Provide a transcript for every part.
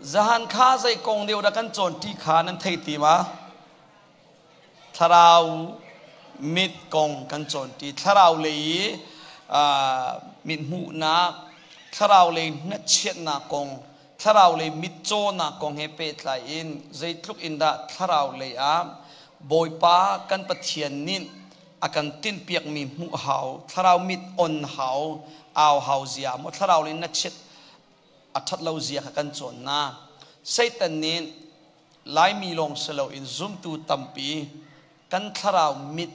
Zahan kha zei kong deuh dah kan cawn ṭi kha nan thei ti ma? Thlarau mit kong kan cawn ṭi. Thlarau lei i mit hmuhnak, thlarau lei hnatchiatnak kong, thlarau lei mitcawnak kong he pehtlai in zeitluk in dah thlarau lei ah Bawipa kan Pathian nih a kan tinhpiakmi hmuh hau, thlarau mit on hau, au hau zia maw thlarau lei na chiat a ṭhat lo zia kha kan cawn hna. Satan nih Laimi lawng si loin zumtu tampi kan thlarau mit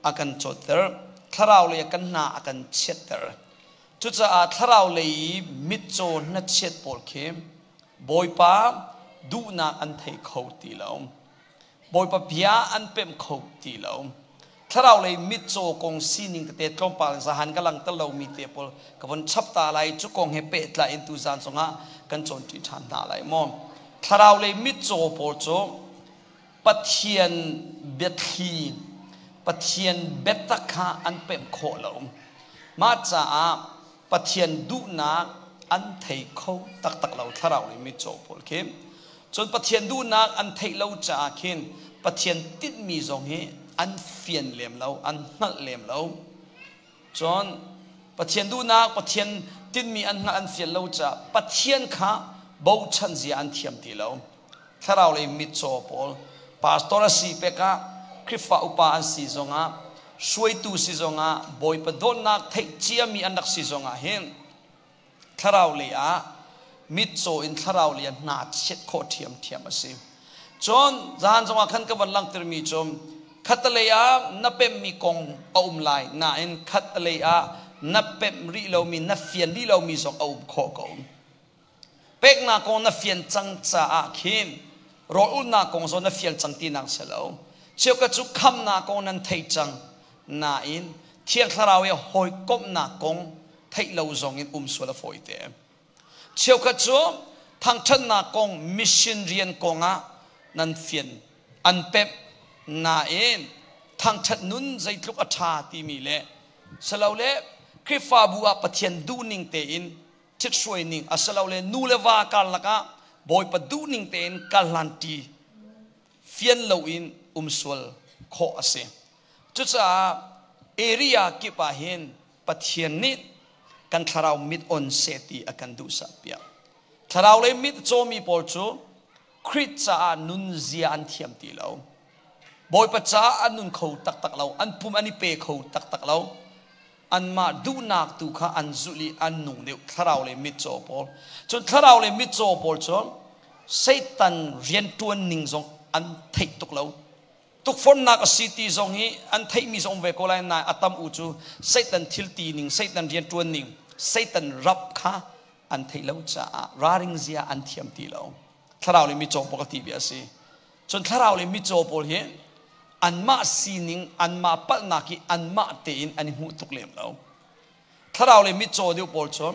a kan cawtter, thlarau lei kan hna a kan chiatter. Cucaah thlarau lei i mitcaw hnachiat pawl khi Bawipa duhnak an thei kho ti lo. Bawipa bia an pemh kho ti lo. Thlarau lei mitcaw kong sining tete tlawmpal zahan ka langter lomi te pawl ka von chap ta lai. Cu kong he pehtlai in tuzan zongah kan cawnṭi ṭhan hna lai maw? Thlarau lei mitcaw pawl cu Pathian biathli, Pathian biatak kha an pemh khawh lo. Mah caah Pathian duhnak an thei kho taktak lo thlarau lei mitcaw pawl khi. Cun Pathian duhnak an theih lo caah khin Pathian tinhmi zong hi an fian lem lo, an hngalh lem lo. Cun Pathian duhnak, Pathian tinhmi an hngalh an fian lo caah Pathian kha bochan zia an thiam ti lo. Thlarau lei mitcaw pawl, pastor a si pek ah, Khrihfa upa an si zongah, hruaitu si zongah, Bawipa dawtnak theih ciami an rak si zongah hin thlarau lei ah mitcaw in thlarau lei ah hna chiat khawh ṭhiamṭhiam a si. Cun zahan zongah khan ka van langhtermi cu khattelei ah na pemhmi kong a um lai nain khattelei ah na pemh rih lomi na fian rih lomi zong a um khawh ko. Peknak kong na fian cang caah khin rawl ulhnak kong zong na fial cang tinak si lo. Cheukhat cu khamnak kong nan thei cang nain Thiang Thlarau i hawikomhnak kong theih lo zong in um sual a fawi te. Cheukhat cu thangṭhatnak kong mission rian kong ah nan fian an pemh nain thangṭhat nun zeitluk a ṭha timi le silole Khrihfabu ah Pathian duhning tein ṭhithruai ning asilole nu le va karlak ah Bawipa duhning tein karhlanṭi fian loin um sual khawh a si. Cucaah area kip ah hin Pathian nih kan thlarau mit on seh ti a kan duhsah piak. Thlarau lei mit cawmi pawl cu Khrih caah nunzia an thiam ti lo. Bawipa caah an nun kho taktak lo, an pum an i pe kho taktak lo. Anmah duhnak tu kha an zulh i an nung deuh thlarau le mitcaw pawl. Cun thlarau le mitcaw pawl cu Satan rianṭuan ning zong an theih tuk lo. Tukforhnak a si ti zong hi an theihmi zong um ve ko lai nain a tam u cu Satan thil ti ning, Satan rianṭuan ning, Satan rap kha an theih lo caah raring zia an thiam ti lo. Thlarau le mitcaw pawl ka ti bia a si. Cun thlarau le mitcaw pawl hi anmah sining, anmah palhnak hi anmah tein an i hmuh tuk lem lo. Thlarau le mitcaw deuh pawl cu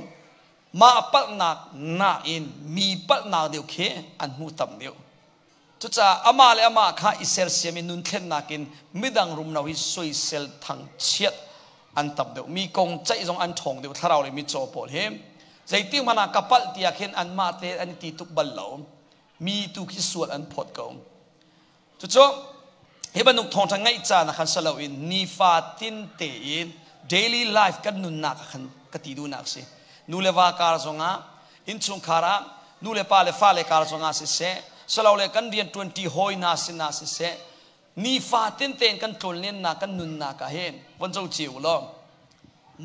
mah palhnak nain mi palhnak deuh khi an hmu tam deuh. Cucaah amah le amah kha i sersiam i nun thlennak in midang rumro hi soisel thangchiat an tam deuh. Mi kong ceih zong an ṭhawng deuh thlarau le mitcaw pawl hi. Zeitik hmanh ah ka palh tiah khin anmah te an i ti tuk bal lo. Mi tu khi sual an phawt ko. Cucu hi bantuk thawngṭha ngaih caan ah khan si loin nifa tin tein daily life kan nunnak ah khan ka ti duhnak a si. Nu le va kar zongah innchungkhar ah nu le pa le fale kar zongah siseh silole kan rian ṭuanṭi hawi hna sinah siseh nifa tin tein kan tlonlennak kan nunnak ah hin von zo cio u law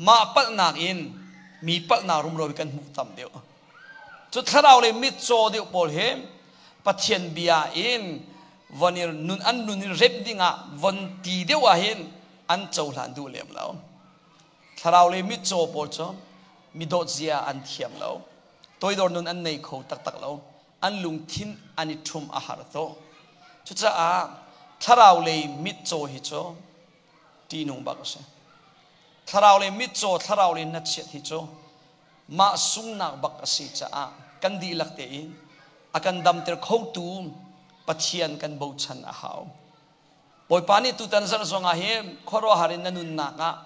mah palhnak in mi palhnak rumro hi kan hmuh tam deuh. Cu thlarau le mitcaw deuh pawl hi Pathian bia in von i nun an nun i rep dingah von ti deuh ah hin an cohlan duh lem lo. Thlarau le mitcaw pawl cu mi dawt zia an thiam lo. Toidor nun an nei kho taktak lo. An lungthin an i ṭhum a har to. Cucaah thlarau lei mitcaw hi cu ṭihnung bak a si. Thlarau lei mitcaw, thlarau lei hnatchiat hi cu mah sungnak bak a si caah kan dihlak tein a kan damter khotu Pathian kan bochan a hau. Bawipa nih tutan zarh zongah hi khuaruahhar in na nunnak ah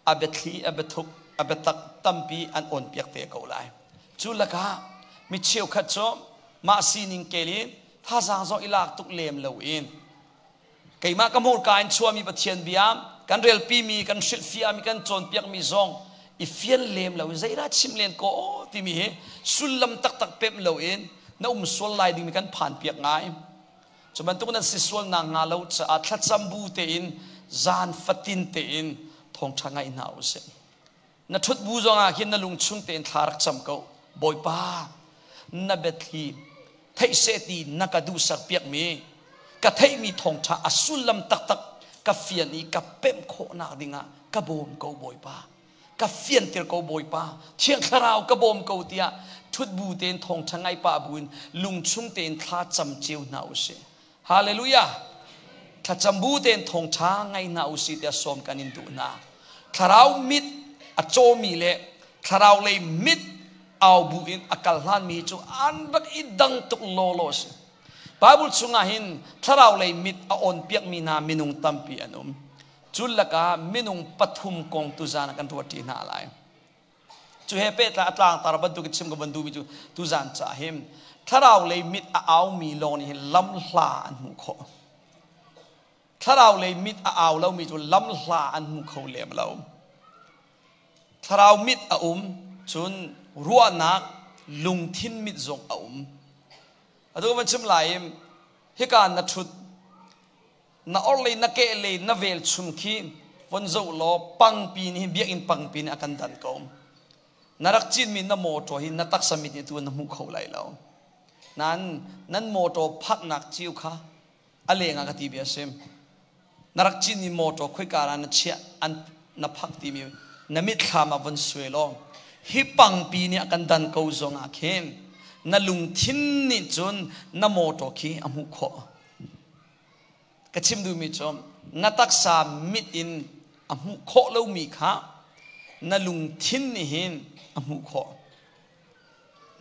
a biathli, a biathuk, a biatak tampi an awnpiak te ko lai. Cu lakah mi cheukhat cu Mah sining kel in thazaang zong i lak tuk lem lo in keimah ka hmurka in chuahmi Pathian bia kan relpimi, kan hrilhfiahmi, kan cawnpiakmi zong i fian lem lo in zeidah chim len ko aw timi hi sullam taktak pemh lo in na um sual lai dingmi kan phan piak ngai. Cu bantuk nan si sual nak hnga lo caah thlacam bu tein zan fatin tein thawngṭha ngaih hna usih. Na ṭhut bu zongah khin na lung chung tein thla rak cam ko. Bawipa, na biathli theih seh ti na ka duhsak piakmi ka theihmi thawngṭha a sullam taktak ka fian i ka pemh khawhnak dingah ka bawm ko Bawipa. Ka fianter ko Bawipa. Thiang Thlarau ka bawm ko tiah ṭhut bu tein thawngṭha ngai pah buin lungchung tein thla cam cio hna usih. Hallelujah! Thlacam bu tein thawngṭha ngai hna usih tiah sawm kan in duh hna. Thlarau mit a cawmi le thlarau lei mit au bu in a kal hlanmi cu an rak i dang tuk lawlaw a si. Bible chungah hin thlarau lei mit a on piakmi hna minung tampi an um. Cu lakah minung pathum kong tuzan ah kan ruat ṭi hna lai. Cu he pehtlai a tlangtar bantuk in chim ka van duhmi cu tuzan ca hin thlarau lei mit a aumi lawng nih hin lamhla an hmuh khawh. Thlarau lei mit a au lomi cu lamhla an hmu kho lem lo. Thlarau mit a um, cun ruahnak lungthin mit zong a um. Atu van chim lai i hika na ṭhut na orhlei na kehlei na velchum khi von zoh law pangpi nih biakinn pangpi nih a kan dan ko. Na rak cinmi na mawṭaw hi na taksa mit nih tu na hmu kho lai lo. Nain nan mawṭaw phaknak cio kha a leng ah ka ti bia sim. Na rak cinmi mawṭaw khoika ah na chiah an na phak timi na mitthlam ah von suai law hi pangpi nih a kan dan ko zong ah khin na lungthin nih cun na mawṭaw khi a hmuh khawh. Ka chim duhmi cu na taksa mit in a hmuh khawh lomi kha na lungthin nih hin a hmuh khawh.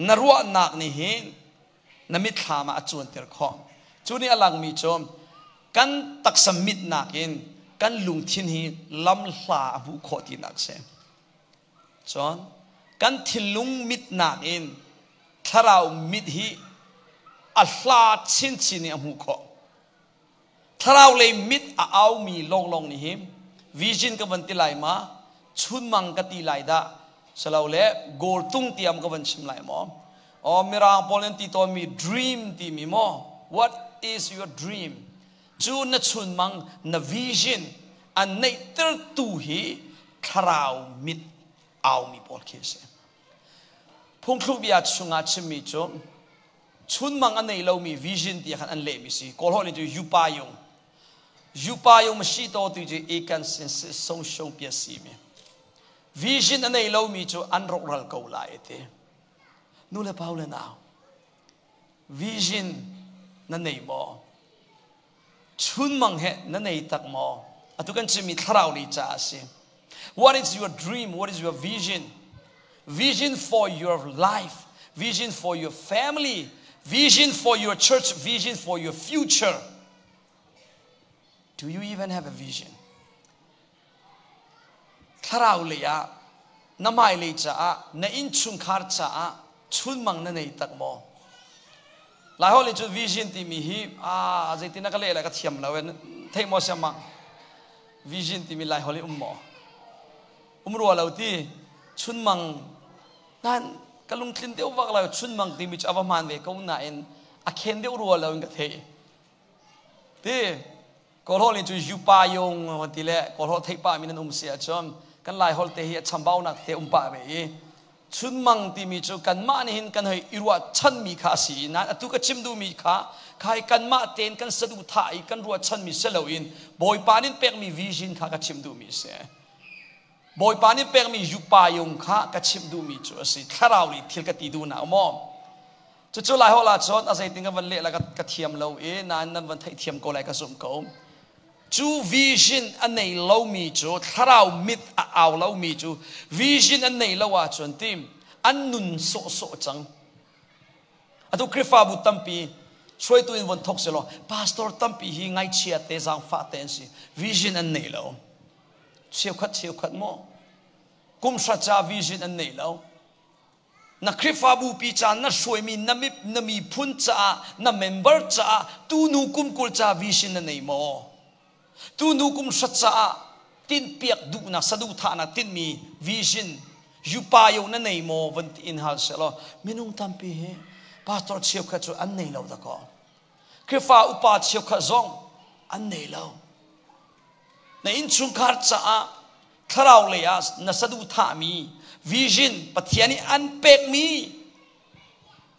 Na ruahnak nih hin na mitthlam ah a cuanter khawh. Cu nih a langmi cu kan taksa mit nakin kan lungthin hi lamhla a hmuh khawh tinak a si. Cun kan thinlung mit nakin thlarau mit hi a hla chinchin in a hmuh khawh. Thlarau lei mit a aumi lawnglawng nih hi vision ka van ti lai ma, chunmang ka ti lai dah, silole goal tung tiam ka van chim lai maw? O mirang pawl an ti tawnmi dream timi maw? What is your dream? Cu na chunmang, na vision an neihtertu hi thlarau mit aumi pawl khi a si. Phungthluk bia chungah chimmi cu chunmang a nei lomi vision ti khan an lehmi si. Kawl holh in cu yupayung. Yupayung si to tu cu ikan sin si song shong pia si mi. Vision a nei lomi cu an rawkral ko lai ti. Nu le pau le nau. Vision na nei maw? Chunmang he na nei tak maw? Atu kan chimmi thlarau lei caah a si. What is your dream? What is your vision? Vision for your life, vision for your family, vision for your church, vision for your future. Do you even have a vision? Thlarau lei ah na hmailei caah na innchungkhar caah chunmang na nei tak maw? Laiholh in cun vision timi hi a zeitin na ka leh lai ka thiam lo en theih maw siamang vision timi Laiholh i um maw? Um rua lo ti chunmang nan ka lungtlin deuh vak lo chunmang timi cu a va hmaan ve ko nain a khen deuh rua lo in ka theih ti Kawlholh nih cun yupa yung ti le Kawlholh theih pah mi nan um si ahcun kan Laiholh te hi a chambaunak te um pah ve i chunmang timi cu kanmah nih hin kan hei i ruahchanmi kha a si i nain atu ka chim duhmi kha kha hi kanmah tein kan saduhthah i kan ruahchanmi si loin Bawipa nih pekmi vision kha ka chim duhmi a si. Bawipa nih pekmi yupa yung kha ka chim duhmi cu a si. Thlarau nih thil ka ti duhnak maw? Cucu Laiholh ah cun a zeitin ka van leh la ka thiam lo i nain nan van theihthiam ko lai ka zumh ko. Cu vision a nei lomi cu thlarau mit a au lomi cu vision an nei lo ahcun tim an nun sawhsawh cang. Atu Khrihfabu tampi hruaitu in von thok selaw pastor tampi hi ngaihchia te zaangfah te an si. Vision an nei lo. Cheukhat cheukhat maw? Kum hra ca vision an nei lo. Na Khrihfabu pi ca na hruaimi na na miphun caah na member caah tunu kum 20 ca vision na nei maw? Tunu kum hrat caah tinhpiak duhnak saduhthahnak tinhmi vision yupayo na nei maw van ti in hal selaw minung tampi hi pastor cheukhat cu an nei lo dakaw. Khrihfa upa cheukhat zong an nei lo. Na innchungkhar caah thlarau lei ah na saduhthahmi vision Pathian nih an pekmi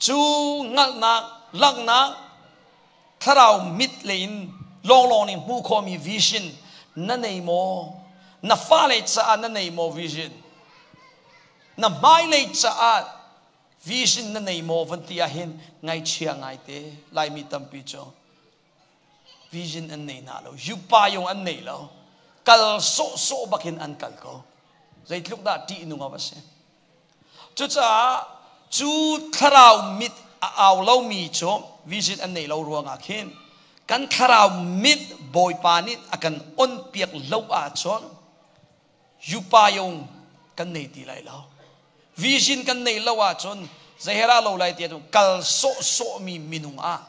cu hngalhnak langhnak thlarau mit lei in lawnglawng nih hmuh khawhmi vision na nei maw? Na fale caah na nei maw vision? Na hmailei caah vision na nei maw van ti ahhin ngaihchia ngaite Laimi tampi cu vision an nei na lo, yupayung an nei lo, kal sawhsawh bakin an kal ko. Zeitluk dah ṭihnung a va si. Cucaah cu thlarau mit a au lomi cu vision an nei lo ruangah khin kan thlarau mit Bawipa nih a kan onpiak lo ahcun yupayung kan nei ti lai lo. Vision kan nei lo ahcun zeihera lo lai tiah kal sawhsawhmi minung ah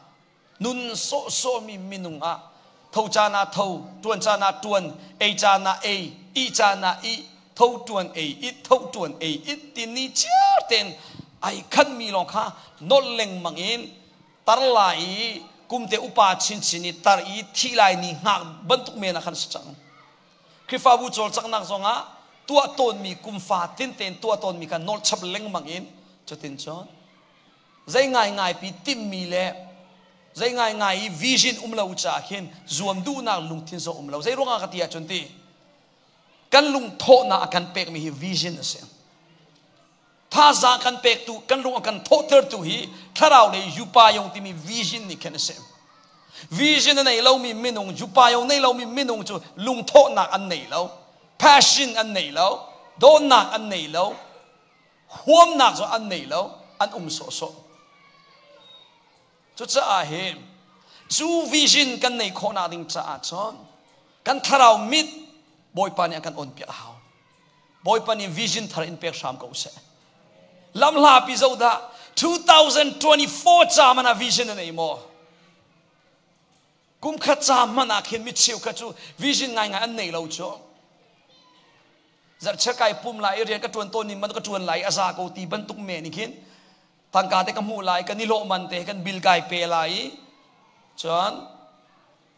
nun sawhsawhmi minung ah tho caan ah tho, ṭuan caan ah ṭuan, ei caan ah ei, ih caan ah ih, tho ṭuan ei it, tho ṭuan ei it ti ni chiar tein ai khanmi lawng kha nolh lengmang in tar lai i kumte upa chinchin i tar i thi lai ni hngak bantuk men ah khan si cang. Khrihfabu cawlcanghnak zongah tuah tawnmi kumfa tin tein tuah tawnmi kha nolh chap lengmang in cutin cun zei ngaingai pi timhmi le zei ngaingai i vision um lo caah khin zuam duhnak lungthin zong um lo. Zei ruangah ka ti ahcun ti kan lungthawhnak a kan pekmi hi vision a si. Thazaang kan pektu, kan lung a kan thawhtertu hi thlarau lei yupayong timi vision nih khin a si. Vision a nei lomi minung, yupayong nei lomi minung cu lungthawhnak an nei lo, passion an nei lo, dawtnak an nei lo, huamnak zong an nei lo, an um sawhsawh. Cucaah hi cu vision kan nei khawhnak ding caah cun kan thlarau mit Bawipa nih a kan on piak a hau. Bawipa nih vision thar in pek hram ko seh. Lamhla pi zo dah 2024 ca man ah vision na nei maw? Kum khat ca hmanh ah khin mi cheukhat cu vision ngaingai an nei lo cu. Zarhchiar kai pum lai i rian ka ṭuan tawn ning man ka ṭuan lai i a za ko ti bantuk men in khin tangka te ka hmuh lai, kan i hlawh man te kan bill kai pe lai i cun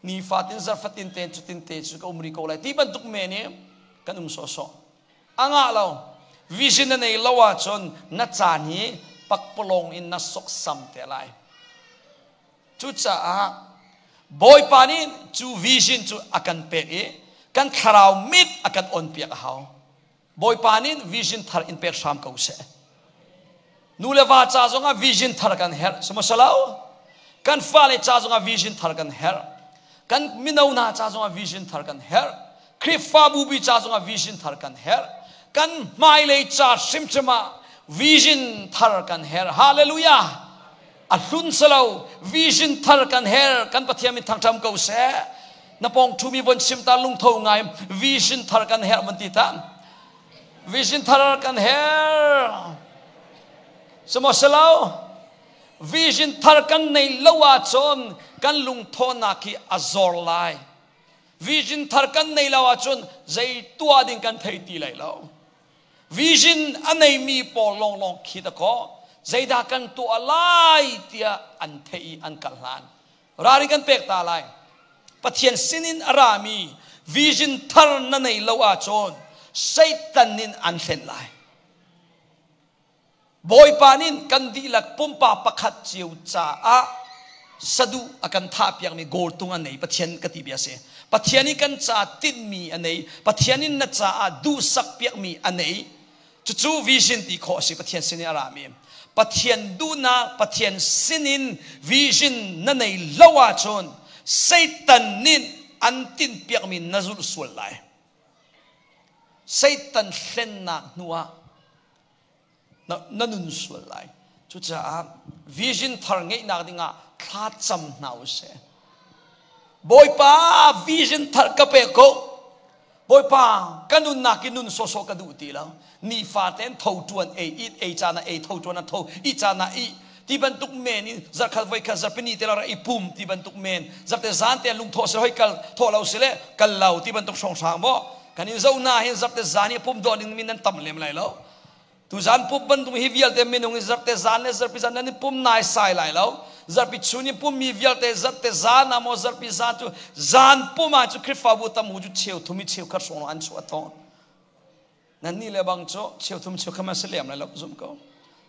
nifatin zarfatin te cutin te cu ka um rih ko lai ti bantuk men i kan um sawhsawh. A ngah lo. Vision na nei lo ahcun na caan hi pakpalawng in na soksam te lai. Cucaah Bawipa nih cu vision cu a kan pek i kan thlarau mit a kan onpiak a hau. Bawipa nih vision thar in pek hram ko seh. Nu le va ca zongah vision thar kan herh. Sihmanhsehlaw kan fale ca zongah vision thar kan herh. Kan mino hna ca zongah vision thar kan herh. Khrihfabu bi ca zongah vision thar kan herh. Kan hmailei ca hrimhrim ah vision thar kan herh. Hallelujah! A hlun selo vision thar kan her. Kan Pathian min thangṭam ko seh. Na pawng ṭhumi von chim ta, lungtho ngai vision thar kan her van ti ta. Vision thar kan her. Sihmanhsehlaw vision thar kan nei lo ahcun kan lungthawhnak hi a zor lai. Vision thar kan nei lo ahcun zei tuah ding kan thei ti lai lo. Vision a neimi pawl lawnglawng khi dakaw zeidah kan tuah lai tiah an theih i an kal hlan. Ralrin kan pek ta lai. Pathian sinin a rami vision thar na nei lo ahcun Satan nin an hlen lai. Bawipa nih kan dihlak pumpak pakhat cio caah saduh a kan thahpiakmi goal tung a nei. Pathian ka ti bia si. Pathian nih kan ca tinhmi a nei. Pathian in na caah duhsak piakmi a nei. Cucu vision ti khawh a si. Pathian sin in a rami. Pathian duhnak, Pathian sinin vision na nei lo ahcun Satan nih an tinhpiakmi na zulh sual lai. Satan hlennak hnu ah na nun sual lai. Cucaah vision thar ngeihnak dingah thla cam hna u sih. Bawipa, vision thar ka pe ko. Bawipa, ka nunnak in nun sawsawh ka duh ti lo. Nifa tein tho tuan ei it ei caan ah ei tho tuan ah tho i caan ah i ti bantuk men in zarkhat voi khat zarpini te la i pum ti bantuk men zarte zan te lungthawh se hoi kal thawh lo sile kal lo ti bantuk hrawnghrang maw kan in zo na hin zarte zan hi pum dawh ning min nan tam lem lai lo. Tuzan pum bantuk hi vialte minung in zarte zan le zarpi zan nan i pum nai sai lai lo. Zarpi chun i pummi vialte zarte zan ah maw zarpi zan cu zan pum ah cu Khrihfabu tam hu cu cheu thum i cheu khat hrawng an chuah tawn. Nan nih le bang cu cheu thum cheu khat man si lem lai lo zum ko.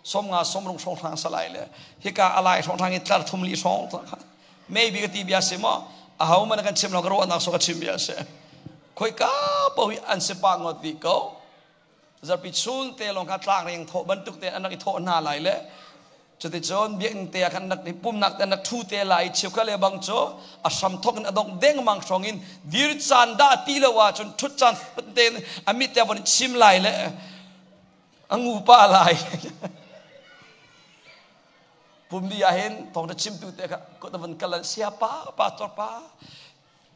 Som nga som rung hrawng hrang salai le hika alai hrawng hrang i tlar thum li hrawng maybe ka ti bia si maw aho man kan chim lo ka ruahnak so ka chim bia si. Khoi ka po hi an si pa ngot vi ko. Zarpi chun te lawng kha tlangriang thawh bantuk te an rak i thawh hna lai le cuticun biakinn te ah khan rak i pumnak te an rak ṭhu te lai i cheukhat le bang cu a hram thawk in a dongh dengmang hrawng in dir caan dah ti lo ahcun ṭhut caan te a mit te von chim lai le a ngu pa lai. Pum di ah hin thawngṭha chimtu te kha kut a von kal sia pa pastor pa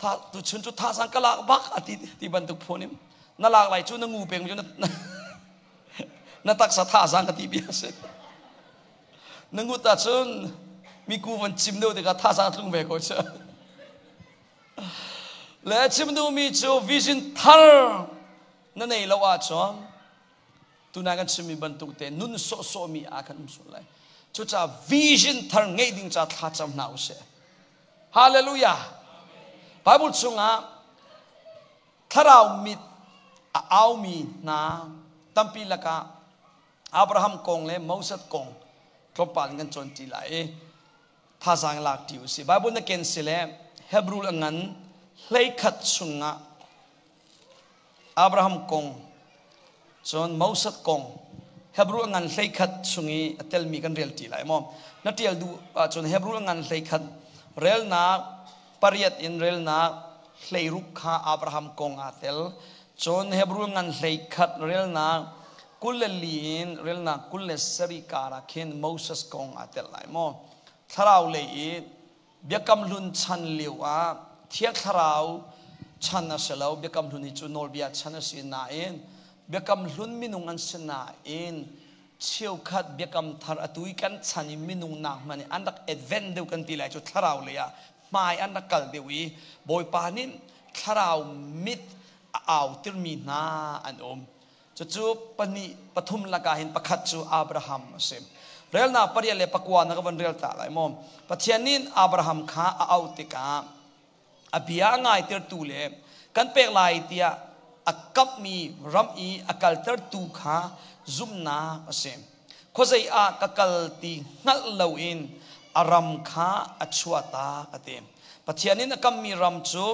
tha tu chun cu thazang ka lak bak a ti ti bantuk phun in na lak lai cu na ngu peng cu na taksa thazang ka ti bia si na ngut ahcun mi ku van chim deuh tikah thazang tlung ve ko cu. Le chim duhmi cu vision thar na nei lo ahcun tunai kan chimmi bantuk te nun sawhsawhmi ah kan um sual lai. Cucaah vision thar ngeih ding ca thla cam hna usih. Hallelujah. Bible chungah thlarau mit a aumi hna tampi lakah Abraham kong le Moses kong tlawmpal in kan cawn ṭi lai i thazaang lak ṭi usih. Bible na ken si le Hebrew a ngan 11 chungah Abraham kong cun Moses kong Hebrew a ngan 11 chung i a telmi kan rel ṭi lai maw? Na ṭial duh ahcun Hebrew a ngan 11 relnak 8 in relnak 16 kha Abraham kong aa tel. Cun Hebrew ngan 11 relnak 24 in relnak 27 kar ah khin Moses kong aa tel lai maw? Thlarau lei i Biakam Hlun chan lio ah Thiang Thlarau chan a si lo. Biakam Hlun hi cu nawlbia chan a si nain Biakam Hlun minung an si nain cheukhat Biakam Thar atu i kan chan i minung nak hmanh in an rak advent deuh kan ti lai cu thlarau lei ah hmai an rak kal deuh i Bawipa nih thlarau mit a autirmi hna an um. Cucu pahnih pathum lakah hin pakhat cu Abraham a si. Relnak 8 le 9 na ka van rel ta lai maw? Pathian nih Abraham kha a auh tikah a bia a ngaitirtu le kan pek lai tiah a kamhmi ram i a kaltertu kha zumhnak a si. Khuazei ah ka kal ti hngalh loin a ram kha a chuahtak a ti. Pathian in a kammi ram cu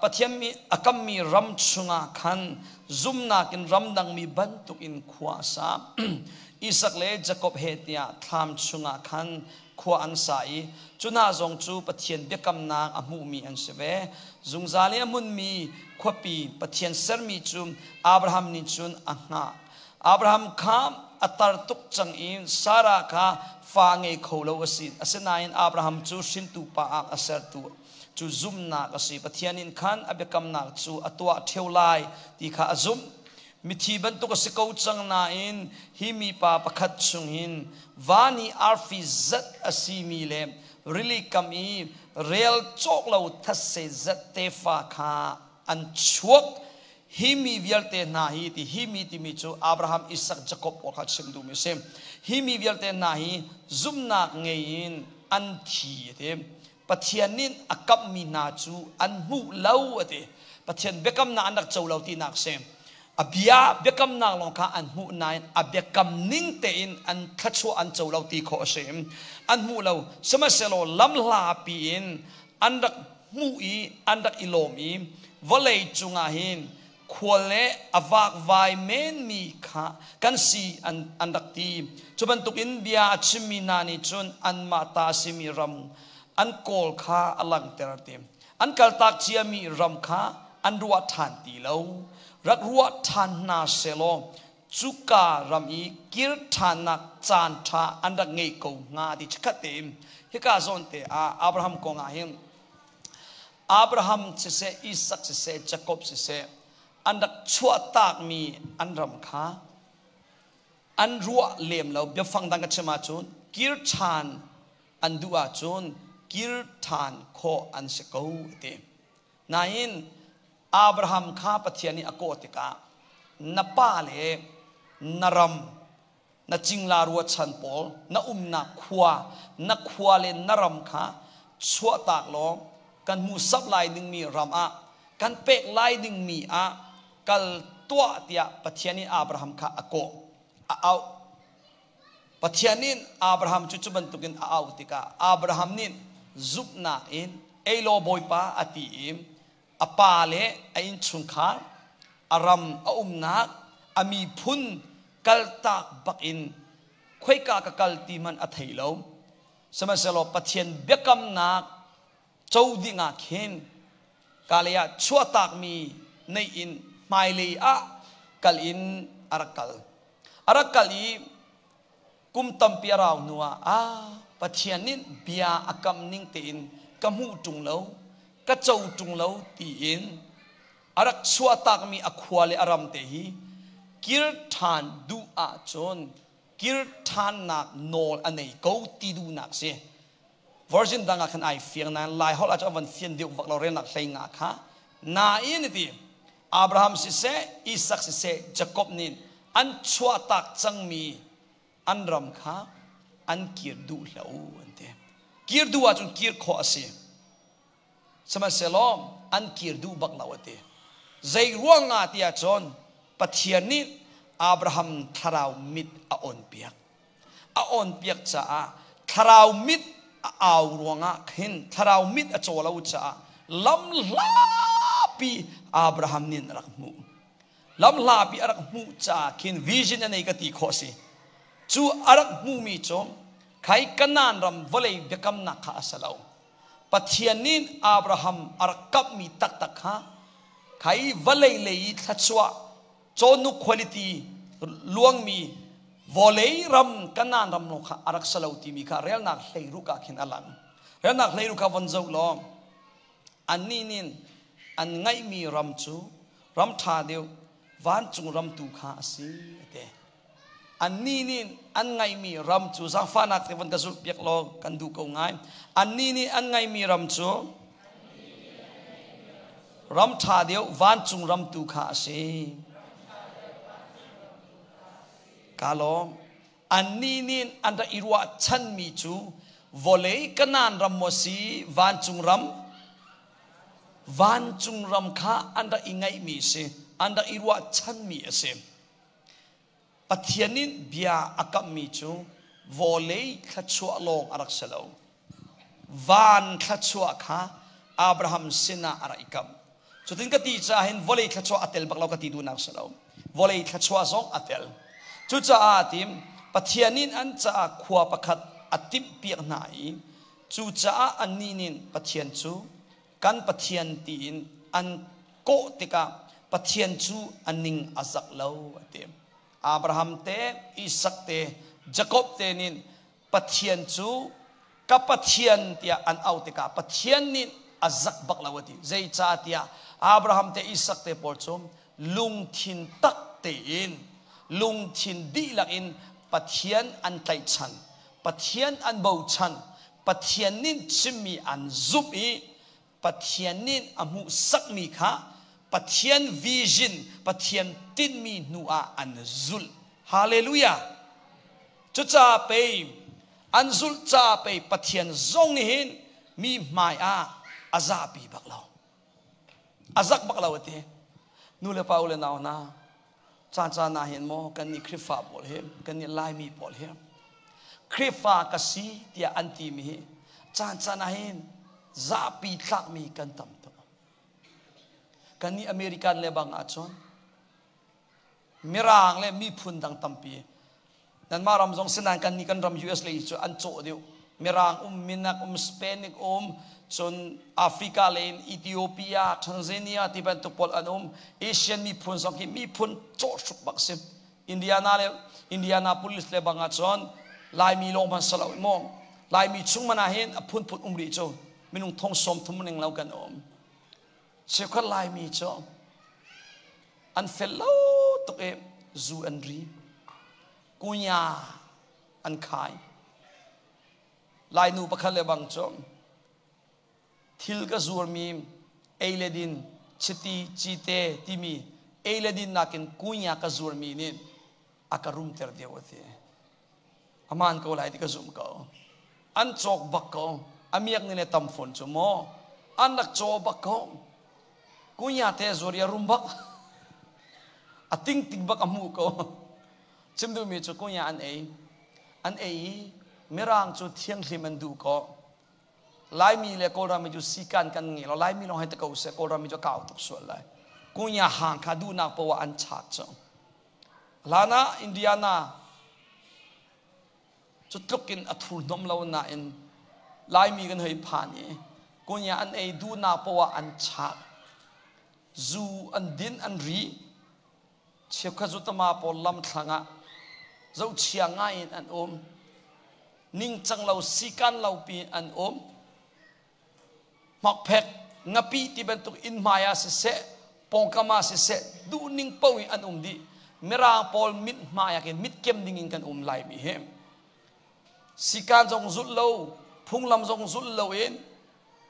Pathian mi a kammi ram chungah khan zumnak in ramdangmi bantukin khua a sa. Isak le Jakob he tiah thlam chungah khan khua an sa i cu hna zong cu Pathian biakamnak a hmuhmi an si ve. Zungzal i a hmunmi khuapi Pathian sermi cu Abraham nih cun a hngah. Abraham kha a tar tuk cang i Sarah kha fa ngei kho lo a si. Asinain Abraham cu hrintu pa ah a sertu cu zumhnak a si. Pathian in khan a biakamnak cu a tuah ṭheo lai ti kha a zumh. Mithi bantuk a si ko cang nain hi mipa pakhat chung hin van i arfi zat a simi le rili kam i rel cawk lo thetse zat tefa kha an chuak. Hi mi vialte hna hi ti hi mi timi cu Abraham, Isak, Jakob pawl kha chim duhmi a si. Hi mi vialte hna hi zumhnak ngei in an thi a ti. Pathian nih a kamhmi hna cu an hmuh lo a ti. Pathian biakamnak an rak co lo tinak si. A bia biakamnak lawng kha an hmuh nain a biakam ning tein an thluachuah an co lo ti khawh a si. An hmuh lo. Sihmanhsehlaw lamhla piin an rak hmuh i an rak i lawm i vawlei cungah hin khual le a vakvai menmi kha kan si an rak ti. Cu bantukin bia a chimmi hna nih cun anmah ta a simi ram an kawl kha a langhter ti. An kaltak ciami ram kha an ruah ṭhan ti lo. Rak ruah ṭhan hna sehlaw cuka ram i kir ṭhannak caan ṭha an rak ngei ko hnga ti chikkhat tein hika zawn te ah Abraham kong ah hin Abraham siseh, Isak siseh, Jakob siseh. An rak chuahtakmi an ram kha an ruah lem lo. Biafang dang ka chim ahcun kir ṭhan an duh ahcun kir ṭhan khawh an si ko a ti. Nain Abraham kha Pathian nih a kawh tikah na pa le na ram na cingla ruachan pawl na umnak khua na khua le na ram kha chuahtak law kan hmuhsak lai dingmi ram ah kan pek lai dingmi ah kal tuah tiah Pathian nih Abraham kha a kawh a auh. Pathian nih Abraham cu cu bantukin a auh tikah Abraham nih zumhnak in ei law Bawipa a ti i a pa le a innchungkhar a ram a umnak a miphun kaltak bakin khoika ka kal ti hmanh a thei lo. Sihmanhsehlaw Pathian biakamnak co dingah khin kalei ah chuahtakmi nei in hmailei ah kal in a rak kal. A rak kal i kum tampi a rau hnuah ah Pathian nih bia a kam ning tein ka hmuh ṭung lo, ka co ṭung lo tiin a rak chuahtakmi a khua le a ram te hi kir ṭhan duh ahcun kir ṭhannak nawl a nei ko ti duhnak si. Version dang ah khan ai fiang nain Lai holh ah cun a van fian deuh vak lo relnak hlei nga kha. Nain ti Abraham siseh, Isak siseh, Jakob nih an chuahtak cangmi an ram kha an kir duh hlah u an ti. Kir duh ahcun kir khawh a si. Sihmanhsehlaw an kir duh bak lo a ti. Zei ruangah ti ahcun Pathian nih Abraham thlarau mit a awnpiak. A awnpiak caah thlarau mit a au ruangah khin thlarau mit a caw lo caah lam hlapi Abraham nih a rak hmuh. Lam hlapi a rak hmuh caah khin vision a nei ka ti khawh si. Cu a rak hmuhmi cu khai Kanaan ram vawlei biakamnak kha a si lo. Pathian nih Abraham a rak kamhmi taktak kha khai vawlei lei i thluachuah cawhnuk quality luangmi vawlei ram Kanaan ram lawng kha a rak si lo timi kha relnak hleiruk ah khin a lang. Relnak hleiruk kha von zoh law annih nih an ngaihmi ram cu ram ṭha deuh vancung ram tu kha a si a ti. Annih nih an ngaihmi ram cu zaangfahnak te von ka zulhpiak law kan duh ko ngai. Annih nih an ngaihmi ram cu ram ṭha deuh vancung ram tu kha a si. Ka lawm. Annih nih an rak i ruahchanmi cu vawlei Kanaan ram maw si vancung ram vancung ram kha an rak i ngaihmi a si an rak i ruahchanmi a si. Pathian nih bia a kamhmi cu vawlei thluachuah lawng a rak si lo. Van thluachuah kha Abraham sinah a rak i kamh. Cutin ka ti caah hin vawlei thluachuah a tel bak lo ka ti duhnak si lo. Vawlei thluachuah zong a tel. Cucaah tim Pathian nih an caah khua pakhat a timhpiak hna i cucaah annih nih Pathian cu kan Pathian tiin an kawh tikah Pathian cu a ning a zak lo a ti. Abraham te, Isak te, Jakob te nih Pathian cu ka Pathian tiah an auh tikah Pathian nih a zak bak lo a ti. Zeicahtiah Abraham te, Isak te pawl cu lungthin tak tein lungthin dihlak in Pathian an tlaihchan, Pathian an bochan, Pathian nih chimmi an zumh i Pathian nih a hmuhsakmi kha Pathian vision, Pathian tinhmi hnu ah an zulh. Hallelujah! Cucaah pei an zulh caah pei Pathian zong nih hin mi hmai ah a zahpi bak lo. A zak bak lo a ti. Nu le pa u le nau hna, caan caan ah hin maw kan nih Khrihfa pawl hi, kan nih Laimi pawl hi, Khrihfa ka si tiah an timi hi caan caan ah hin zapi tlakmi kan tam tuk. Kan nih American le bang ahcun Mirang le miphun dang tampi nanmah ram zong sinain kan nih kan ram US lei cu an cawh deuh. Mirang um, Minak um, Spanic um, cun Africa lei in Ethiopia, Tanzania ti bantuk pawl an um. Asian miphun zong hi miphun cawh hruk bak si. Indiana le Indianapolis le bang ahcun Laimi lawng hmanh si lo maw Laimi chung man ah hin a phunphun um rih cu minung thong sawm thum ning lo kan um. Cheukhat Laimi cu An fel lo tuk i zu an ri. Kunya an khai. Lainu pakhat le bang cu thil ka zuarmi ei le din chiti cite timi ei le din nakin kunya ka zuarmi nih a ka rumter deuh a ti. Aman ko lai ti ka zum ko. An cawk bak ko. A miak ni le tam fawn cu maw. An rak caw bak ko. Kunya te zuar i a rum bak. A ting ting bak a hmuh ko. Chim duhmi cu kunya an ei. An ei i Mirang cu thianghlim an duh ko. Laimi le Kawlram mi cu sikan kan ngei lo. Laimi lawng hei te ko seh. Kawlram mi cu a kau tuk sual lai. Kunya hang kha duhnak poah an chat cu. Hlan ah Indiana cu tluk in a thurhnawm lo nain Laimi kan hei phan i kunya an ei duhnak poah an chak. Zu an din an ri. Cheukhat zu tama pawl lamthlang ah zohchia ngai in an um. Ningcang lo sikan lo pi an um. Hmakphek ngapi ti bantuk inn hmai ah siseh pawngkam ah siseh duhning paoh in an um dih. Mirang pawl mit hmai ah khin mitkem ding in kan um laimi hi sikaan zong zulh lo, phunglam zong zulh lo in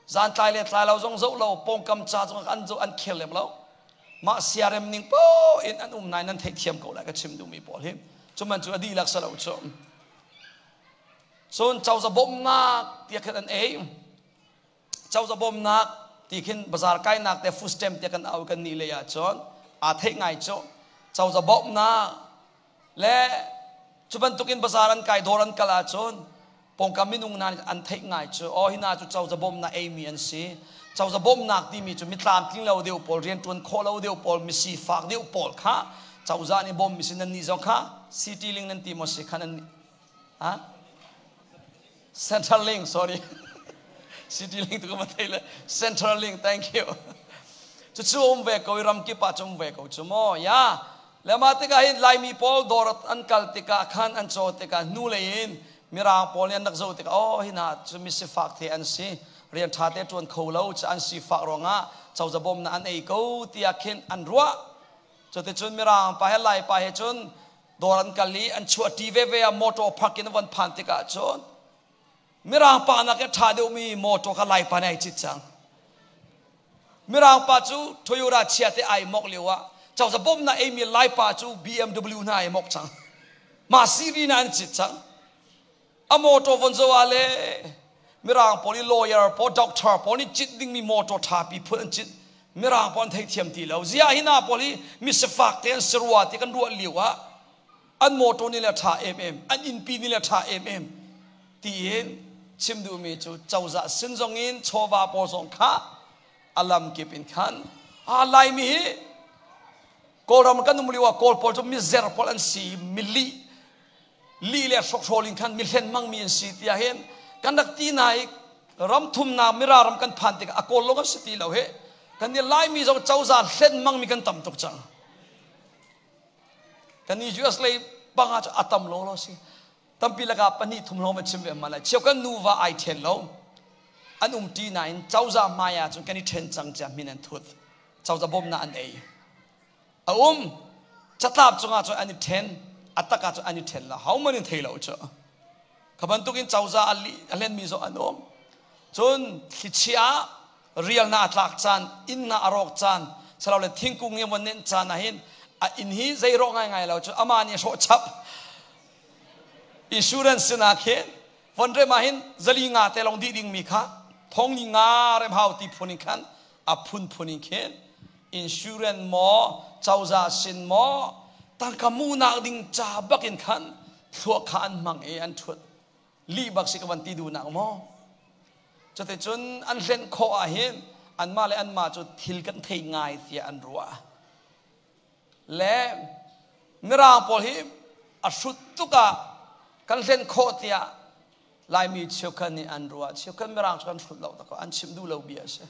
zantlai le tlai lo zong zoh lo, pawngkam ca zong an zoh an khel lem lo. Mah siarem ning paoh in an um nain nan theihthiam ko lai ka chim duhmi pawl hi. Cu man cu a dihlak si lo cu. Cun cozah bawmhnak tiah khin an ei. Cozah bawmhnak ti khin bazar kainak te food stamp tiah kan au kan nih lei ah cun aa theih ngai cu. Cozah bawmhnak le cu bantukin bazar an kai dawr an kal ahcun pawngkam minung hna nih an theih ngai cu. Aw hi hna cu cozah bawmhnak eimi an si. Cozah bawmhnak timi cu mitlam tling lo deuh pawl, rianṭuan khawh lo deuh pawl, misifak deuh pawl kha cozah nih bawmmi si nan nih zong kha city ling nan ti maw si kha nan Ha? Central Link, sorry. City Link tu ka thei le Central Link, thank you. Cu cu um ve ko i ram kip ah cu um ve ko cu maw. Ya. Le ma tikah hin Laimi pawl dawr an kal tikah khan an caw tikah hnu lei in Mirang pawl nih an rak zoh tikah oh hi hna cu mi sifak te an si rian ṭha te ṭuan kho lo cu an sifak ruangah cozah bawmnak an ei ko tiah khin an ruah. Cuticun Mirang pa he Lai pa he cun dawr an kal i an chuahṭi veve ah motor park in an phan tikah cun Mirang pa nak i ṭha deuhmi motor kha Lai pa nih ai cit cang. Mirang pa cu Toyota chia te ai mok lio ah cozah bawmhnak eimi Lai pa cu BMW hna ai mok cang. Mah siri na an cit cang. A motor von zoh ah le Mirang pawl i lawyer pawl doctor pawl nih cit dingmi motor ṭhapi phun an cit. Mirang pawl an theithiam ti lo. Ziah hi hna pawl hi misifak te an si rua ti kan ruah lio ah an motor nih le ṭha emem, an innpi nih le ṭha emem tiin chim duhmi cu cozah sin zong in chawva pawl zong kha a lam kip in khan a Laimi hi Kawlram kan um lio ah Kawl pawl cu mizer pawl an si milih lih le hrokhrawl in khan mi hlen hmangmi an si tiah hin kan rak ti na i ram thumnak mira ram kan phan tikah a kawl lawng an si ti lo he kan nih Laimi zong cozah hlen hmangmi kan tam tuk cang. Kan nih US lei panga cu a tam lo lo si. Tampi lakah pahnih thum lawng ma chim ve ma lai. Cheu kan nuva ai then lo. An um ti nain cozah hmai ah cun kan i then cang tiah min an thut. Cozah bawmnak an ei. A um. Catlap cungah cun an i then. A tak ah cun an i then lo. Ho man in thei lo cu. Kha bantukin cozah a hlenmi zong an um. Cun thlichia rial na a tlak caan, inn na a rawk caan, salole thingkung nih von nenh caan ah hin a inn hi zei rawk ngaingai lo cu amah nih hrawh chap. Insurance sinah khin von rem ah hin zali nga te lawng dih dingmi kha thong ni nga rem hau ti phun in khan a phunphun in khin insurance maw cozah sin maw tangka munak ding ca bak in khan thluak kha an hmang i an ṭhut lih bak si ka van ti duhnak maw cuticun an hlen khawh ah hin anmah le anmah cu thil kan thei ngai tiah an ruah le mirang pawl hi a hrut tuk ah kan hlen khawh tiah Laimi cheukhat nih an ruah cheukhat mirang cu kan hrut lo tak an chim duh lo bia a si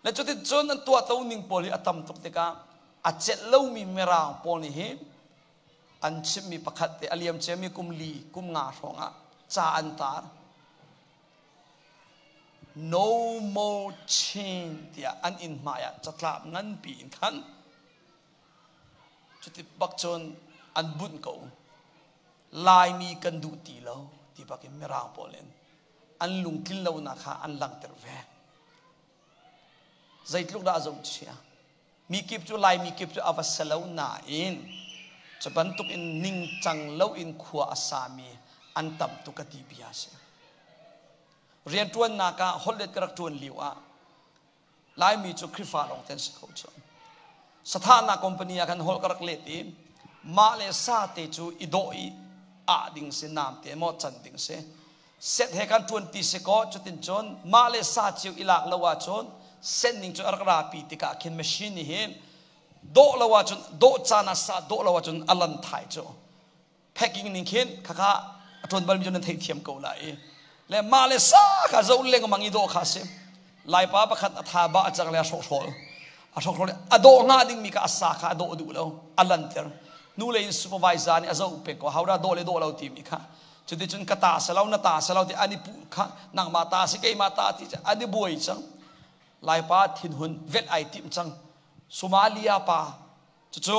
Le cuticun an tuahto ning pawl hi a tam tuk tikah a celh lomi Mirang pawl nih hi an chimmi pakhat te a liam ciami kum li kum nga hrawng ah ca an tar. No more chain tiah an inn hmai ah catlap nganpi in khan. Cuti bak cun an bunh ko. Laimi kan duh ti lo ti bak in Mirang pawl in an lungtlin lonak kha an langhter ve. Zeitluk dah a zohchia. Mi kip cu Laimi kip cu a va si lo nain cu bantuk in ningcang loin khua a sami an tam tuk ka ti bia a si. Rianṭuannak ah holhlet ka rak ṭuan lio ah Laimi cu Khrihfa lawng te an si kho cu. Sathahnak company ah khan holh ka rak let i mah le sa te cu i dawh i ah ding si nam te maw can ding si. Set he kan ṭuan ti si kaw cutin cun mah le sa cio i lak lo ahcun set ning cu a rak rapi tikah khin machine nih hin dawh lo ahcun dawh caan ah sa dawh lo ahcun a lan thai cu. Packing ning khin khakha a ṭuan balmi cu nan theihthiam ko lai i le mah le sa kha zo lengmang i dawh kha a si. Laipa pakhat a tha ba a cang le a hrawkhrol. A hrawkhrol a dawh hnga dingmi kha a sa kha a dawh duh lo, a lanter. Nu le in supervisor nih a zoh peng ko, hodah dawh le dawh lo timi kha. Cuticun ka ta si lo, na ta si lo ti an i puh kha, nangmah ta si keimah ta ti an i buai cang. Laipa thinhun velh ai tim cang. Somalia pa Cucu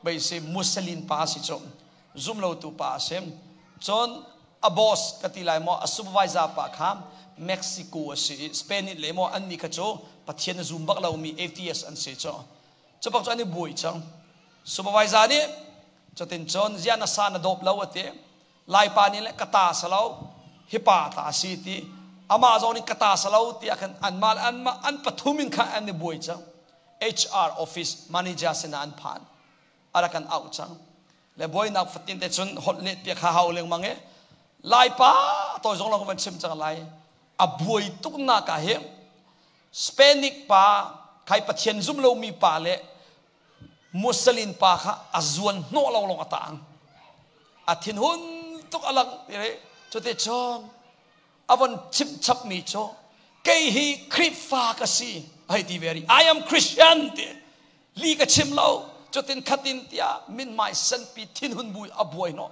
bei si Muslim pa si cu zumlotu pa a si. Cun a boss ka ti lai maw a supervisor pa kha Mexico a si i Spain in le maw annih kha cu Pathian a zum bak lomi atheist an si cu. Cu bak cu an i buai cang. Supervisor nih cutin cun ziah na sa na dawp lo a ti. Laipa nih le ka ta si lo hi pa ta si ti amah zong nih ka ta si lo tiah khan anmah le anmah an pathum in khan an i buai cang. HR office manager sinah an phan a rak kan auh cang le buainak fatin te cun holh leh piak ha hau lengmang e Laipa toi zong long van chim cang lai a buai tuk nak ah hi Spanish pa khai Pathian zum lomi pa le Muslim pa kha a zuan hnawh lo long a tang a thinhun tuk a lang cuti cun a von chimh chapmi cu kei hi Khrihfa ka si hei ti ve I am Christian ti li ka chim lo cutin khatin tiah mithmai sanpi thinhun bu a buai hnawh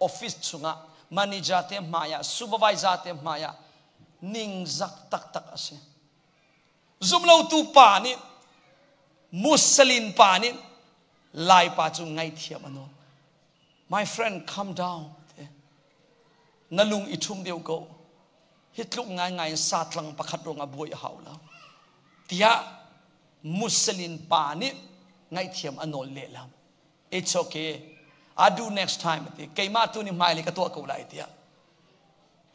office chungah manager te hmai ah supervisor te hmai ah ningzak taktak a si zumlotu pa nih Muslim pa nih Laipa cu ngaithiam a nawl My friend, calm down. Na lung i ṭhum deuh ko. Hi tluk ngaingai in satlang pakhat ruang ah buai a hau lo. Tiah Muslim pa nih ngaihthiam a nawl lehlam. It's okay. I do next time ti. Keimah tu nih hmailei ka tuah ko lai tiah.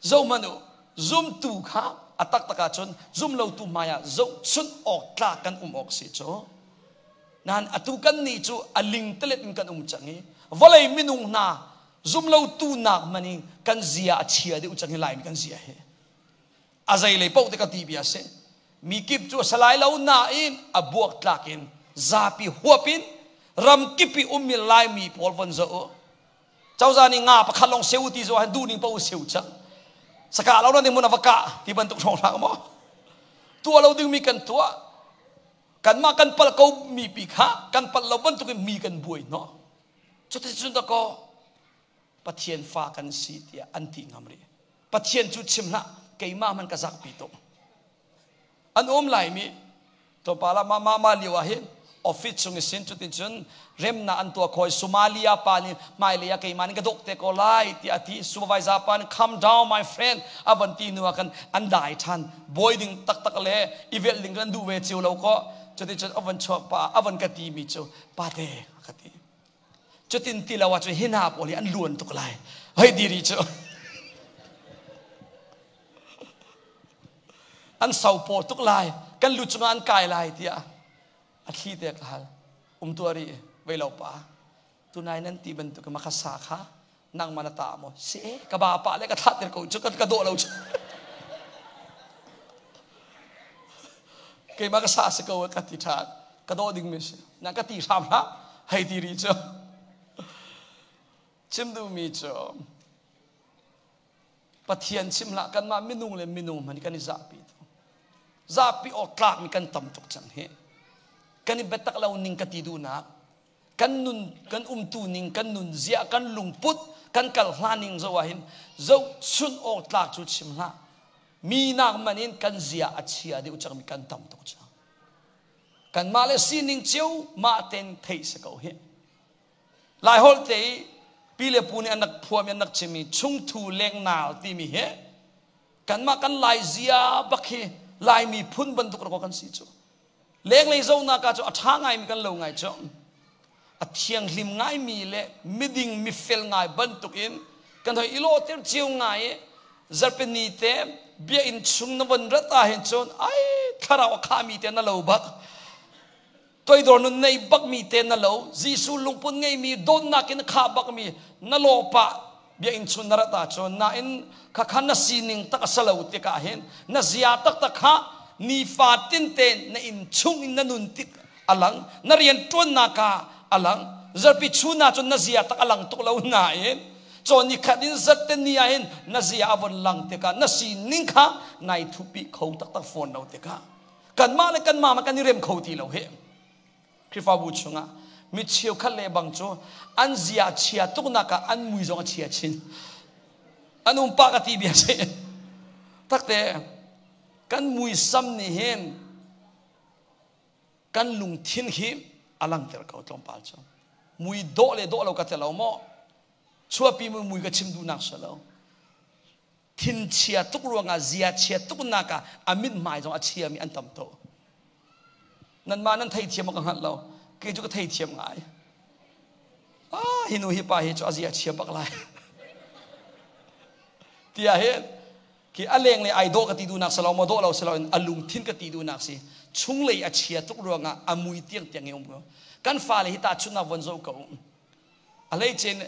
Zohmanh u, zumtu kha a taktak ahcun zumlotu hmaiah zohchunh awk tlak kan um awk si cu. Nain atu kan nih cu a lingtalet in kan um cang i vawlei minung hna zumlotu nak man in kan zia a chia deuh cang hi Laimi kan zia hi. A zeilei paoh te ka ti bia si. Mi kip cu a salai lo nain a buaktlak in zapi huap in ram kip i ummi Laimi pawl von zoh u. Cozah nih nga pakhat lawng seu ti zo han duh ning paoh seu cang. Saka lo na ding mun a va kah ti bantuk hrawng hrang maw? Tuah lo ding mi kan tuah. Kanmah kan palh ko mi pi kha kan palh lo bantuk in mi kan buai hnawh. Cuticun dakaw Pathian fa kan si tiah an ti ngam rih. Pathian cu chim hlah keimah man ka zakpi tuk. An um laimi tlawmpal ah mah mah lio ah hin office chung i sin cutin cun remnak an tuah khoi Somalia pa nih hmailei ah keimah nih ka dawk te ko lai tiah a ti supervisor pa nih calm down my friend a van ti hnu ah khan an dai ṭhan buai ding taktak le i velh ding kan duh ve cio lo ko cutin cun a van chuak pa a van ka ti mi cu pate a ka ti cutin ti lo ahcun hi hna pawl hi an luan tuk lai hei diri cu An sopaw tuk lai, kan lu cungah an kai lai tiah a thli te ka hal. Um tuah rih, vei lo pa. Tunai nan ti bantuk ma kha sa kha nangmah na ta maw? Si e, ka ba pa le ka thlah ter ko cu ka dawh lo cu. Keimah ka sa si ko ka ti ṭhan. Ka dawh ding mi si. Na ka ti hram hlah. Hei ti ri cu. Chim duhmi cu Pathian chim hlah kanmah minung le minung hmanh kan i zahpi tuk. Zahpi awk tlakmi kan tam tuk cang hi. Kan i biatak lo ning ka ti duhnak kan nun kan umtu ning kan nun zia kan lungput kan kal hla ning zo ah hin zohchun awk tlak cu chim hlah mi nak man in kan zia a chia deuh cangmi kan tam tuk cang kanmah le sining cio mah ten theih si ko hi. Laiholh te i pi le pu nih an rak phuami an rak chimmi chungthu lengnaal timi hi kanmah kan Lai zia bak hi Laimi phun bantuk rak kan si cu. Lenglei zohnak ah cu a ṭha ngaimi kan lo ngai cu. A thianghlim ngaimi le miding mifel ngai bantukin kan hoi i lawhter cio ngai i zarhpini te biakinn chung na von rat ah hin cun ai thlarau a khahmi te na lo bak. Toidor nun nei bakmi te na lo. Jesuh lungput ngeimi dawtnak in khah bakmi na lawh pah biakinn chung na rat ahcun nain khakha na sining tak a si lo tikah hin na zia taktak kha nifa tinte na inn chung in na nun tik a lang na rian ṭuannak ah a lang zarpi chun ahcun na zia tak a lang tuk lo nain cawn ni khat in zarhte ni ah hin na zia a von lang tikah na sining kha nai thupi kho taktak fawn lo tikah kanmah le kanmah ma kan i rem kho ti lo he Khrihfabu chungah mi cheukhat le bang cu an zia chia tuknak ah an mui zong a chia chin. An um pa ka ti bia si. Takte kan muisam nih hin kan lungthin hi a langter ko tlawmpal cu. Mui dawh le dawh lo ka ti lo maw? Chuahpi mui mui ka chim duhnak si lo. Thinchia tuk ruangah zia chia tuknak ah a mithmai zong a chiami an tam tuk. Nanmah nan theithiam ka hngalh lo. Kei cu ka theithiam ngai. Ah, hi nu hi pa hi cu a zia chia bak lai. Tiah hi khi a leng le ai dawh ka ti duhnak si lo maw dawh lo si lo in a lungthin ka ti duhnak si. Chunglei a chia tuk ruangah a mui tiang tiang i um ko. Kan fale hi tahchunhnak von zoh ko. A hleicin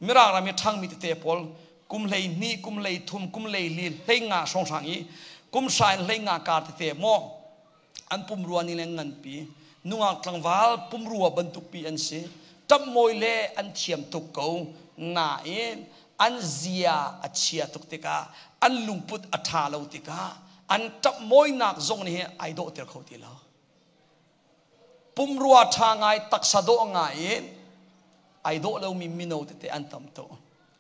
Mirang ram i ṭhangmi tete pawl kum 12, kum 13, kum 14, 15 hrawnghrang i kum hra in 15 kar tete maw an pumrua nih le nganpi nungak tlangval pumrua bantuk pi an si ṭamhmawi le an thiam tuk ko nain an zia a chia tuk tikah an lungput a ṭha lo tikah an ṭamhmawinak zong nih ai dawhter kho ti lo Pumrua ṭha ngai, taksa dawh ngai in ai dawh lomi mino tete an tam tuk.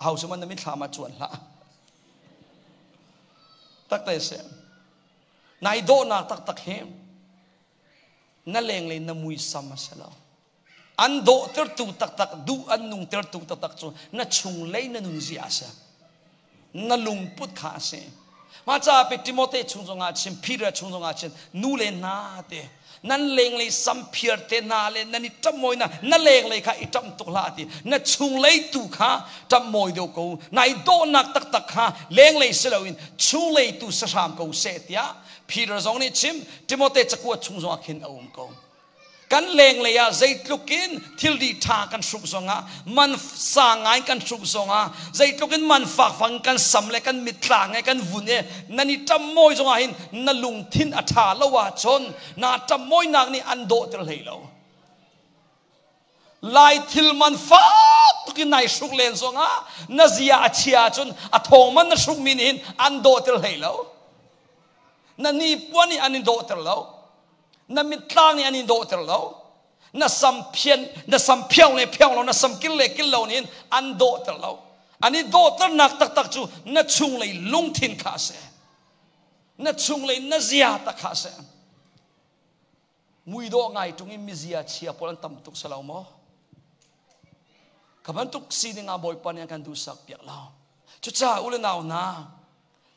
Aho cu man na mitthlam ah cuan hlah. Takte si. Nai dawhnak taktak hi na lenglei na muisam a si lo. An dawhtertu taktak, duh an nungtertu taktak cu na chunglei na nunzia a si. Na lungput kha a si. Mah caah pe Timote chung zongah chim, Peter chung zongah chim, nu le hna te, nan lenglei samphiar te hna le nan i ṭamhmawi na, na lenglei kha i ṭamh tuk hlah ti, na chunglei tu kha ṭamhmawi deuh ko, nai dawhnak taktak kha lenglei si loin chunglei tu si hram ko seh tiah Peter zong nih chim, Timote cakuat chung zongah khin a um ko. Kan lenglei ah zeitluk in thilri ṭha kan hruk zongah, man sang ngai kan hruk zongah, zeitluk in man fakfang kan sam le kan mittlang he kan vun i nan i ṭammawi zongah hin na lungthin a ṭha lo ahcun naa ṭammawinak nih an dawhter hlei lo. Lai thil man fak tuk in nai hruk len zongah na zia a chia ahcun a thawng man na hrukmi nih hin an dawhter hlei lo. Na hnipuan nih an in dawhter lo. Na mittlang nih an in dawhter lo. Na sam phian, na sam phiang le phiang lo, na sam kil le kil lo nih an dawhter lo. An i dawhternak taktak cu na chunglei lungthin kha a si. Na chunglei na zia tak kha a si. Mui dawh ngai ṭung in mizia chia pawl an tam tuk si lo maw? Ka bantuk sining ah Bawipa nih a kan duhsak piak lo. Cucaah u le nau hna,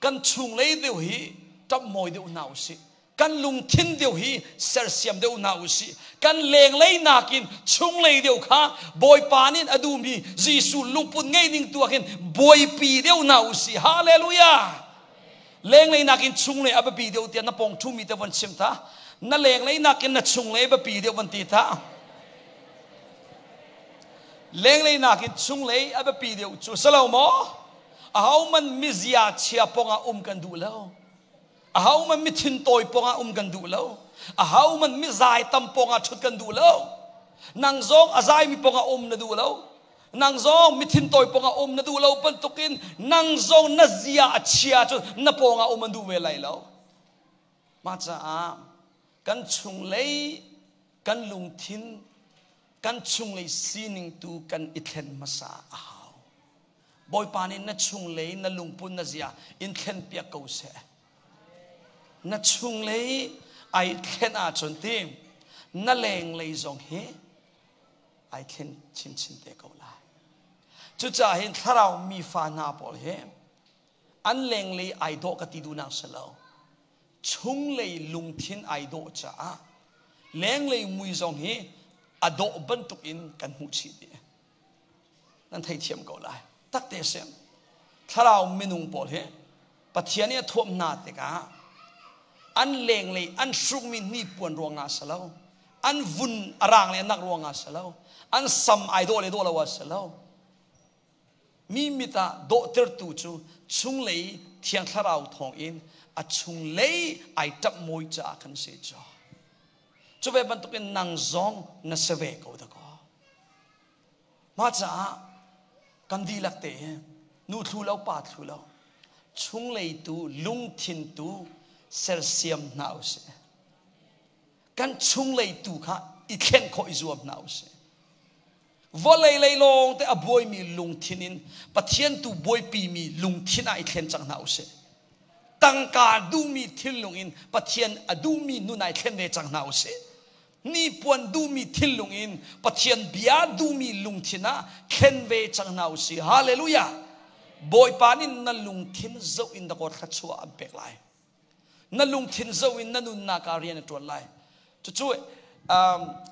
kan chunglei deuh hi ṭamhmawi deuh hna usih. Kan lungthin deuh hi sersiam deuh hna usih. Kan lenglei nakin chunglei deuh kha Bawipa nih a duhmi Jesuh lungput ngei ning tu ah khin buaipi deuh hna usih. Hallelujah! Lenglei nakin chunglei a biapi deuh tiah na pawng ṭhumi te von chim ta. Na lenglei nakin na chunglei biapi deuh von ti ta. Lenglei nakin chunglei a biapi deuh cu si lo maw? Ahohmanh mizia chia pawngah um kan duh lo. Ahohmanh mithin tawi pawngah um kan duh lo. Ahohmanh mizai tam pawngah ṭhut kan duh lo. Nang zong a zaimi pawngah um na duh lo. Nang zong mithin tawi pawngah um na duh lo bantukin nang zong na zia a chia cu na pawngah um an duh ve lai lo. Mah caah kan chunglei kan lungthin kan chunglei sining tu kan i thlen hmasa a hau. Bawipa nih na chunglei na lungput na zia in thlen piak ko seh. Na chunglei ai thlen ahcun ti na lenglei zong hi Ai thlen chinchin te ko lai. Cucaah hin thlarau mi fa hna pawl hi an lenglei ai dawh ka ti duhnak si lo. Chunglei lungthin ai dawh caah lenglei mui zong hi a dawh bantuk in kan hmuh chih dih. Nan theithiam ko lai. Takte sem. Thlarau minung pawl hi Pathian nih a thuam hna tikah an lenglei an hrukmi hnipuan ruangah si lo, an vun a rang le a nak ruangah si lo, an sam ai dawh le dawh lo ah si lo. Mi mit ah dawhtertu cu chunglei Thiang Thlarau thawngin a chunglei ai ṭamh mawi caah khan si cu. Cu ve bantukin nang zong na si ve ko dakaw. Mah caah kan dihlak te hi nu thlu lo pa thlu lo chunglei tu lungthin tu sersiam hna usih. Kan chunglei tu kha i thlen khawh i zuam hna usih. Vawlei lei lawng te a buaimi lungthin in Pathian tu buaipimi lungthin ah i thlen cang hna usih. Tangka duhmi thinlung in Pathian a duhmi nun ah i thlen ve cang hna usih. Hnipuan duhmi thinlung in Pathian bia duhmi lungthin ah thlen ve cang hna usih. Hallelujah! Bawipa nih na lungthin zoh in dakaw thluachuah an pek lai. Na lungthin zoh in na nunnak ah rian a ṭuan lai. Cucu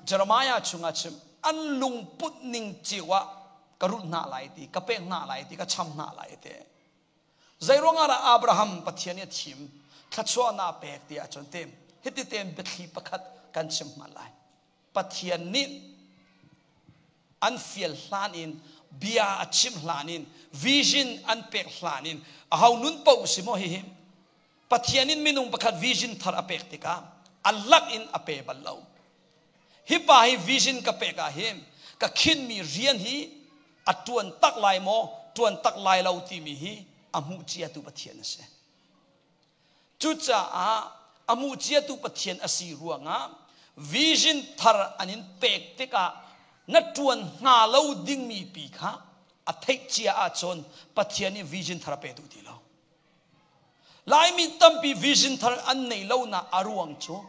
Jeremiah chungah chim an lungput ning cio ah ka rulh hna lai ti, ka pek hna lai ti, ka cham hna lai ti. Zeiruangah dah Abraham Pathian nih a thim, thluachuahnak pek ti ahcun te hiti tein biathli pakhat kan chim hman lai. Pathian nih an fial hlan in bia a chim hlan in vision an pek hlan in aho nun paoh si maw hihi Pathian in minung pakhat vision thar a pek tikah a lak in a pe bal lo. Hi pa hi vision ka pek ah hin ka khinmi rian hi a tuan tak lai maw tuan tak lai lo timi hi a hmuh ciatu Pathian a si. Cucaah a hmuh ciatu Pathian a si ruangah vision thar an in pek tikah na tuan hnga lo dingmi pi kha a theih cia ahcun Pathian nih vision thar a pe duh ti lo. Laimi tampi vision thar an nei lo nak a ruang cu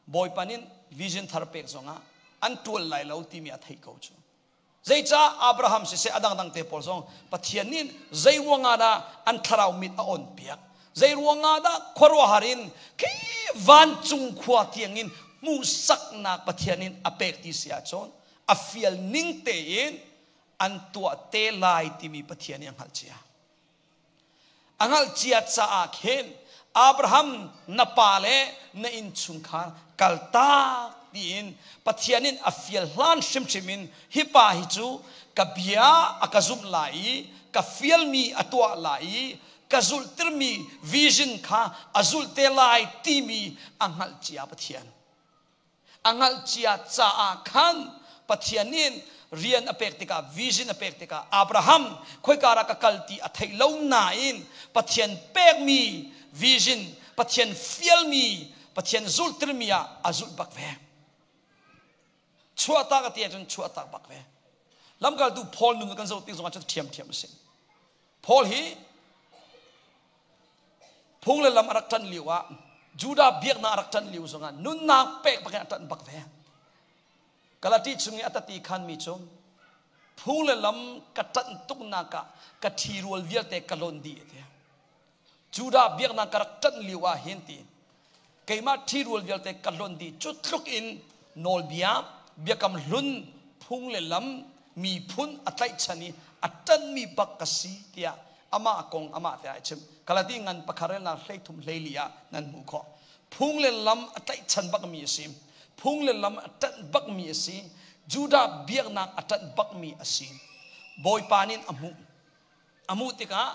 Bawipa nih vision thar pek zongah an ṭual lai lo timi a theih ko cu. Zeicah Abraham siseh a dangdang te pawl zong Pathian nih zei ruangah dah an thlarau mit a on piak? Zei ruangah dah khuaruahhar in khi vancung khua tiangin hmuhsaknak Pathian in a pek ti si ahcun a fial ning tein an tuah te lai timi Pathian nih a hngalh cia. A hngalh cia caah khin Abraham na pa le na innchungkhar kaltak tiin Pathian in a fial hlan hrimhrim in hi pa hi cu ka bia a ka zumh lai i ka fialmi a tuah lai i ka zulhtermi vision kha a zulh te lai timi a hngalh cia Pathian. A hngalh cia caah khan Pathian nih rian a pek tikah vision a pek tikah Abraham khoika dah ka kal ti a theih lo nain Pathian pekmi vision Pathian fialmi Pathian zulhtermi ah a zulh bak ve. Chuahtak a ti ahcun chuahtak bak ve. Lamkaltu Paul nun kan zoh tik zongah cun ṭhiamṭhiam a si. Paul hi Phung le lam a rak ṭan lio ah Judah biaknak a rak ṭan lio zongah nunnak pek bakin a ṭanh bak ve. Galati chung i a tati khanmi cu phung le lam ka ṭanh tuknak ah ka ṭhirual vialte ka lonh dih a ti. Judah biaknak ka rak ṭanh lio ah hin ti keimah ṭhirual vialte ka lonh dih cu tluk in nawlbia biakam hlun phung le lam miphun a tlaihchan i a ṭanhmi bak ka si tiah amah kong amah te ai chim. Galati ngan pakhat relnak 13 14 ah nan hmuh khawh. Phung le lam a tlaihchan bakmi a si. Phung le lam a ṭanh bakmi a si. Judah biaknak a ṭanh bakmi a si. Bawipa nih a hmuh. A hmuh tikah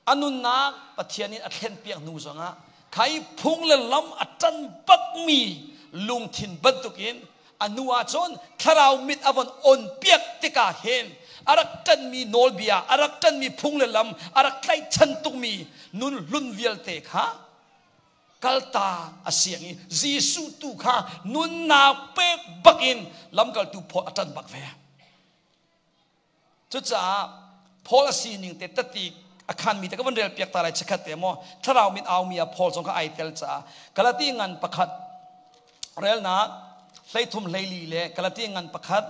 a nunnak Pathian in a thlenpiak hnu zongah khai phung le lam a ṭan bakmi lungthin bantukin a hnu ahcun thlarau mit a von on piak tikah hin a rak ṭanmi nawlbia a rak ṭanmi phung le lam a rak tlaihchan tukmi nun hlun vialte kha kalta a siang i Jesuh tu kha nunnak pek bakin lamkaltu Paul a ṭan bak ve. Cucaah Paul a sining te tati a khanmi te ka van rel piak ta lai chikhat te maw thlarau mit aumi ah Paul zong kha ai tel caah Galati ngan pakhat relnak. 13 hlei le Galati ngan pakhat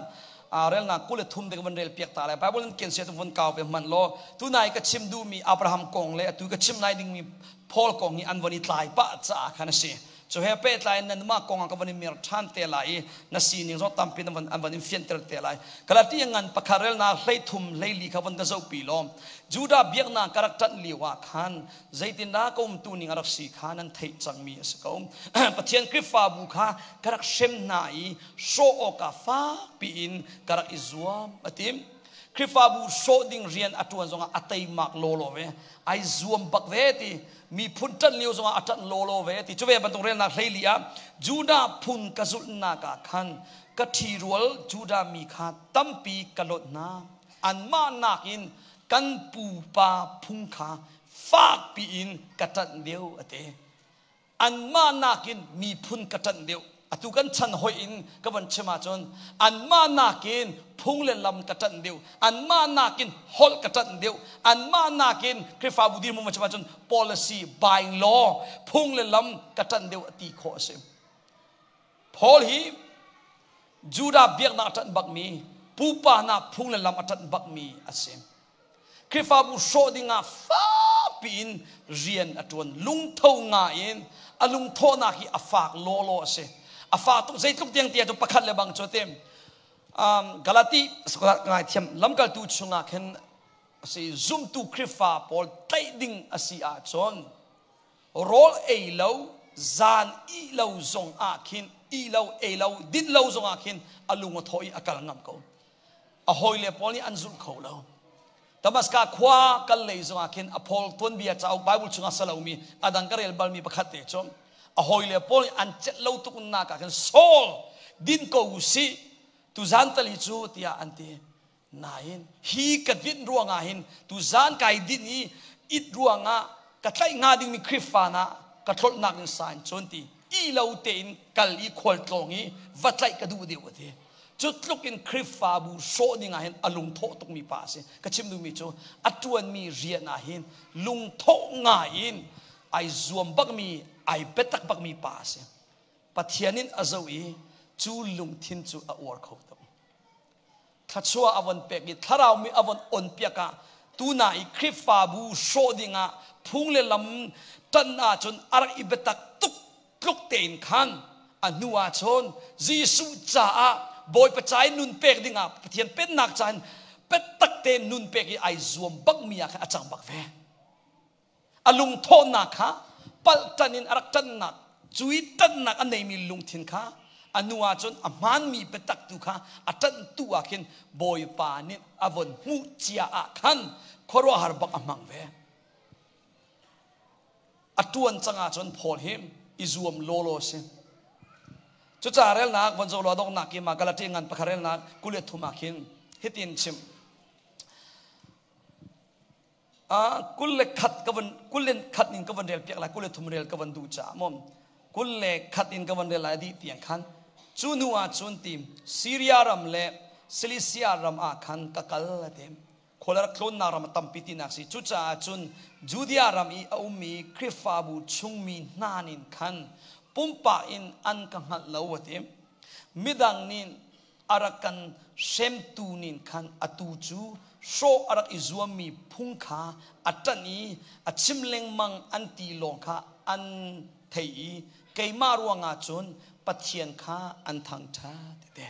relnak 23 te ka van rel piak ta lai. Bible in ken sia tu von kau ve hman law tunai ka chim duhmi Abraham kong le atu ka chim lai dingmi Paul kong hi an von i tlai pah caah khan a si. Cu he pehtlai in nanmah kong ah ka van i mer ṭhan te lai i na sining zong tampi an van in fianter te lai. Galati ngan pakhat relnak 13 hlei kha von ka zohpi law Judah biaknak ka rak ṭanh lio ah khan zeitindah ka umtu ning a rak si kha nan theih cangmi a si ko. Pathian Khrihfabu kha ka rak hrem hna i hrawh awkah fakpi in ka rak i zuam a ti. Khrihfabu hrawh ding rian a ṭuan zongah a teimak lawlaw ve. Ai zuam bak ve ti. Miphun ṭanh lio zongah a ṭanh lawlaw ve ti. Cu ve bantuk relnak 14 ah Judah phun ka zulhnak ah khan ka ṭhirual Judah mi kha tampi ka lonh hna. Anmah nakin kan pupa phung kha fakpi in ka ṭanh deuh a ti. Anmah nakin miphun ka ṭanh deuh. Atu kan chan hoih in ka van chim ahcun anmah nakin phung le lam ka ṭanh deuh. Anmah nakin holh ka ṭanh deuh. Anmah nakin Khrihfabu dirhmun van chim ahcun policy, by law, phung le lam ka ṭanh deuh ti khawh a si. Paul hi Judah biaknak a ṭanh bakmi, pupa hna phung le lam a ṭanh bakmi a si. Khrihfabu hrawh dingah fakpi in rian a ṭuan. Lungtho nga in a lungthawhnak hi a fak lawlaw a si. A fak tuk zeitluk tiang tiah cu pakhat le bang cu tim. Galati ngai thiam lamkaltu chungah khin si zumtu Khrihfa pawl tlaih ding a si ahcun rawl ei lo zan ih lo zong ah khin ih lo ei lo din lo zong ah khin a lung a thaw i a kal ngam ko. A hawile pawl nih an zulh kho lo. Damaska khua kal lei zongah khin a Paul tuanbia cauk Bible chungah salomi a dang ka rel balmi pakhat te cu a hawile pawl nih an celh lo tuk nak ah khin Saul din ko u sih tuzan tali cu tiah an ti. Nain hi ka dinh ruangah hin tuzan kai dinh i it ruangah ka tlaih hnga dingmi Khrihfa na ka tlolhnak in sa in cun ti i lo tein kal i khual tlawng i va tlaih ka duh deuh a ti. Cu tluk in Khrihfabu hrawh ding ah hin a lungthawh tukmi pa a si. Ka chim duhmi cu a ṭuanmi rian ah hin lungthawh ngai in ai zuam bakmi, ai biatak bakmi pa a si. Pathian in a zoh i cu lungthin cu a uar kho tuk. Thluachuah a von pek i thlarau mi a von on piak ah tuna i Khrihfabu hrawh ding ah phung le lam ṭan ahcun a rak i biatak tuk tluk tein khan a hnu ah cun Jesuh caah Bawipa ca i nun pek dingah Pathian pennak ca in biatak tein nun pek i ai zuam bakmi ah khan a cang bak ve. A lungthawhnak kha palh ṭan in a rak ṭannak cu i ṭannak a neimi lungthin kha a hnu ah cun a hmaanmi biatak tu kha a ṭanhtu ah khin Bawipa nih a von hmuh cia ah khan khuaruahhar bak a hmang ve. A ṭuan cang ahcun Paul hi i zuam lawlaw a si. Cucaah relnak von zoh law donghnak i mah Galati ngan pakhat relnak 23 ah khin hitin chim. 21 ka von 21 in ka von rel piak lai 23 rel ka von duh caah mom 21 in ka von rel lai dih tiang khan cu hnu ah cun ti Syria ram le Cilicia ram ah khan ka kal a ti. Khual a rak tlawnnak ram a tampi tinak si. Cucaah cun Judea ram i a ummi Khrihfabu chungmi hna nih khan pumpak in an ka hngalh lo a ti. Midang nih a rak kan hremtu nih khan atu cu hrawh a rak i zuammi phung kha a ṭanh i a chim lengmang an ti lawng kha an thei i keimah ruangah cun Pathian kha an thangṭhat ti.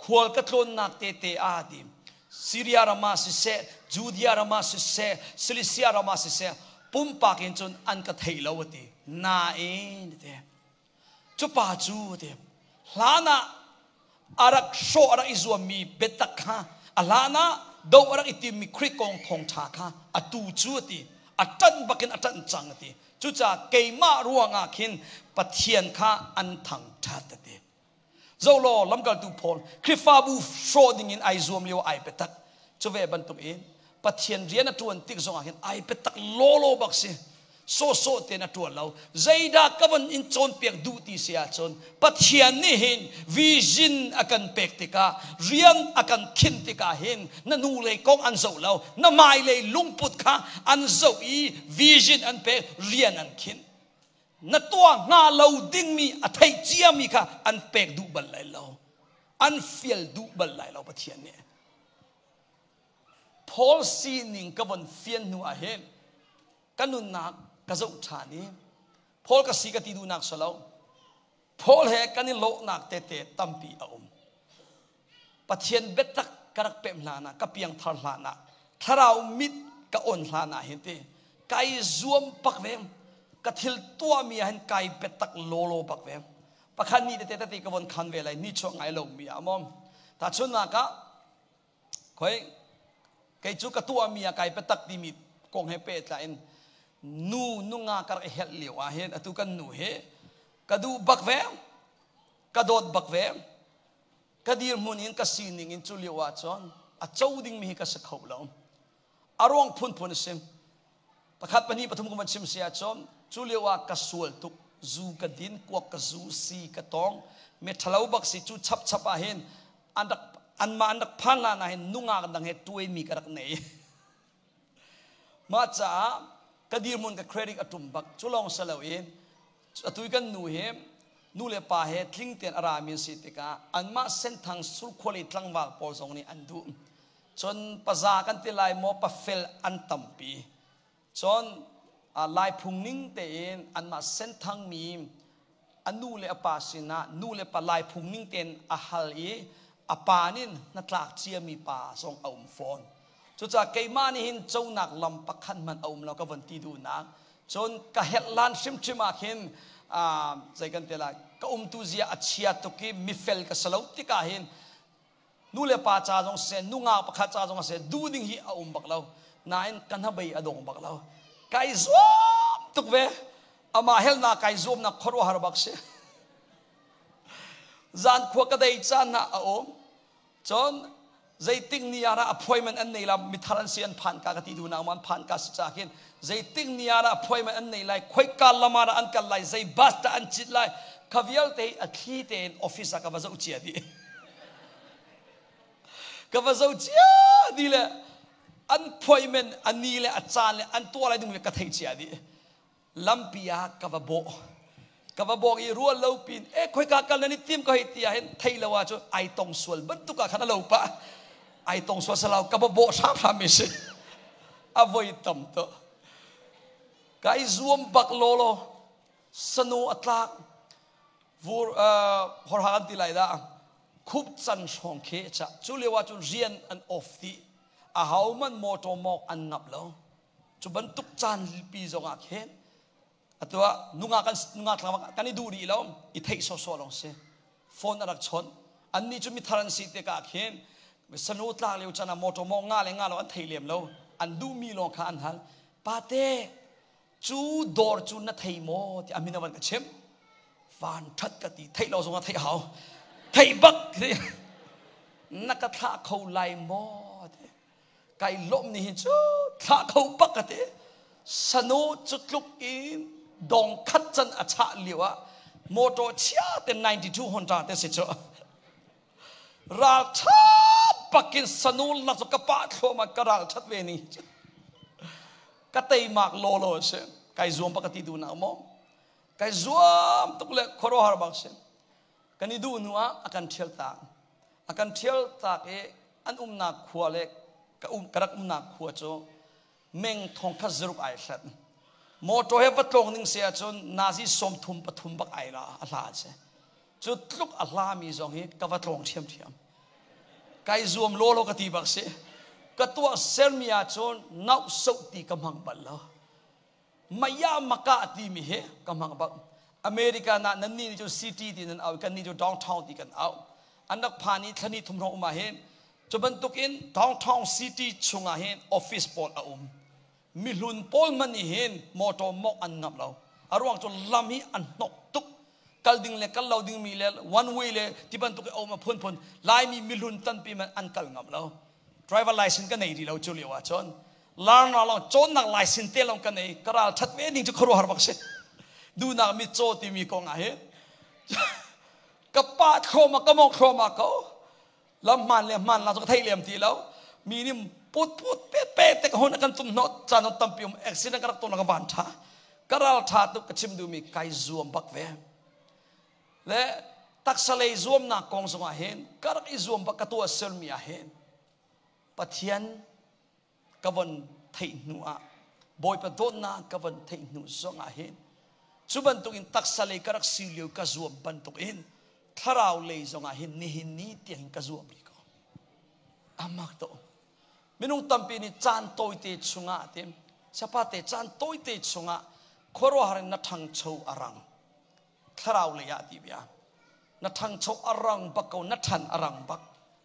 Khual ka tlawnnak tete ah ti Syria ram ah siseh, Judea ram ah siseh, Cilicia ram ah siseh, pumpak in cun an ka thei lo a ti. Nain ti cu pa cu ti hlan ah a rak hrawh a rak i zuammi biatak kha a hlan ah do a rak i timmi Khrih kong thawngṭha kha atu cu a ti a ṭanh bakin a ṭanh cang a ti. Cucaah keimah ruangah khin Pathian kha an thangṭhat a ti. Zoh law lamkaltu Paul Khrihfabu hrawh ding in ai zuam lio ai biatak. Cu ve bantuk in Pathian rian a ṭuan tik zongah hin ai biatak lawlaw bak si. Sawhsawh tein a ṭuan lo. Zeidah ka von in cawnpiak duh ti si ahcun Pathian nih hin vision a kan pek tikah rian a kan khinh tikah hin na nu lei kong an zoh lo na hmailei lungput kha an zoh i vision an pek rian an khinh. Na tuah hnga lo dingmi a theih ciami kha an pek duh bal lai lo. An fial duh bal lai lo Pathian nih. Paul sining ka von fian hnu ah hin ka nunnak ka zoh ṭhan i Paul ka si ka ti duhnak si lo. Paul he kan i lawhnak tete tampi a um. Pathian biatak ka rak pemh hlan ah, ka piangthar hlan ah, thlarau mit ka on hlan ah hin ti kai zuam pak ve. Ka thil tuahmi ah hin kai biatak lawlaw bak ve. Pakhat ni tete tete ka von khan ve lai ni chuak ngai lo mi ah mom. Tahchunnak ah khoi kei cu ka tuahmi ah kai biatak timi kong he pehtlai in nu nunga ka rak i helh lio ah hin atu kan nu hi ka duh bak ve ka dawt bak ve. Ka dirhmun in ka sining in cu lio ahcun a co dingmi hi ka si kho lo. A ruang phunphun a si. Pakhat, pahnih, pathum ka van chim si ahcun cu lio ah ka sual tuk. Zu ka din, kuak ka zu, si ka tong. Mi ṭhalo bak si cu chapchap ah hin an rak anmah an rak phan hlan ah hin nungak dang he tuaimi ka rak nei. Mah caah ka dirhmun ka credit a ṭum bak. Cu lawng si loin atu i kan nu hi nu le pa he tling tein a rami an si tikah anmah Senthang surkhua lei tlangval pawl zong nih an duh. Cun paza kan ti lai maw pafel an tampi. Cun Lai phung ning tein anmah Senthang mi a nu le a pa sinah nu le pa Lai phung ning tein a hal i a pa nin hnatlak ciami pa zong a um fawn. Cucaah keimah nih hin conak lam pakhat hmanh a um lo ka von ti duhnak. Cun ka helh lan hrimhrim ah khin zei kan ti lai ka umtu zia a chia tuk i mifel ka si lo tikah hin nu le pa ca zong siseh nungak pakhat ca zong siseh duh ding hi a um bak lo. Nain ka hnabei a dong bak lo. Kai zuam tuk ve. Amah helnak kai zuamnak khuaruahhar bak si. Zan khua ka dei caan ah a um. Cun zeitik ni ah dah appointment an nei la mithar an si an phan ka ka ti duh nak an phan ka si ca khin zeitik ni ah dah appointment an nei lai khoika lam ah dah an kal lai zei bus dah an cit lai kha vialte a thli tein office ah ka va zoh cia dih ka va zoh cia dih le an appointment a ni le a caan le an tuah lai ding ka theih cia dih Lampi ah ka va bawh. Ka va bawk i rual lo pin e khoika kal nan i tim ka hei ti ah hin thei lo ah cun ai tong sual bantuk ah khan a lo pah. Ai tong sual salau ka va bawh hramhram mi si. A voi tam to. Ka i zuam bak lawlaw. Sanu a tlak. Vur horha kan ti lai dah. Khup can hrawng khi cha. Cu lio ah cun rian an off dih. A ho man motor mawk an ngap lo. Cu bantuk caan pi zongah khin atu ah nungak kan nungak tlangval kan i duh rih lo i theih sawsawh lawng si phone a rak chawnh annih cu mithar an si tikah khin sanu tlak lio chan ah motor maw nga le nga lo an thei lem lo an duhmi lawng kha an hal pate cu dawr cu na thei maw ti a min a van ka chim van that ka ti theih lo zong ah theih hau theih bak na ka thlah kho lai maw ti Kai lawm ni hi cu thlah kho bak ka ti. Sanu cu tluk in dong khat can a chah lio ah motor chia te 92 Honda te si cu. Ral tha bakin sanu lak cu ka pah thluahmah ka ral that ve ni. Ka teimak lawlaw si. Kai zuam bak ka ti duh nak maw? Kai zuam tuk le khuaruahhar bak si. Kan i duh hnu ah a kan ṭhial tak. A kan ṭhial tak i an umnak khua le ka, um, ka rak umnak khua cu meng thong khat zaruk ai hlat. Motor he va tlawng ning se ahcun nazi 33 bak ai la a hla si. Cu tluk a hlami zong hi ka va tlawng ṭhiamṭhiam. Kai zuam lawlaw ka ti bak si. Ka tuah sermi ahcun nauh soh ti ka hmang bal lo. Maya maka timi hi ka hmang bak. America na nan nih cu city ti nan au kan nih cu downtown ti kan au. An rak phan i thlani thum hrawng um ah hin cu bantuk in downtown city chungah hin office pawl a um. Mihlun pawl man nih hin motor mawk an ngamh lo. A ruang cu lam hi an hnok tuk. Kal ding le kal lo ding mi le one way le ti bantuk i a um a phunphun. Laimi mihlun tampi man an kal ngam lo. Driver license ka nei rih lo cu lio ah cun Larna lawng cawnnak laisin te lawng kan ei ka ral that ve ding cu khuaruahhar bak si duhnak mit caw timi kong ah hin ka pa thlawma ka mong thlawma ko lam hman le hman la cu ka thei lem ti lo mi nih put put pe pe te ka hun kan tum hnawh caan tampi um accident ka rak ton ka van tha. Ka ral tha tuk ka chim duhmi kai zuam bak ve. Le taksa lei zuamnak kong zongah hin ka rak i zuam bak ka tuah sermi ah hin Pathian ka von theih hnu ah Bawipa dawtnak ka von theih hnu zongah hin cu bantukin taksa lei ka rak si lio ka zuam bantukin thlarau lei zongah hin nihin ni tiang ka zuam rih ko. Amak to. Minung tampi nih caan tawite chungah tim sapate caan tawite chungah khuaruahhar in na ṭhangcho a rang. Thlarau lei ah ti bia. Na ṭhangcho a rang bak ko, na ṭhan a rang bak.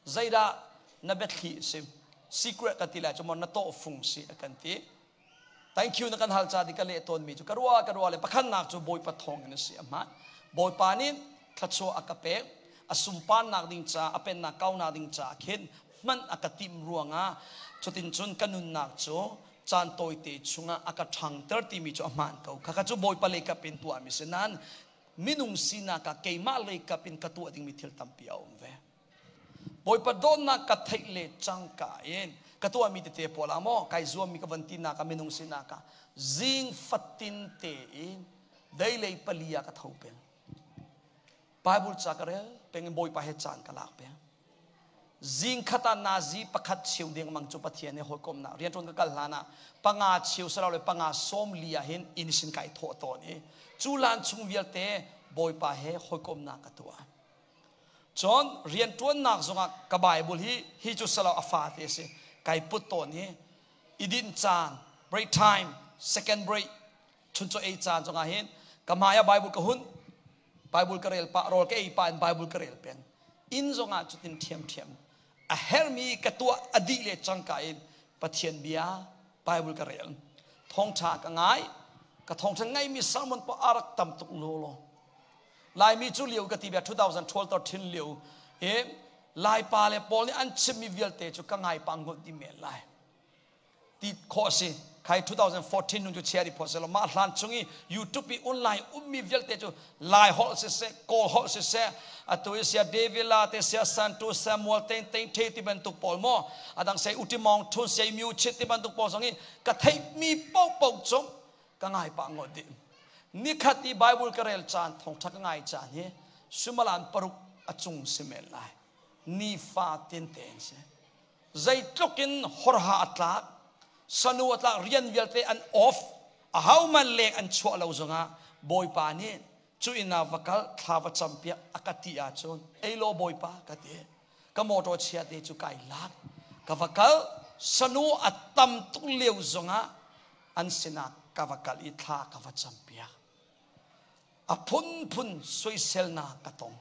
Zeidah na biathli si? Secret ka ti lai cu maw na tawhfung si a kan ti. Thank you na kan hal ca di ka leh tawnmi cu ka ruah ka ruah le pakhatnak cu Bawipa thawng in a si a hmaan. Bawipa nih thluachuah a ka pek. A sunparnak ding ca, a pennak kaunak ding ca khin hman a ka timh ruangah cutin cun ka nunnak cu caan tawite chungah a ka ṭhangter timi cu a hmaan ko. Khakha cu Bawipa lei kap in tuahmi si nain minung sinak ah keimah lei kap in ka tuah dingmi thil tampi a um ve. Bawipa dawtnak ka theih le cangka in ka tuahmi tete pawl ah maw kai zuammi ka van tinak ah minung sinak ah zing fatin tein deilei pali ah ka tho peng. Bible ca ka rel peng in Bawipa he caan ka lak peng. Zing khat ah nazi pakhat cheu dengmang cu Pathian he hawikomhnak rianṭuan ka kal hlan ah panga cheu sarau le panga sawm li ah hin inn sin kai thawh tawn i cu lan chung vialte Bawipa he hawikomhnak ka tuah. Cun rianṭuannak zongah ka Bible hi hi cu salo a fa te a si. Kai put tawn i i dinh caan break time second break chuncaw ei caan zongah hin ka hmai ah Bible ka hun Bible ka rel pah rawl ka ei pah in Bible ka rel peng inn zongah cutin ṭhiamṭhiam a hermi ka tuah a dih le cangka in Pathian bia Bible ka rel thawngṭha ka ngai ka thawngṭha ngaimi sermon pawh a rak tam tuk lawlaw Laimi cu lio ka ti bia 2012 tor thin lio i Laipa le Paul nih an chimmi vialte cu ka ngai pang ngot di men lai ti khawh a si khai 2014 nun cu chia di phawt selaw mah hlan chung i YouTube i online ummi vialte cu Lai holh siseh Kawl holh siseh atu i sia David la te sia Santu Samuel teng teng the ti bantuk pawl maw adang sei utimong thun sei miu chit ti bantuk pawl zong i ka theihmi paohpaoh cu ka ngai pah ngawt dih nikhat i Bible ka rel caan thawngtha ka ngai caan hi sumalan paruk a cung si men lai nifa tin ten si zeitluk in horha a tlak sanu a tlak rian vialte an off a homan leng an chuah lo zongah bawipa nih cu inn ah va kal thla va campiak a ka ti ahcun ei law bawipa ka ti ka motor chia te cu kai lak ka va kal sanu a tam tuk lio zongah an sinah ka va kal i thla ka va campiak a phunphun soiselnak ka tong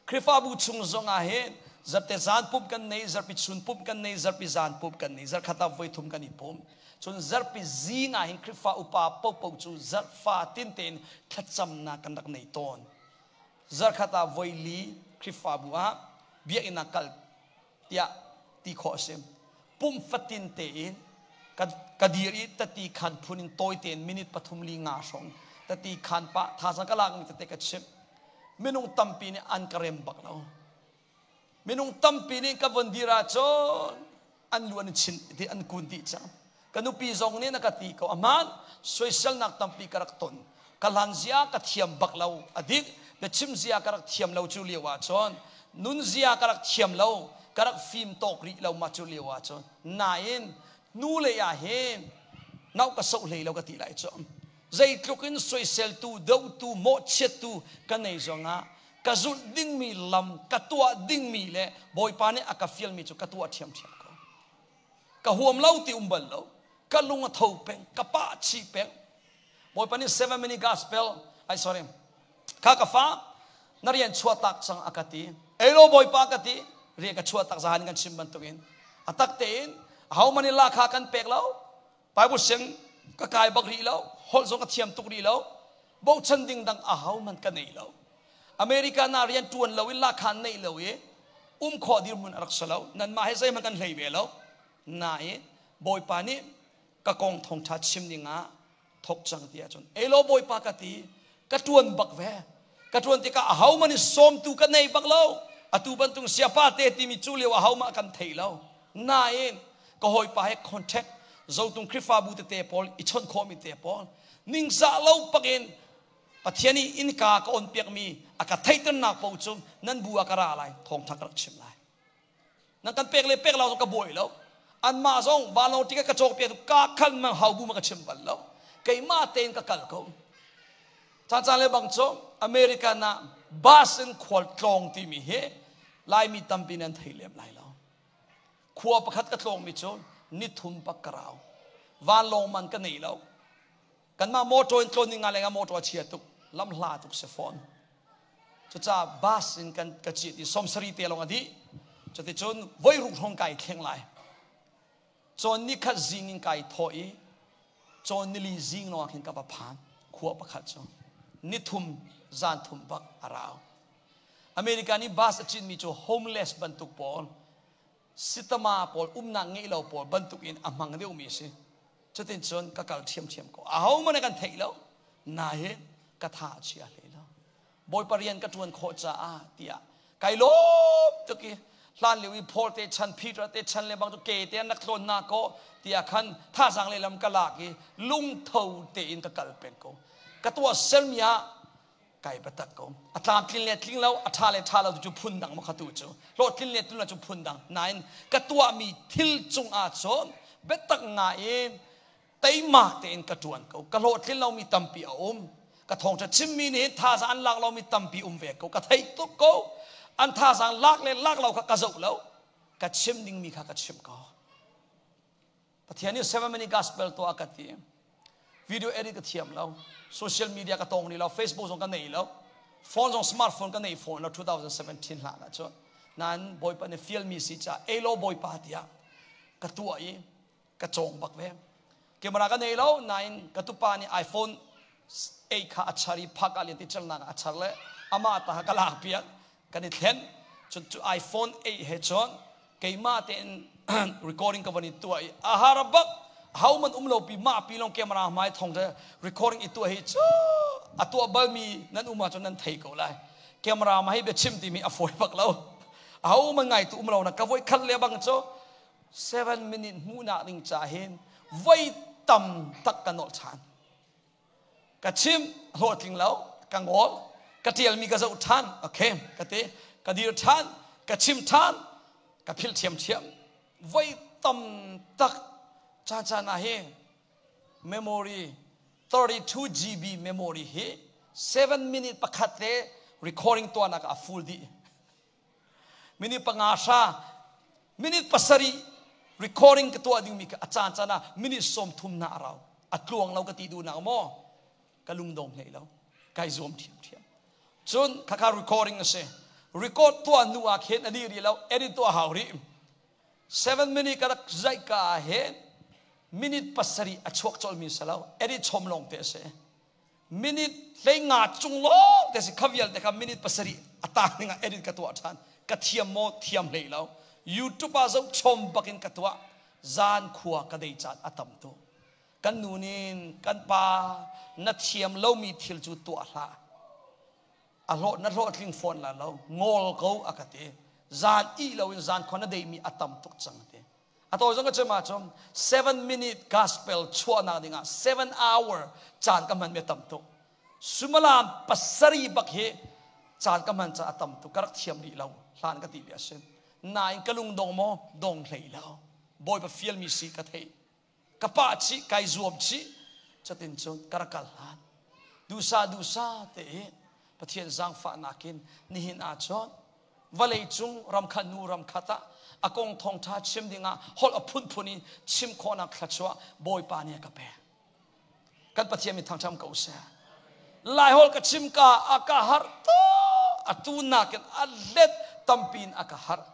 Khrihfabu chung zongah hin zarhte zan pumh kan nei zarhpi chun pumh kan nei zarhpi zan pumh kan nei zarhkhat ah voi thum kan i pum cun zarhpi zing ah hin Khrihfa upa popo cu zarhfa tin tein thlacamnak kan rak nei tawn zarhkhat ah voi li Khrihfabu ah biakinn ah kal tiah ti khawh a si pumh fatin tein ka dir i tati khan phun in tawi tein minute pathum li nga hrawng tati khan pah thazang ka lak mi tete ka chimh minung tampi nih an ka rem bak lo minung tampi nih ka von dir ahcun an lu an chin ti an kun dih cang ka nupi zong nih na ka ti ko ahmaan soiselnak tampi ka rak ton ka hlan zia ka thiam bak lo a dik biachim zia ka rak thiam lo cu lio ahcun nun zia ka rak thiam lo ka rak fim tawk rih lo ma cu lio ahcun nain nu lei ah hin nau ka soh hlei lo ka ti lai cu zeitluk in soiseltu dohtu mawhchiattu ka nei zongah ka zulh dingmi lam ka tuah dingmi le bawipa nih a ka fialmi cu ka tuah ṭhiamṭhiam ko ka huam lo ti um bal lo ka lung a tho peng ka pah chih peng bawipa nih 7 minute gospel ai sorry kha ka fa na rian chuah tak cang a ka ti ei lo bawipa ka ti rian ka chuah tak zahan kan chim bantukin a tak tein ho mani la kha kan pek lo Bible siang ka kai bak rih lo holh zong ka thiam tuk rih lo bochan ding dang a ho man ka nei lo America na rian tuan lo in la khan nei lo i um khawh dirhmun a rak si lo nan mah he zeihmanh kan hlei ve lo nain bawipa nih ka kong thawngtha chim ding ah thok cang ti ahcun ei lo bawipa ka ti ka tuan bak ve ka tuan tikah a ho man i sawmtu ka nei bak lo atu bantung siapa te timi cu lio a ho mah kan thei lo nain ka hawipa he contact zotung Khrihfabu tete pawl i chawnh khawhmi te pawl. Ningzah lo pakin Pathian i innka ka on piakmi a ka theihternak paoh cu nan bu ah ka ra lai, thawngtha ka rak chim lai. Nan kan pek le pek lo ka buai lo. Anmah zong vanlawng ticket ka cawk piak ka khan mang hau bu ma ka chim bal lo. Keimah tein ka kal ko. Caan le bang cu American ah bus in khual tlawng timi hi Laimi tampi nan thei lem lai lo. Khua pakhat ka tlawngmi cu nithum pak ka rau. Vanlawng man ka nei lo. Kanmah motor in tlawn ding nga lengah motor a chia tuk. Lam hla tuk si fawn. Cucaah bus in kan ka cit i sawmsarih te lawng a dih. Cuticun voi ruk hrawng kai thleng lai. Cawn ni khat zing in kai thawh i cawn nili zing lawng ah khin ka va phan. Khua pakhat cu nithum zan thum bak a rau. America nih bus a cinmi cu homeless bantuk pawl sitama pawl umnak ngeih lo pawl bantuk in a hmang deuhmi a si. Cutin cun ka kal ṭhiamṭhiam ko. Ahohmanh kan theih lo. Nain ka tha a chia hlei lo. Bawipa rian ka ṭuan khawh caah tiah kai lawm tuk i hlan lio i Paul te chan Peter te chan le bang cu ke te an rak tlawn na ko tiah khan thazaang lehlam ka lak i lungtho tein ka kal peng ko. Ka tuah sermi ah kai biatak ko. A tlamtlin le tling lo, a ṭha le ṭha lo cu phun dang maw kha tu cu. Hlawhtlin le tlin lo cu phun dang. Nain ka tuahmi thil cungah cun biatak ngai in teimak tein ka ṭuan ko. Ka hlawhtlin lomi tampi a um. Ka thawngṭha chimmi nih thazaang an lak lomi tampi um ve ko. Ka theih tuk ko. An thazaang lak le lak lo kha ka zoh lo. Ka chim dingmi kha ka chim ko. Pathian nih 7 minute gospel tuah ka ti. Video edit ka thiam lo. Social media ka tong ni lo. Facebook zong ka nei lo. Phone zong smartphone ka nei phone lo 2017 hlan ah cun. Nain Bawipa nih fialmi si ca elo Bawipa tiah ka tuah i ka cawng bak ve. Camera ka nei lo nain ka tupa nih iPhone 8 kha a char i phak ah lian ti chalnak a char le amah ta ka lak piak kan i thlen. Cun cu iPhone 8 he cun keimah tein recording ka van i tuah i a har bak ho man um lo pi mah pi long camera hmai thong te recording i tuah hi cu a tuah balmi nan um ahcun nan thei ko lai camera ma hi bia chim timi a fawi bak lo ho man ngai tu um lo na ka voi khat le bang cu 7 minute hmuhnak ding ca hin voi tam tak ka nolh than Ka chim hlawhtling lo, ka ngol, ka ṭialmi ka zoh ṭhan, okay, ka ti, ka dir ṭhan, ka chim ṭhan, ka philh ṭhiamṭhiam. Voi tam tak caan caan ah hi memory 32 GB memory hi 7 minute pakhat te recording tuahnak ah a full dih. Minute panga hra minute pasarih recording ka tuah dingmi kha a caan caan ah minute 30 na a rau. A tluang lo ka ti duhnak maw? Ka lungdong hlei lo. Kai zuam ṭhiamṭhiam. Cun khakha recording a si. Record tuah hnu ah khin a dih rih lo, edit tuah hau rih. 7 minute ka rak zaih ka ah hin minute pasarih a chuak colmi si lo. Edit chom lawng te a si. Minute 15 cung lawng te si kha vialte kha minute pasarih a tang ning ah edit ka tuah ṭhan. Ka thiam maw? Thiam hlei lo. YouTube ah zoh chom bakin ka tuah. Zan khua ka dei caan a tam tuk. Kan nu nin kan pa na thiam lomi thil cu tuah hlah. A hlawh na hlawhtling fawn la lo. Ngol ko a ka ti. Zan ih loin zan khua na deimi a tam tuk cang a ti. A tawi zong ka chim ahcun 7 minute gospel chuahnak dingah 7 hour caan ka hmanmi a tam tuk. Suimilam pasarih bak hi caan ka hman caan a tam tuk. Ka rak thiam rih lo. Hlan ka ti bia a si. Nain ka lung dong maw? Dong hlei lo. Bawipa fialmi si ka theih. Ka pah chih, kai zuam chih. Cutin cun ka rak kal hlan. Duhsah duhsah te i Pathian zaangfahnak in nihin ahcun vawlei cung ramkhat nu ramkhat ah a kong thawngṭha chim dingah holh a phunphun in chim khawhnak thluachuah Bawipa nih a ka pek. Kan Pathian min thangṭham ko seh. Laiholh ka chim ka a ka harh tuk. Atu nakin a let tampi in a ka harh.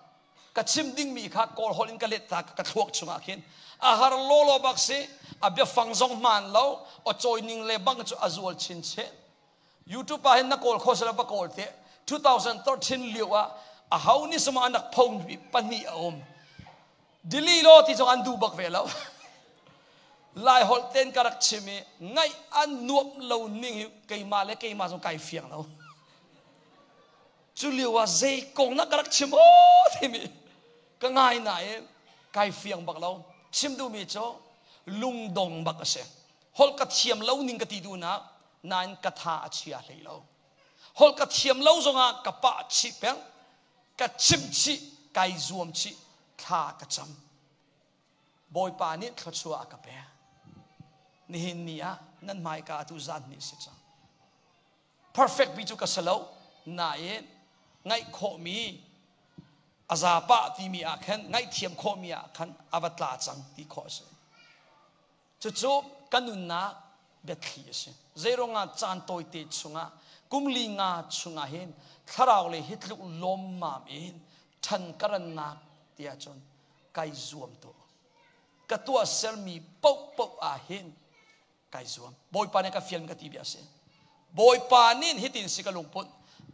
Ka chim dingmi kha Kawl holh in ka let ta ka thluak chungah khin a har lawlaw bak si. A biafang zong hmaan lo. Aw cawi ning le bang cu a zual chinchin. YouTube ah hin na kawl kho sila va kawl te 2013 lio ah a ho nih sama an rak pho pahnih a um dili lo ti zong an duh bak ve lo lai holh ten ka rak chim i ngaih an nuam lo ning hi keimah le keimah zong kai fiang lo cu lio ah zei kong na ka rak chim o timi ka ngai na i kai fiang bak lo chim duhmi cu lungdong bak a si. Holh ka thiam lo ning ka ti duhnak, nain ka tha a chia hlei lo. Holh ka thiam lo zongah ka pah chih peng, ka chimh chih, kai zuam chih, thla ka cam. Bawipa nih thluachuah a ka pek. Nihin ni ah nan hmaika atu zan ni si cang. Perfect bi cu ka si lo, nain ngaih khawhmi a zapa timi ah khan ngaihthiam khawhmi ah khan a va tla cang ti khawh a si. Cucu ka nunnak biathli a si. Zeiruangah caan tawite chungah kum li nga chungah hin thlarau le hi tluk lawmmam in ṭhan ka rannak tiah cun kai zuam tu. Ka tuahsermi paohpaoh ah hin kai zuam. Bawipa nih ka fial ka ti bia a si. Bawipa nih hitin si ka lungput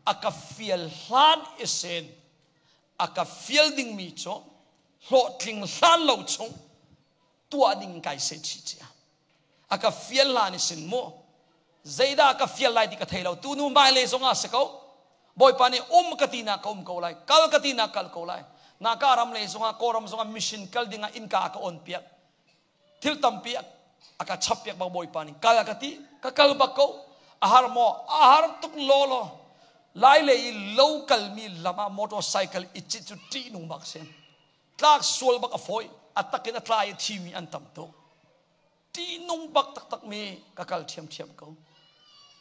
a ka fial hlan i sen a ka fial dingmi cu hlawhtling hlan lo chung tuah ding kai se chih cia. A ka fial hlan i sin mu zeidah ka fial lai ti ka thei lo tu nu hmailei zong ah si ko Bawipa nih um ka ti nak ka um ko lai kal ka ti nak kal ko lai naka ram lei zongah Kawlram zongah mission kal dingah innka a ka on piak thil tampi a ka chap piak bak Bawipa nih kal a ka ti ka kal bak ko a har maw a har tuk law law lai lei i lo kalmi lam ah motorcycle i cit cu ṭih nung bak si tlak sual bak a fawi a takin a tla i thimi an tam tuk ṭihnung bak taktak mi ka kal ṭhiamṭhiam ko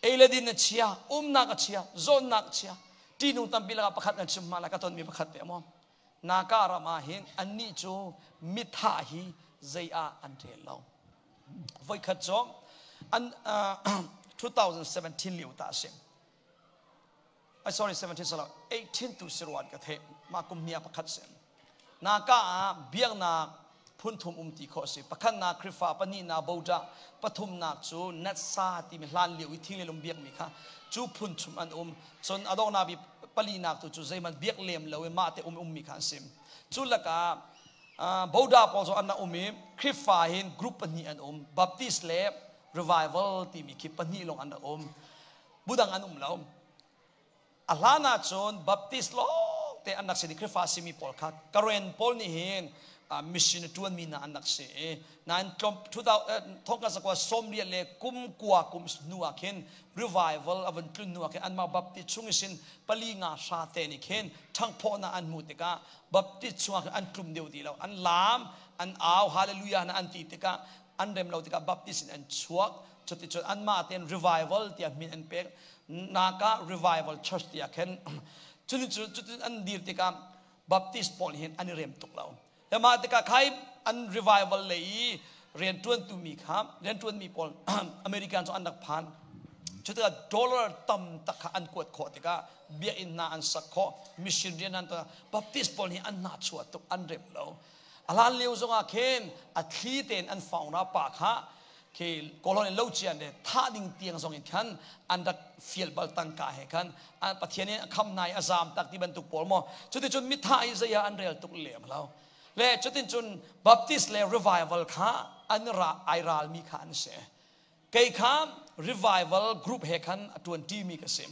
ei le din a chia umnak a chia zawnnak a chia ṭihnung tampi lakah pakhat kan chim hma lai ka tonmi pakhat te maw naka ram ah hin annih cu mithah hi zei ah an rel lo voikhat cu an 2017 lio ta a si sorry 17 salo 18 tu siruan ka the ma kum hnia pakhat si naka ah biaknak phun thum um ti khawh si pakhat na Khrifa pahnih na Buddha pathum nak cu natsa timi hlan lio i thing le lung biak mi kha cu phun chum an um cun adong na bi pali nak tu cu zeiman biak lem lo i mah te um um mi kha an sim cu lakah Buddha pawl cu an um i Khrifa hin group pahnih an um Baptist le revival timi khi pahnih lawng an um budang an um lo a hlan ah cun Baptist lawng te an rak si Khrihfa simi pawl kha Karen pawl nih hin mission tuan mi na an rak si i nain tlom thongka zakwa sawmriat le kum kua kum hnu ah khin revival a vun tlun hnu ah khin anmah Baptist chung isin pali nga hra te nih khin ṭhangphawhnak an hmuh tikah Baptist chungah khin an tlum deuh ti lo an laam an au hallelujah na an ti tikah an rem lo tikah Baptist in an chuak cuticun anmah tein revival tiah min an pek naka revival church tiah khin cuticun an dir tikah Baptist pawl hin an i rem tuk lo mah tikah khai an revival lei i rianṭuantu mi kha rianṭuan mi pawl American cu an rak phan cutikah dollar tam tak kha an kuat khawh tikah biakinn hna an sak khawh mission rian an Baptist pawl hi an hna chuah tuk an rem lo a hlan lio zongah khin a thli tein an founder pa kha khi kawlhawn in lo cian le thah ding tiang zong in khan an rak fial bal tangka he khan Pathian in a kham hna i a zam tak ti bantuk pawl maw cuticun mithah i zei ah an rel tuk lem lo le cutin cun Baptist le revival kha an ra ai ralmi kha an si kei kha revival group he khan a tuan mi ka si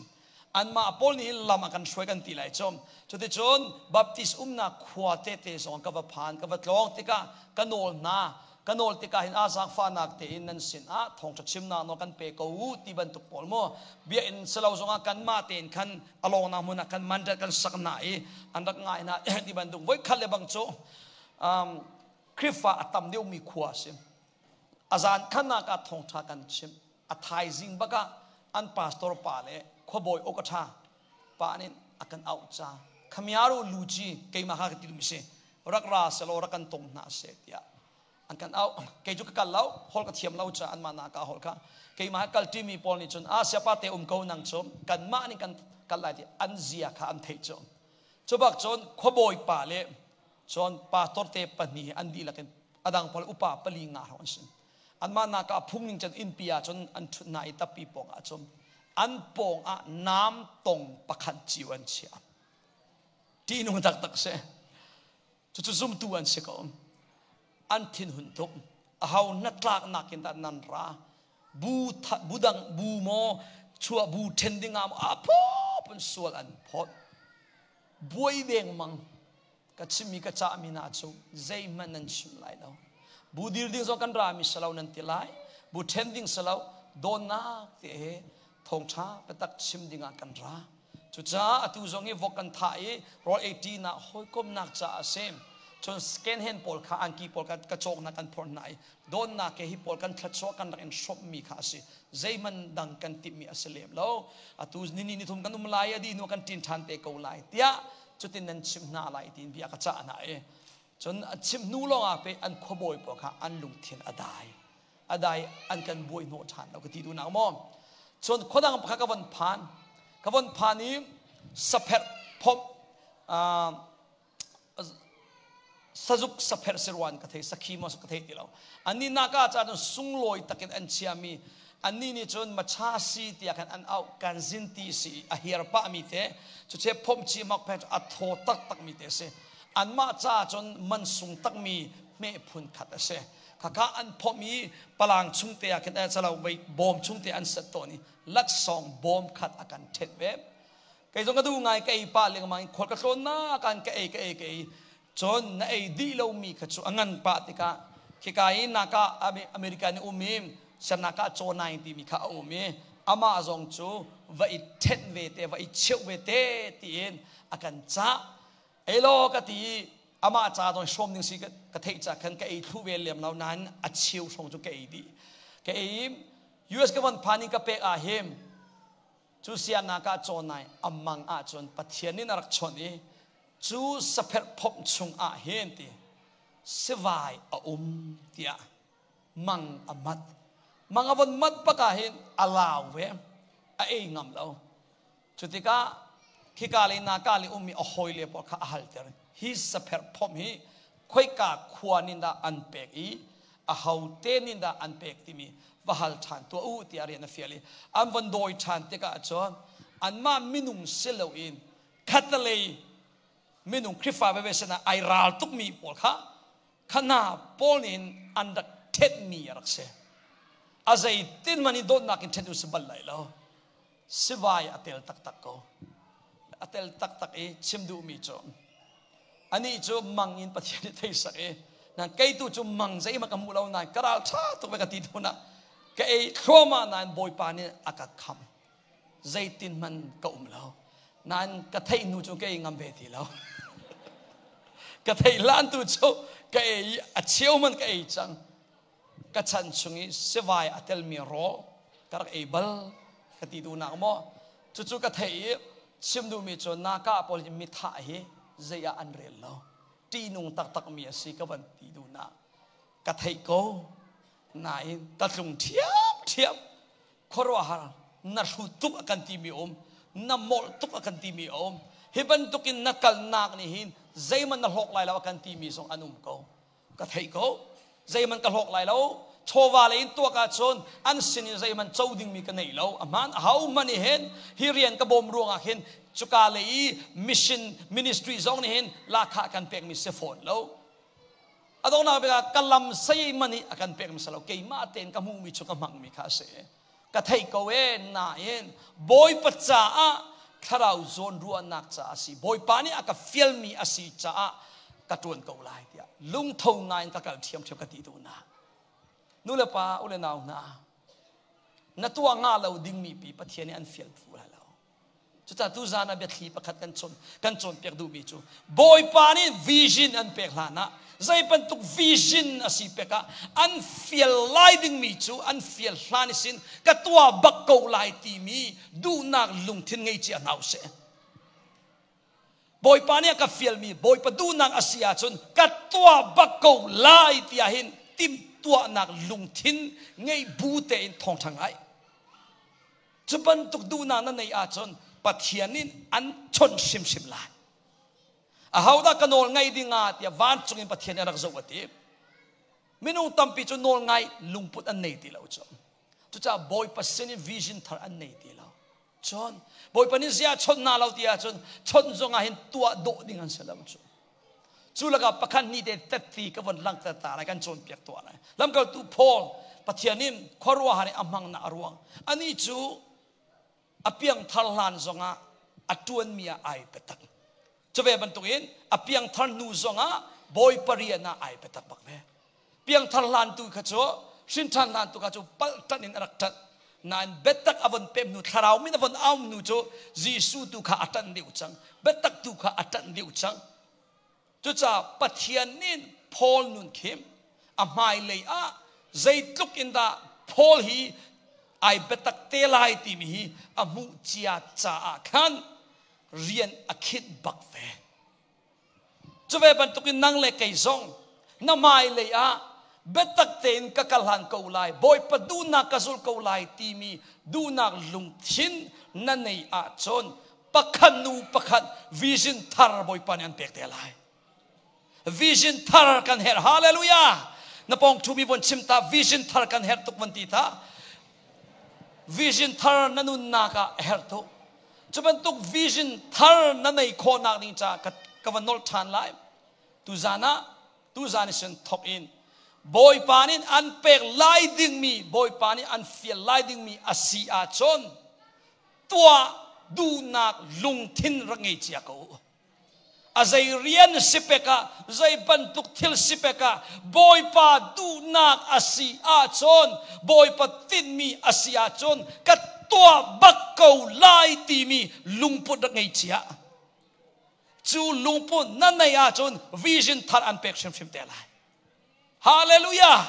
anmah pawl nih lam a kan hruai kan ti lai cu cuticun Baptist umnak khua tete zong ka va phan ka va tlawng tikah ka nawl hna ka nawl tikah hin a zaangfahnak tein nan sin ah thawngṭha chimnak nawl kan pe ko u ti bantuk pawl mu biakinn silo zongah kanmah tein khan a lawngnak hmun ah kan mandate kan sak hna i an rak ngai hna ti bantuk voi khat le bang cu Khrihfa a tam deuhmi khua a si a zan khan ah thawngṭha kan chim a thaizing bak ah an pastor pa le khuabawi awk a ṭha pa nih a kan auh ca khamiaro luci keimah kha ka ti mi si rak ra selaw rak kan tong hna seh tiah an kan auh kei cu ka kal lo hol ka thiam lo ca anmah na ka hol kha keimah kal ṭimi pawl nih cun a siapa te um ko nang cu kanmah nih kan kal lai ti an zia kha an theih cu cu bak cun khuabawi pa le cun pastor te pahnih an dihlak in adang pawl upa pali nga hrawng an si anmah nak ah phung ning cun innpi ah cun an ṭhut hna i tappi pawng ah cun an pawng ah nam tong pakhat cio an chiah ṭihnung taktak si cucu zumtu an si ko an thinhun tuk aho hnatlaknak in dah nan ra bu bu dang bu maw chuah bu ṭhen ding ah maw a phawp sual an phawt buai dengmang ka chimmi ka cahmi hna cu zeihmanh nan chim lai lo bu dir ding zong kan rami salo nan ti lai. Bu ṭhen ding si lo, dawtnak te he thawngṭha biatak chim dingah kan ra. Cucaah atu zong hi vok kan thah i rawl ei nak hawikomnak caah a si. Cun scan hand pawl kha angki pawl ka cawknak kan phorh hna i dawnnak ke hi pawl kan thluachuah kan rak in hrawmhmi kha a si. Zeihmanh dang kan timhmi a si lem lo. Atu ni ni nithum kan um lai a dih hnu kan ṭin ṭhan te ko lai tiah cutin nan chimh hna lai tiin bia ka cah hna i cun a chimh hnu lawngah pe an khuabawi pawl kha an lungthin a dai. A dai an kan buai hnawh ṭhan lo ka ti duhnak maw. Cun khuadang pakhat ka von phan. Ka von phan i sapherh phomh sazuk sapherh siruan ka thei sakhi maw ka thei ti lo. Anni naka ca cun sunglawi takin an chiami anni nih cun macha si tiah khan an auh kan zin ti si a hiar pah mi te cuche phomh chi mak phen a thaw taktak mi te si anmah ca cun man sung takmi hmeh phun khat a si. Khakha an phomh i palang chung te ah khin calo vei bawm chung te an set tawn i laksawng bawm khat a kan ṭhet ve. Kei zong ka duh ngai ka ei pah lengmang in khual ka tlawn nak an ka ei ka ei ka ei. Cun na ei dih lomi kha cu a ngan pah tikah khika i naka America nih um i sernaka cawnai timi kha a um i amah zong cu va i ṭhenh ve te va i cheuh ve te tiin a kan cah. Ei law ka ti i amah ca zong hrawm ding si ka theih ca khan ka ei thlu ve lem lo nain a cheu hrawng cu ka ei dih. Ka ei i US ka von phan in ka pek ah hin cu sianak ah cawnai amang ah cun Pathian nih na rak chawnh i cu sapherh phomh chung ah hin ti sivai a um tiah mang a mat. Mang a von mat bak ah hin a lau ve a ei ngam lo. Cu tikah khika le naka le ummi a hawile pawl kha a halter. Hi sapherh phomh hi khoika khua nih dah an pek i ahote nih dah an pek timi va hal ṭhan tuah u tiah rian a fial i an von dawi ṭhan tikah cun anmah minung si loin khatalei minung Khrihfa veve sinah ai ral tukmi pawl kha khana pawl nih an rak ṭhenhmi a rak si. A zeitin man i dawtnak in ṭhen u si bal lai lo. Sivai a tel taktak ko. A tel taktak i chim duhmi cu anih cu mang in Pathian nih thei sak i nan kei tu cu mang zeihmanh ka hmu lo nain ka ral ṭha tuk ve ka ti hnu ah ka ei thluahmah nain Bawipa nih a ka kham. Zeitin hmanh ka um lo. Nain ka theih hnu cu ka ei ngam ve ti lo. Ka theih hlan tu cu ka ei i a cheu man ka ei cang. Ka chan chung i sivai a telmi raw ka rak ei bal ka ti duhnak maw. Cucu ka theih i chim duhmi cu naka pawl hi mithah hi zei ah an rel lo. Ṭihnung taktakmi a si ka van ti duhnak. Ka theih ko nain ka tlung ṭhiamṭhiam. Khuaruahhar na hrut tuk a kan timi um, na molh tuk a kan timi a um. Hi bantukin na kalnak nih hin zeihmanh na hlawk lai lo a kan timi zong an um ko. Ka theih ko. Zeihmanh ka hlawk lai lo. Chawva lei in tuak ahcun an sin in zeihmanh co dingmi ka nei lo. A hmaan aho hmanh nih hin hi rian ka bawm ruangah hin cuka lei i mission ministry zong nih hin lahkhah kan pekmi si fawn lo. A donghnak bik ah ka lam sei man i a kan pek hmasa lo. Keimah tein ka hmuhmi cu ka hmangmi kha a si. Ka theih ko e nain Bawipa caah thlarau zawn ruahnak caah a si. Bawipa nih a ka fialmi a si caah ka ṭuan ko lai tiah lungtho ngai in ka kal ṭhiamṭhiam ka ti duh na. Nu le pa, u le nau hna, na tuah nga lo dingmi pi Pathian nih an fial phu lai lo. Cucaah tuzan ah biathli pakhat kan cawn kan cawnpiak duhmi cu Bawipa nih vision an pek hlan ah zei bantuk vision a si pek ah an fial lai dingmi cu an fial hlan isin ka tuah bak ko lai timi duhnak lungthin ngei cia hna usih. Bawipa nih a ka fialmi Bawipa duhnak a si ahcun ka tuah bak ko lai tiah hin timhtuahnak lungthin ngei bu tein thawngṭha ngai. Cu bantuk duhnak na neih ahcun Pathian nih an chawnh hrimhrim lai. Ahodah ka nawl ngaih ding ah tiah vancung in Pathian nih a rak zoh a ti. Minung tampi cu nawl ngai lungput an nei ti lo cu. Cucaah Bawipa sin in vision thar an nei ti lo. Cun Bawipa nih ziah chawnh hna lo ti ahcun chawnh zong ah hin tuah dawh ding an si lo cu. Cu lakah pakhat hnih te tetti ka von langhter ta lai kan cawnpiak tuah lai. Lamkaltu Paul Pathian in khuaruahhar in a hmangnak a ruang. Anih cu a piangthar hlan zongah a ṭuanmi ah ai biatak. Cu ve bantukin a piangthar hnu zongah Bawipa rian ah ai biatak bak ve. Piangthar hlan tu kha cu Hrin ṭhan hlan tu kha cu palh ṭanh in a rak ṭanh. Nain biatak a von pem hnu thlarau min a von au hnu cu Jesuh tu kha a ṭanh deuh cang. Biatak tu kha a ṭanh deuh cang. Cucaah Pathian nih Paul nun khim a hmailei ah zeitluk in dah Paul hi ai biatak te lai timi hi a hmuh cia caah khan rian a khinh bak ve. Cu ve bantukin nang le kei zong na hmailei ah biatak tein ka kal hlan ko lai, Bawipa duhnak ka zul ko lai timi duhnak lungthin na nei ahcun pakhat nu pakhat vision thar Bawipa nih an pek te lai. Vision thar kan herh. Hallelujah! Na pawng ṭhumi von chim ta vision thar kan herh tuk von ti ta. Vision thar na nunnak ah a herh tuk. Cu bantuk vision thar na nei khawhnak ding ca ka van nolh ṭhan lai. Tuzan ah tuzan i sin thok in Bawipa nih an pek lai dingmi Bawipa nih an fial lai dingmi a si ahcun tuah duhnak lungthin rak ngei cia ko. A zei rian si pek ah, zei bantuk thil si pek ah, Bawipa duhnak a si ahcun, Bawipa tinhmi a si ahcun, ka tuah bak ko lai timi lungput rak ngei cia. Cu lungput na nei ahcun vision thar an pek hrimhrim te lai. Hallelujah!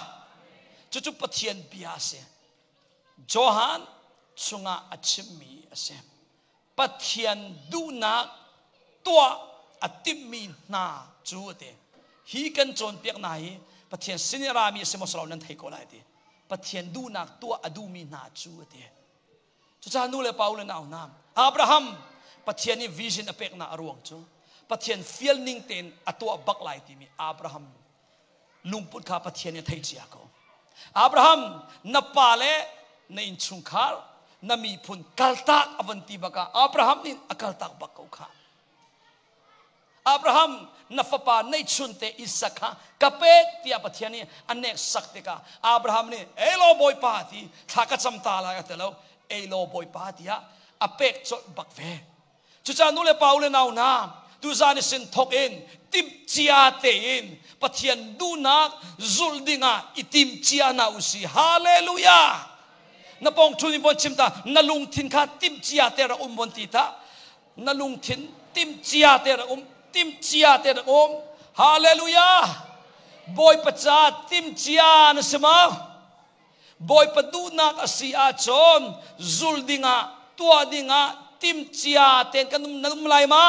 Cucu Pathian bia a si. Johan chungah a chimmi a si. Pathian duhnak tuah a timhmi hna cu a ti. Hi kan cawnpiak hna hi Pathian sin i rami a si maw si lo nan thei ko lai ti. Pathian duhnak tuah a duhmi hna cu a ti. Cucaah nu le pa u le nau hna, Abraham Pathian i vision a peknak a ruang cu Pathian fial ning tein a tuah bak lai timi Abraham lungput kha Pathian nih a thei cia ko. Abraham na pa le na innchungkhar na miphun kaltak a van ti bak ah Abraham nih a kaltak bak ko kha. Abraham na fapa neihchun te Isak kha ka pek tiah Pathian nih a nek sak tikah Abraham nih ei law Bawipa ti thla ka cam ta lai a ti lo ei law Bawipa tiah a pek colh bak ve. Cucaah nu le pa u le nau hna, tuzan i sin thawk in timhcia tein Pathian duhnak zulh dingah i tim cia hna u si. Hallelujah! Na pawng ṭhun in von chim ta, na lungthin kha timhcia te rak um von ti ta. Na lungthin timhcia te rak um, timhcia te rak um. Hallelujah! Bawipa ca timhcia na si ma? Bawipa duhnak a si ahcun zul dingah tuah dingah timcia tein kan um na um lai ma?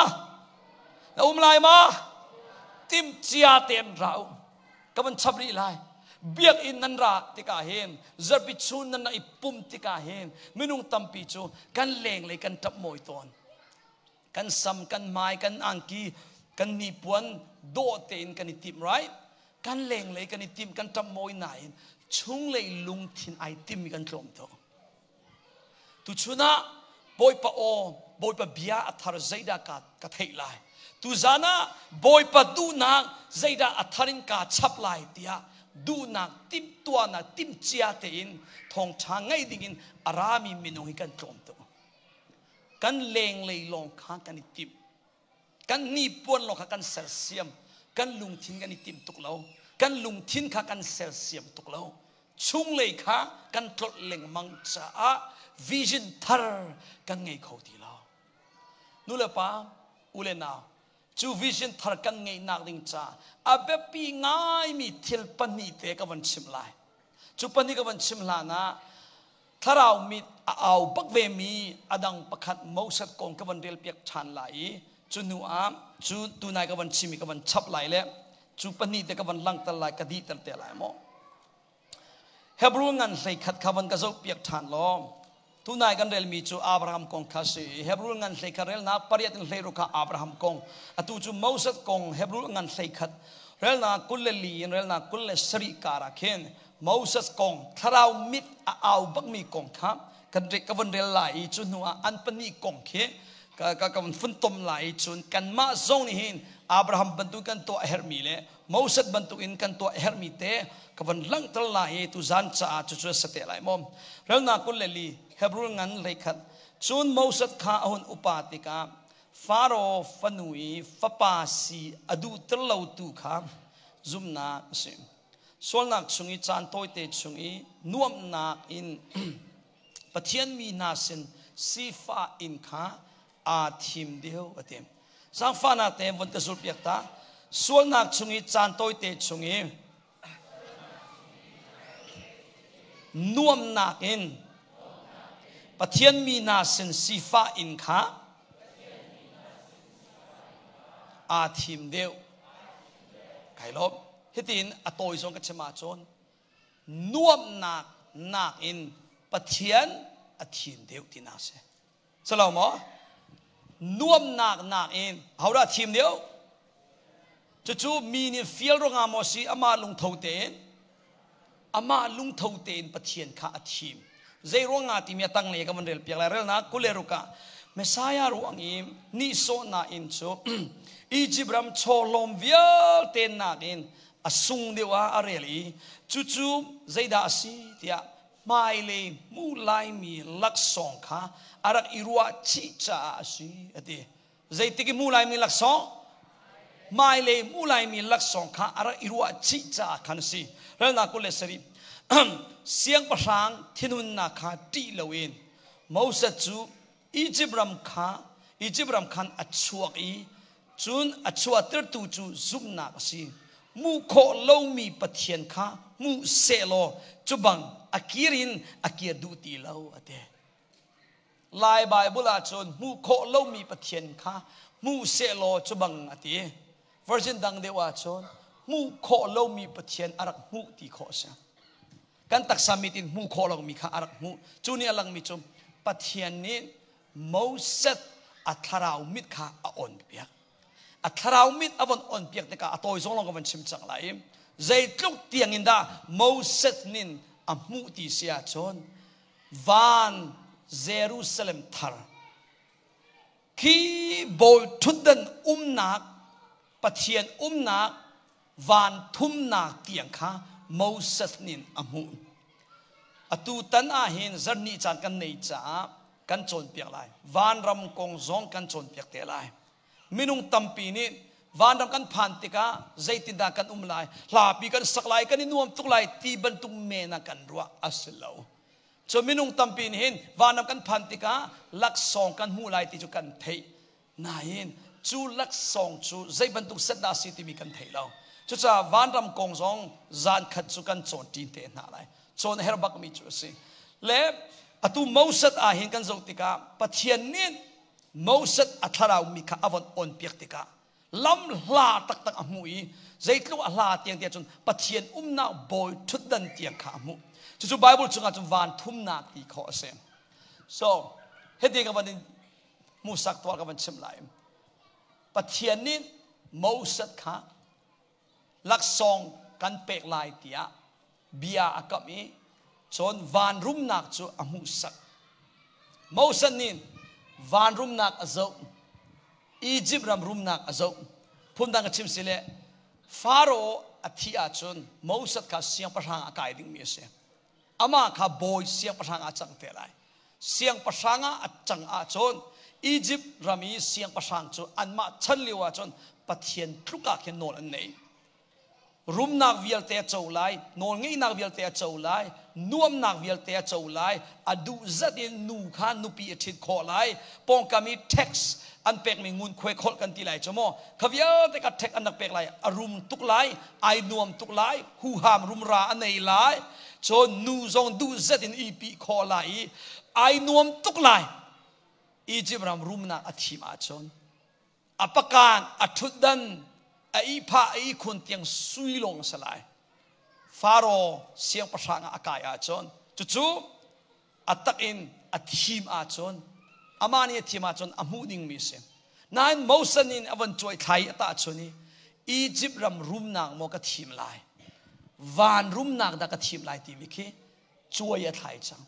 Na um lai ma? Timcia tein ra u. Ka van chap rih lai. Biakinn nan ra tikah hin zarhpi chun nan i pum tikah hin minung tampi cu kan lenglei kan ṭap mawi tawn. Kan sam, kan hmai, kan angki, kan hnipuan dawh tein kan i tim, right? Kan lenglei kan i tim kan ṭap mawi nain chunglei lungthin ai timmi kan tlawm tuk. Tuchun ah Bawipa aw, Bawipa bia a thar zeidah ka, ka theih lai. Tuzan ah Bawipa duhnak zeidah a thar in kaa chap lai tiah duhnak timhtuahnak timhcia tein thawngṭha ngei dingin a rami minung hi kan tlawm tuk. Kan lenglei lawng kha kan i timh. Kan hnipuan lawng kha kan sersiam. Kan lungthin kan i tim tuk lo. Kan lungthin kha kan sersiam tuk lo. Chunglei kha kan tlolh lengmang caah vision thar kan ngei kho ti lo. Nu le pa, u le nau, cu vision thar kan ngeihnak ding ca a biapi ngaimi thil pahnih te ka van chimh lai. Cu pahnih ka van chim hlan ah Thlarau mit a au bak vemi a dang pakhat Moses kong ka van relpiak ṭhan lai i cu hnu ah cu tunai ka van chim i ka van chap lai le cu pahnih te ka van langhter lai ka dihter te lai maw. Hebrew ngan 11 kha van ka zohpiak ṭhan law tunai kan relmi cu Abraham kong kha si i Hebrew ngan 11 relnak pariat in 16 kha Abraham kong atu cu Moses kong Hebrew ngan 11 relnak 24 in relnak 27 kar ah khin Moses kong thlarau mit a au bakmi kong kha kan ka von rel lai i cu hnu ah an pahnih kong khi ka ka ka funtom lai i cun kanmah zong nih hin Abraham bantuk kan tuah a herhmi le Moses bantuk in kan tuah a herhmi te ka von langhter lai i tuzan caah cucu a si te lai maw relnak 24 Hebrew ngan 11 cun Moses kha a hun upa tikah Faro fanu i fapa si a duhter lotu kha zumhnak a si. Sualnak chung i caan tawite chung i nuamhnak in Pathian mi hna sin sifah in kha aa thim deuh a ti. Zaangfahnak te von ka zulpiak ta. Sualnak chung i caan tawite chung i nuamnak in Pathian mi hna sin sifah in kha aa thim deuh. Kai lawm. Hitin a tawi zong ka chim ahcun nuamhnak nakin Pathian a thim deuh tinak a si. Salo maw? Nuamhnak nakin ahodah thim deuh? Cucu mi nih fial ruangah maw si amah lungtho tein amah lungtho tein Pathian kha a thim. Zei ruangah timi a tanglei ka van rel piak lai relnak 26 ah Messiah ruang i nihsawhnak in cu Egypt ram chawlawm vialte nakin a sung deuh ah a rel i cucu zeidah a si tiah hmailei hmu laimi laksawng kha a rak i ruah chih caah a si a ti. Zeitik i hmu laimi laksawng? Hmailei hmu laimi laksawng kha a rak i ruah chih caah khan a si. Relnak 27. Siangpahrang thinhunnak kha ṭih loin Moses cu Egypt ram kha Egypt ram khan a chuak i cun a chuahtertu cu zumhnak a si. Hmuh khawh lomi Pathian kha hmu sehlaw cu bang a kir in a kir duh ti lo a ti. Lai Baibal ah cun hmuh khawh lomi Pathian kha hmu sehlaw cu bang a ti. Version dang deuh ah cun hmuh khawh lomi Pathian a rak hmuh ti khawh a si. Kan taksa mit in hmuh khawh lomi kha a rak hmuh. Cu nih a langmi cu Pathian nih Moses a thlarau mit kha a on piak. A thlarau mit a von on piak tikah a tawi zong lawng ka van chim cang lai i zeitluk tiang in dah Moses nin a hmuh ti si ahcun van Jerusalem thar khi bawi ṭhutdan umnak Pathian umnak van thumnak tiang kha Moses nih a hmuh. Atu tan ah hin zarhni caan kan nei caah kan cawnpiak lai. Vanram kong zong kan cawnpiak te lai. Minung tampi nih vanram kan phan tikah zeitindah kan um lai, hlapi kan sak lai, kan i nuam tuk lai ti bantuk men ah kan ruah a si lo. Cu minung tampi nih hin vanram kan phan tikah laksawng kan hmuh lai ti cu kan theih. Nain cu laksawng cu zei bantuk set dah a si timi kan thei lo. Cucaah vanram kong zong zan khat cu kan cawn ṭi te hna lai. Cawn a herh bakmi cu a si. Le atu Moses ah hin kan zoh tikah Pathian nih Moses a thlarau mi kha a von on piak tikah lam hla taktak a hmuh i zeitluk a hla tiang tiah cun Pathian umnak bawi ṭhutdan tiang kha a hmuh. Cucu Bible chungah cun van thumnak ti khawh a si. So, hiti ka van in hmusak tuah ka van chim lai. Pathian nih Moses kha laksawng kan pek lai tiah bia a kamh i cun van rumnak cu a hmuhsak. Moses nih van rumnak a zoh, Egypt ram rumnak a zoh. Phundang ka chim si le Faro a thih ahcun Moses kha siangpahrang a kai dingmi a si. Amah kha bawi siangpahrang ah a cang te lai. Siangpahrang ah a cang ahcun Egypt ram i siangpahrang cu anmah chan lio ahcun Pathian tluk ah khin nawl an nei. Rumnak vialte a co lai, nawlngeihnak vialte a co lai, nuamnak vialte a co lai, a duh zat in nu kha nupi a ṭhit khawh lai, pawngkam i tax an pekmi ngunkhuai kholh kan ti lai cu maw, kha vialte kha tax an rak pek lai, a rum tuk lai, ai nuam tuk lai, huham rumra a nei lai, cun nu zong duh zet in i pih khawh lai i ai nuam tuk lai. Egypt ram rumnak a thim ahcun a pakan a ṭhutdan a ihphah a ihkhun tiang sui lawng a si lai. Faro siangpahrang ah a kai ahcun cucu a tak in a thim ahcun amah nih a thim ahcun a hmuh dingmi a si. Nain Moses nih a von cuai thlai a tahchun i Egypt ram rumnak maw ka thim lai van rumnak dah ka thim lai timi khi cuai a thlai cang.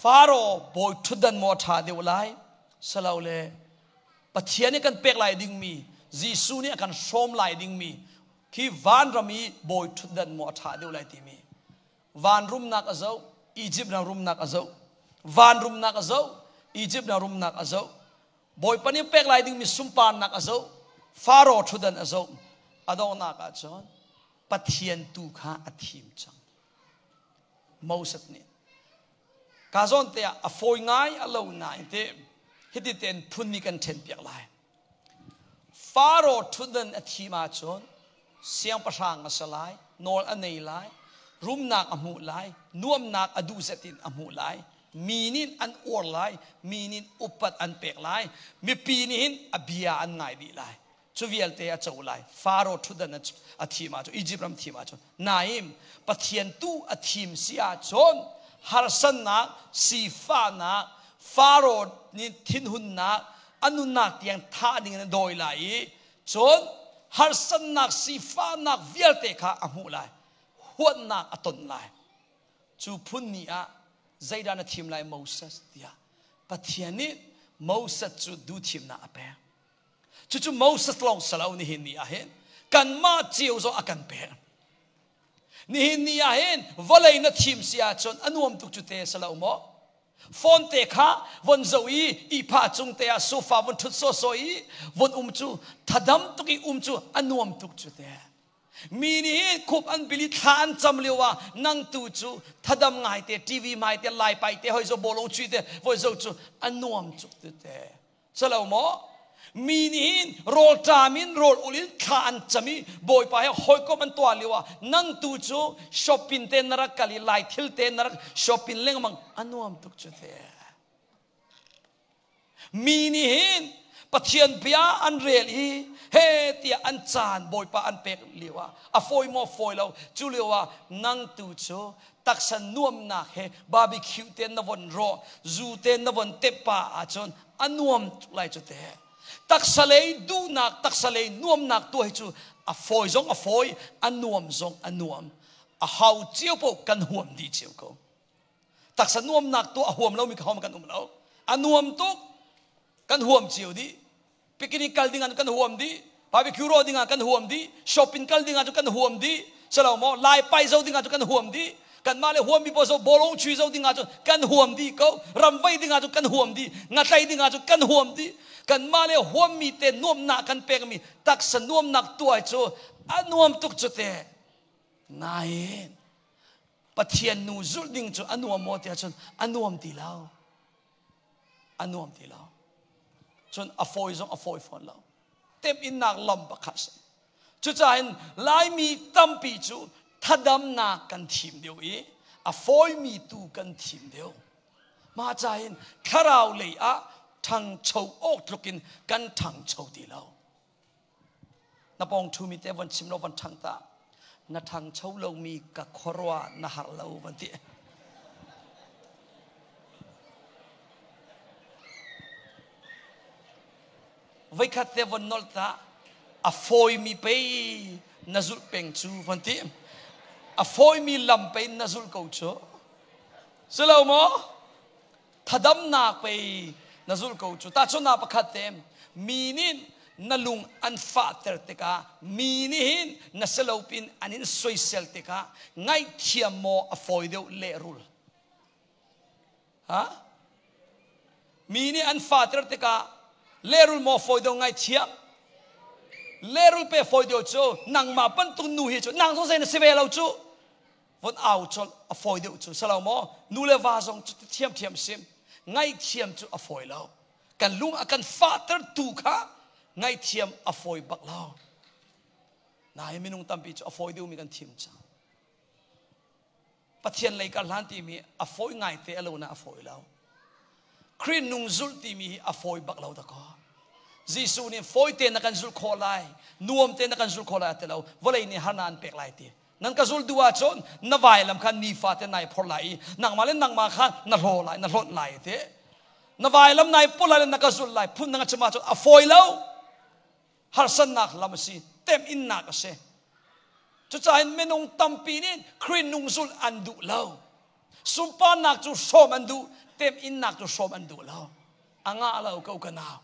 Faro bawi ṭhutdan maw a ṭha deuh lai silole Pathian nih kan pek lai dingmi Jesuh nih a kan hrawm lai dingmi khi vanram i bawi ṭhutdan maw a ṭha deuh lai timi van rumnak a zoh Egypt ram rumnak a zoh van rumnak a zoh Egypt ram rumnak a zoh Bawipa nih pek lai dingmi sunparnak a zoh Faro ṭhutdan a zoh a donghnak ah cun. Pathian tu kha a thim cang. Moses nih ka zawn te ah a fawi ngai a lo nain te hiti ten phun nih kan ṭhen piak lai. Faro ṭhutdan a thim ahcun siangpahrang a si lai, nawl a nei lai, rumnak a hmuh lai, nuamnak a duh zet in a hmuh lai, mi nih an uar lai, mi nih upat an pek lai, mipi nih hin a bia an ngai dih lai. Cu vialte a co lai. Faro ṭhutdan a thim ahcun, Egypt ram thim ahcun, nain Pathian tu a thim si ahcun harsannak, sifahnak, Faro nih thinhunnak, a nunnak tiang thah ding in a dawi lai i cun harsannak sifahnak vialte kha a hmuh lai. Huatnak a ton lai. Cu phun ni ah zeidah na thim lai Moses tiah Pathian nih Moses cu duhthimnak a pek. Cucu Moses lawng si lo nihin ni ah hin kanmah cio zong a kan pek. Nihin ni ah hin vawlei na thim si ahcun a nuam tuk cu te si lo maw? Phone te kha von zoh i ihphah cung te ah sofa von ṭhut sawsawh i von um cu thadam tuk i um cu a nuam tuk cu te. Mi nih khup an bil i thla an cam lio ah nang tu cu thadam ngai te TV mai te lai pai te hoi zo bawlung chui te voi zo cu a nuam tuk tu te. Salo maw? Mi nih hin rawlṭam in rawl ul in thla an cam i Bawipa he hawikom an tuah lio ah nang tu cu shopping te na rak kal i lai thil te na rak shopping lengmang a nuam tuk cu te. Mi nih hin Pathian bia an rel i he tiah an caan Bawipa an pek lio ah a fawi maw fawi lo cu lio ah nang tu cu taksa nuamnak he barbecue te na von rawh zu te na von tep pa ahcun a nuam tuk lai cu te taksa lei duhnak taksa lei nuamnak tu hi cu a fawi zong a fawi a nuam zong a nuam a hau cio po kan huam dih cio ko taksa nuamnak tu a huam lomi ka hom kan um lo a nuam tuk kan huam cio dih picnic kal ding ah kan huam dih barbecue rawh ding ah kan huam dih shopping kal ding ah cu kan huam dih selo maw lai pai zo ding ah cu kan huam dih kanmah le huam mi pawl zo bawlung chui zo ding ah cun kan huam dih ko ramvei ding ah cun kan huam dih ngatlei ding ah cun kan huam dih kanmah le huam mi te nuamnak kan pek mi taksa nuamnak tuai cu a nuam tuk cu te nain Pathian nu zulh ding cu a nuam maw tiah cun a nuam ti lo a nuam ti lo cun a fawi zong a fawi fawn lo temhinnak lam pakhat si cucaah laimi tampi cu thadamnak kan thim deuh i a fawimi tu kan thim deuh mah cahin thlarau lei ah ṭhangcho awk tluk in kan ṭhangcho ti lo Na pawng ṭhumi te von chim lo von ṭhang ta. Na ṭhangcho lomi ka khuaruah na har lo van ti. Voikhat te von nol ta a fawimi pei na zulh peng cu van ti. A fawimi lam pei na zulh ko cu. Si lo maw? Thadamnak pei na zulh ko cu. Tahchunhnak pakhat te, mi nih na lung an fahter tikah mi nih hin na silopin an in soisel tikah ngaihthiam maw a fawi deuh lehrul? Ha? Mi nih an fahter tikah lehrul maw fawi deuh ngaihthiam? Lehrul pe fawi deuh cu nangmah bantuk nu hi cu nang zong zei na si ve lo cu. Von au colh a fawi deuh cu salo maw nu le va zong cu thiamthiam sim ngaihthiam cu a fawi lo kan lung a kan fahter tu kha ngaihthiam a fawi bak lo nain minung tampi cu a fawi deuhmi kan thim cang Pathian lei kar hlan timi a fawi ngai te a lo na a fawi lo Khrih nung zulh timi hi a fawi bak lo dakaw Jesuh nih fawi te na kan zulh khawh lai nuam te na kan zulh khawh lai a ti lo vawlei nih harnak an pek lai ti Nan ka zul duh ahcun na vailam kha nifate nai phor lai i nangmah le nangmah kha na hlaw lai na hlawt lai te. Na vailam nai pul lai le na ka zul lai phun dang a chim ahcun a fawi lo. Harsannak lam a si, temhinnak a si. Cucaah minung tampi nih Khrih nung zulh an duh lo. Sunparnak cu hrawm an duh, temhinnak cu hrawm an duh lo. A ngah lo ko ka nau.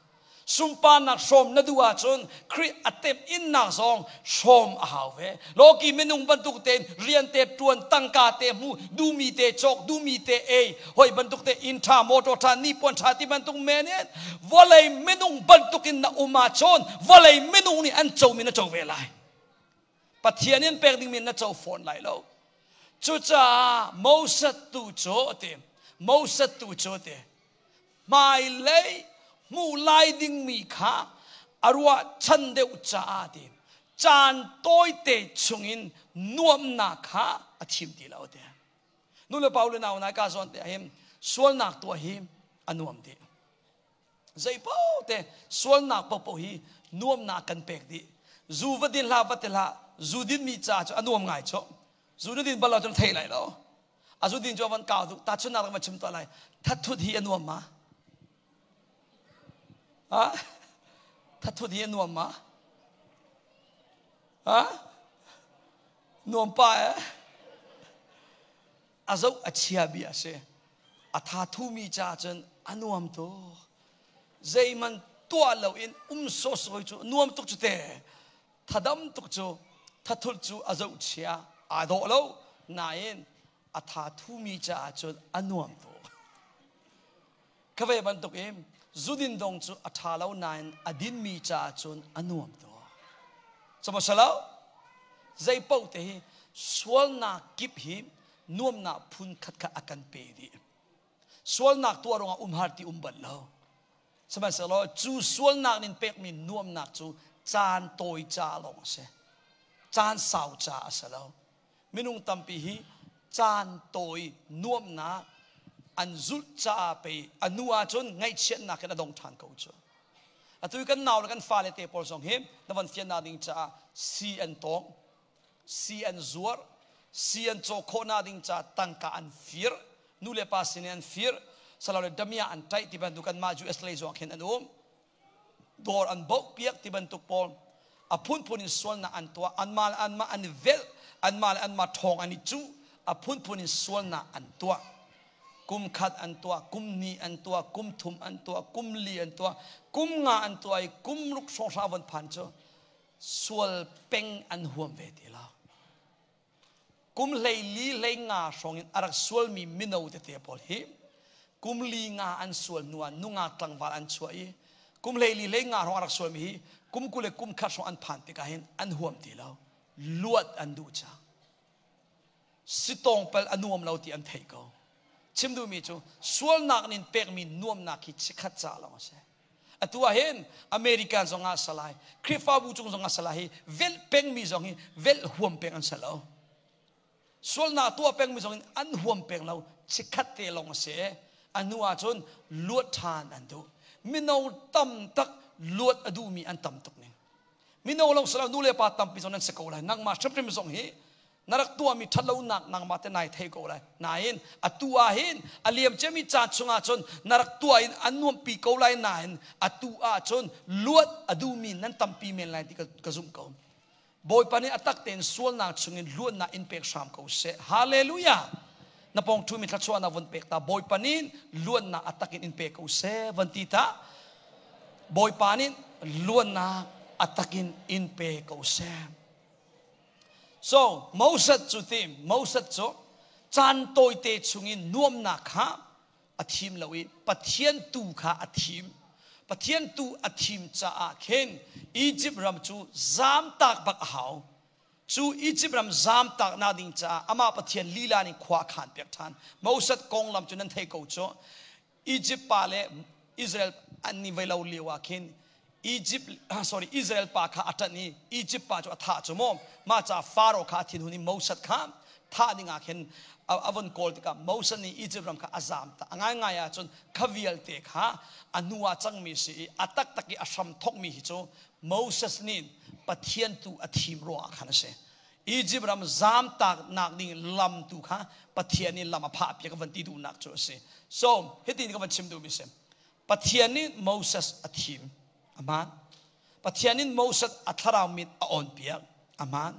Sunparnak hrawm na duh ahcun Khrih a temhinnak zong hrawm a hau ve. Lawki minung bantuk tein rian te ṭuan, tangka te hmu, duhmi te cawk, duhmi te ei, hoi bantuk te inn ṭha, motor ṭha, nipuan ṭha ti bantuk men in vawlei minung bantuk in na um ahcun vawlei minung nih an comi na co ve lai. Pathian in pek dingmi na co fawn lai lo. Cucaah Moses tu cu a ti. Moses tu cu a ti. Hmailei hmuh lai dingmi kha a ruahchan deuh caah ti. Caan tawite chungin nuamhnak kha a thim ti lo ti. Nu le pa le nau nai ka zawn te ahim sualnak tuah hi a nuam dih. Zei paoh te sualnak paohpaoh hi nuamnak kan pek dih. Zu va din hlah va ti hlah zu din mi ca cu a nuam ngai cu. Zu na din bal lo cun thei lai lo. A zu din cu a van kau tuk. Tahchunhnak va chim tuah lai. Thatthut hi a nuam ma? Ha? Thatthut hi a nuam ma? Ha? Nuam pa eh? A zoh a chia bia a si. A tha thumi caah cun a nuam tuk. Zeihmanh tuah loin um sawhsawh cu nuam tuk cu te. Thadam tuk cu thathut cu a zoh chia aa dawh lo nain a tha thumi caah cun a nuam tuk. Ka ve bantuk in zudin dong cu a ṭha lo nain a dinmi caah cun a nuam tuk. Sihmanhsehlaw zei paoh te hi sualnak kip hi nuamnak phun khat kha a kan pe dih. Sualnak tuah ruangah umhar ti um bal lo. Sihmanhsehlaw cu sualnak nin pekmi nuamnak cu caan tawi ca lawng a si. Caan sau ca a si lo. Minung tampi hi caan tawi nuamhnak an zulh caah pei a hnu ahcun ngaihchiatnak in a dong ṭhan ko cu. Atu kan nau le kan fale te pawl zong hi na van fiannak ding caah si an tawng, si an zuar, si an caw khawhnak ding caah tangka an fir, nu le pa sin in an fir, salole damia an ṭaih ti bantuk kanmah US lei zong khin an um. Dawr an boh piak ti bantuk pawl a phunphun in sualnak an tuah, anmah le anmah an i velh, anmah le anmah ṭhawng an i cuh, a phunphun in sualnak an tuah. Kum khat an tuah, kum hnih an tuah, kum thum an tuah, kum li an tuah, kum nga an tuah i kum ruk hrawnghrang von phan cu sual peng an huam ve ti lo. Kum 14 hlei nga hrawng in a rak sualmi mino tete pawl hi kum li nga an sual hnu ah nungak tlangval an chuah i kum 14 hlei nga hrawng a rak sualmi hi kum 20 le kum khat hrawng an phan tikah hin an huam ti lo. Luat an duh cang. Sitawng pal a nuam lo ti an theih ko. Chim duhmi cu sualnak nin pekmi nuamnak hi chikkhat ca lawng a si. Atu ah hin American zong ah salai, Khrihfabu cung zong ah salai hi velh pengmi zong hi velh huam peng an si lo. Sualnak tuah pengmi zong in an huam peng lo, chikkhat te lawng a si. A hnu ah cun luat ṭhan an duh. Mino tam tak luat a duhmi an tam tuk ning. Mino lawng si lo, nu le pa tampi zong nan si ko lai. Nangmah hrimhrim zong hi na rak tuahmi ṭhatlonak nangmah te nai thei ko lai. Nain atu ah hin a liam ciami caan chungah cun na rak tuah in an nuamhpi ko lai nain atu ah cun luat a duhmi nan tampi men lai ti ka zumh ko. Bawipa nih a tak tein sualnak chungin luatnak in pek hram ko seh. Hallelujah! Na pawng ṭhumi thluachuahnak von pek ta. Bawipa nih luatnak a tak in in pe ko seh. Von ti ta. Bawipa nih luatnak a tak in in pe ko seh. So Moses cu ti Moses cu caan tawite chungin nuamnak kha a thim lo i Pathian tu kha a thim. Pathian tu a thim caah khin Egypt ram cu zamtak bak a hau. Cu Egypt ram zamtak nak ding caah amah Pathian lila nih khua a khan piak ṭhan. Moses konglam cu nan thei ko cu. Egypt pa le Israel an ni ve lo lio ah khin Egypt sorry Israel pa kha a ṭanh i Egypt pa cu a thah cu maw mah ca Pharaoh kha a thinhun i Moses kha thah ding ah khin a von kawl tikah Moses nih Egypt ram kha a zam ta a ngaingai ahcun kha vialte kha a hnu ah cangmi si i a taktak i a hram thokmi hi cu Moses nih Pathian tu a thim ruangah khan a si. Egypt ram zamtak nak ding lam tu kha Pathian nih lam a phah piak van ti duhnak cu a si. So hitin ka van chim duhmi si. Pathian nih Moses a thim. Aman. Pathian nih Moses a thlarau mit a on piak. Aman.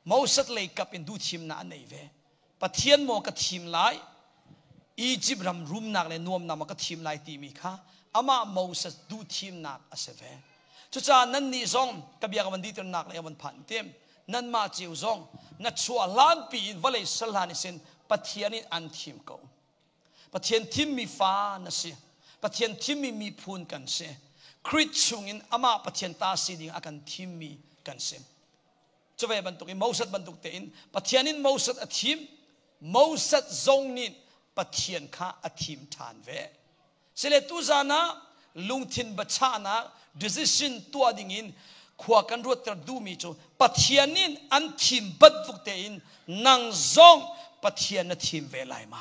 Moses lei kap in duhthimnak a nei ve. Pathian maw ka thim lai? Egypt ram rumnak le nuamnak maw ka thim lai timi kha amah Moses duhthimnak a si ve. Cucaah nannih zong ka bia ka van dihternak le van phan tim. Nanmah cio zong na chuah hlanpi in vawlei sal hlan isin Pathian in an thim ko. Pathian thimmi fa na si. Pathian thimmi miphun kan si. Khrih chungin amah Pathian ta si ding a kan thimmi kan si. Cuve bantuk in Moses bantuk tein Pathian in Moses a thim. Moses zong nih Pathian kha a thim ṭhan ve. Sile tuzan ah lungthin biachahnak decision tuah dingin khua kan ruatter duhmi cu Pathian in an thim bantuk tein nang zong Pathian na thim ve lai ma?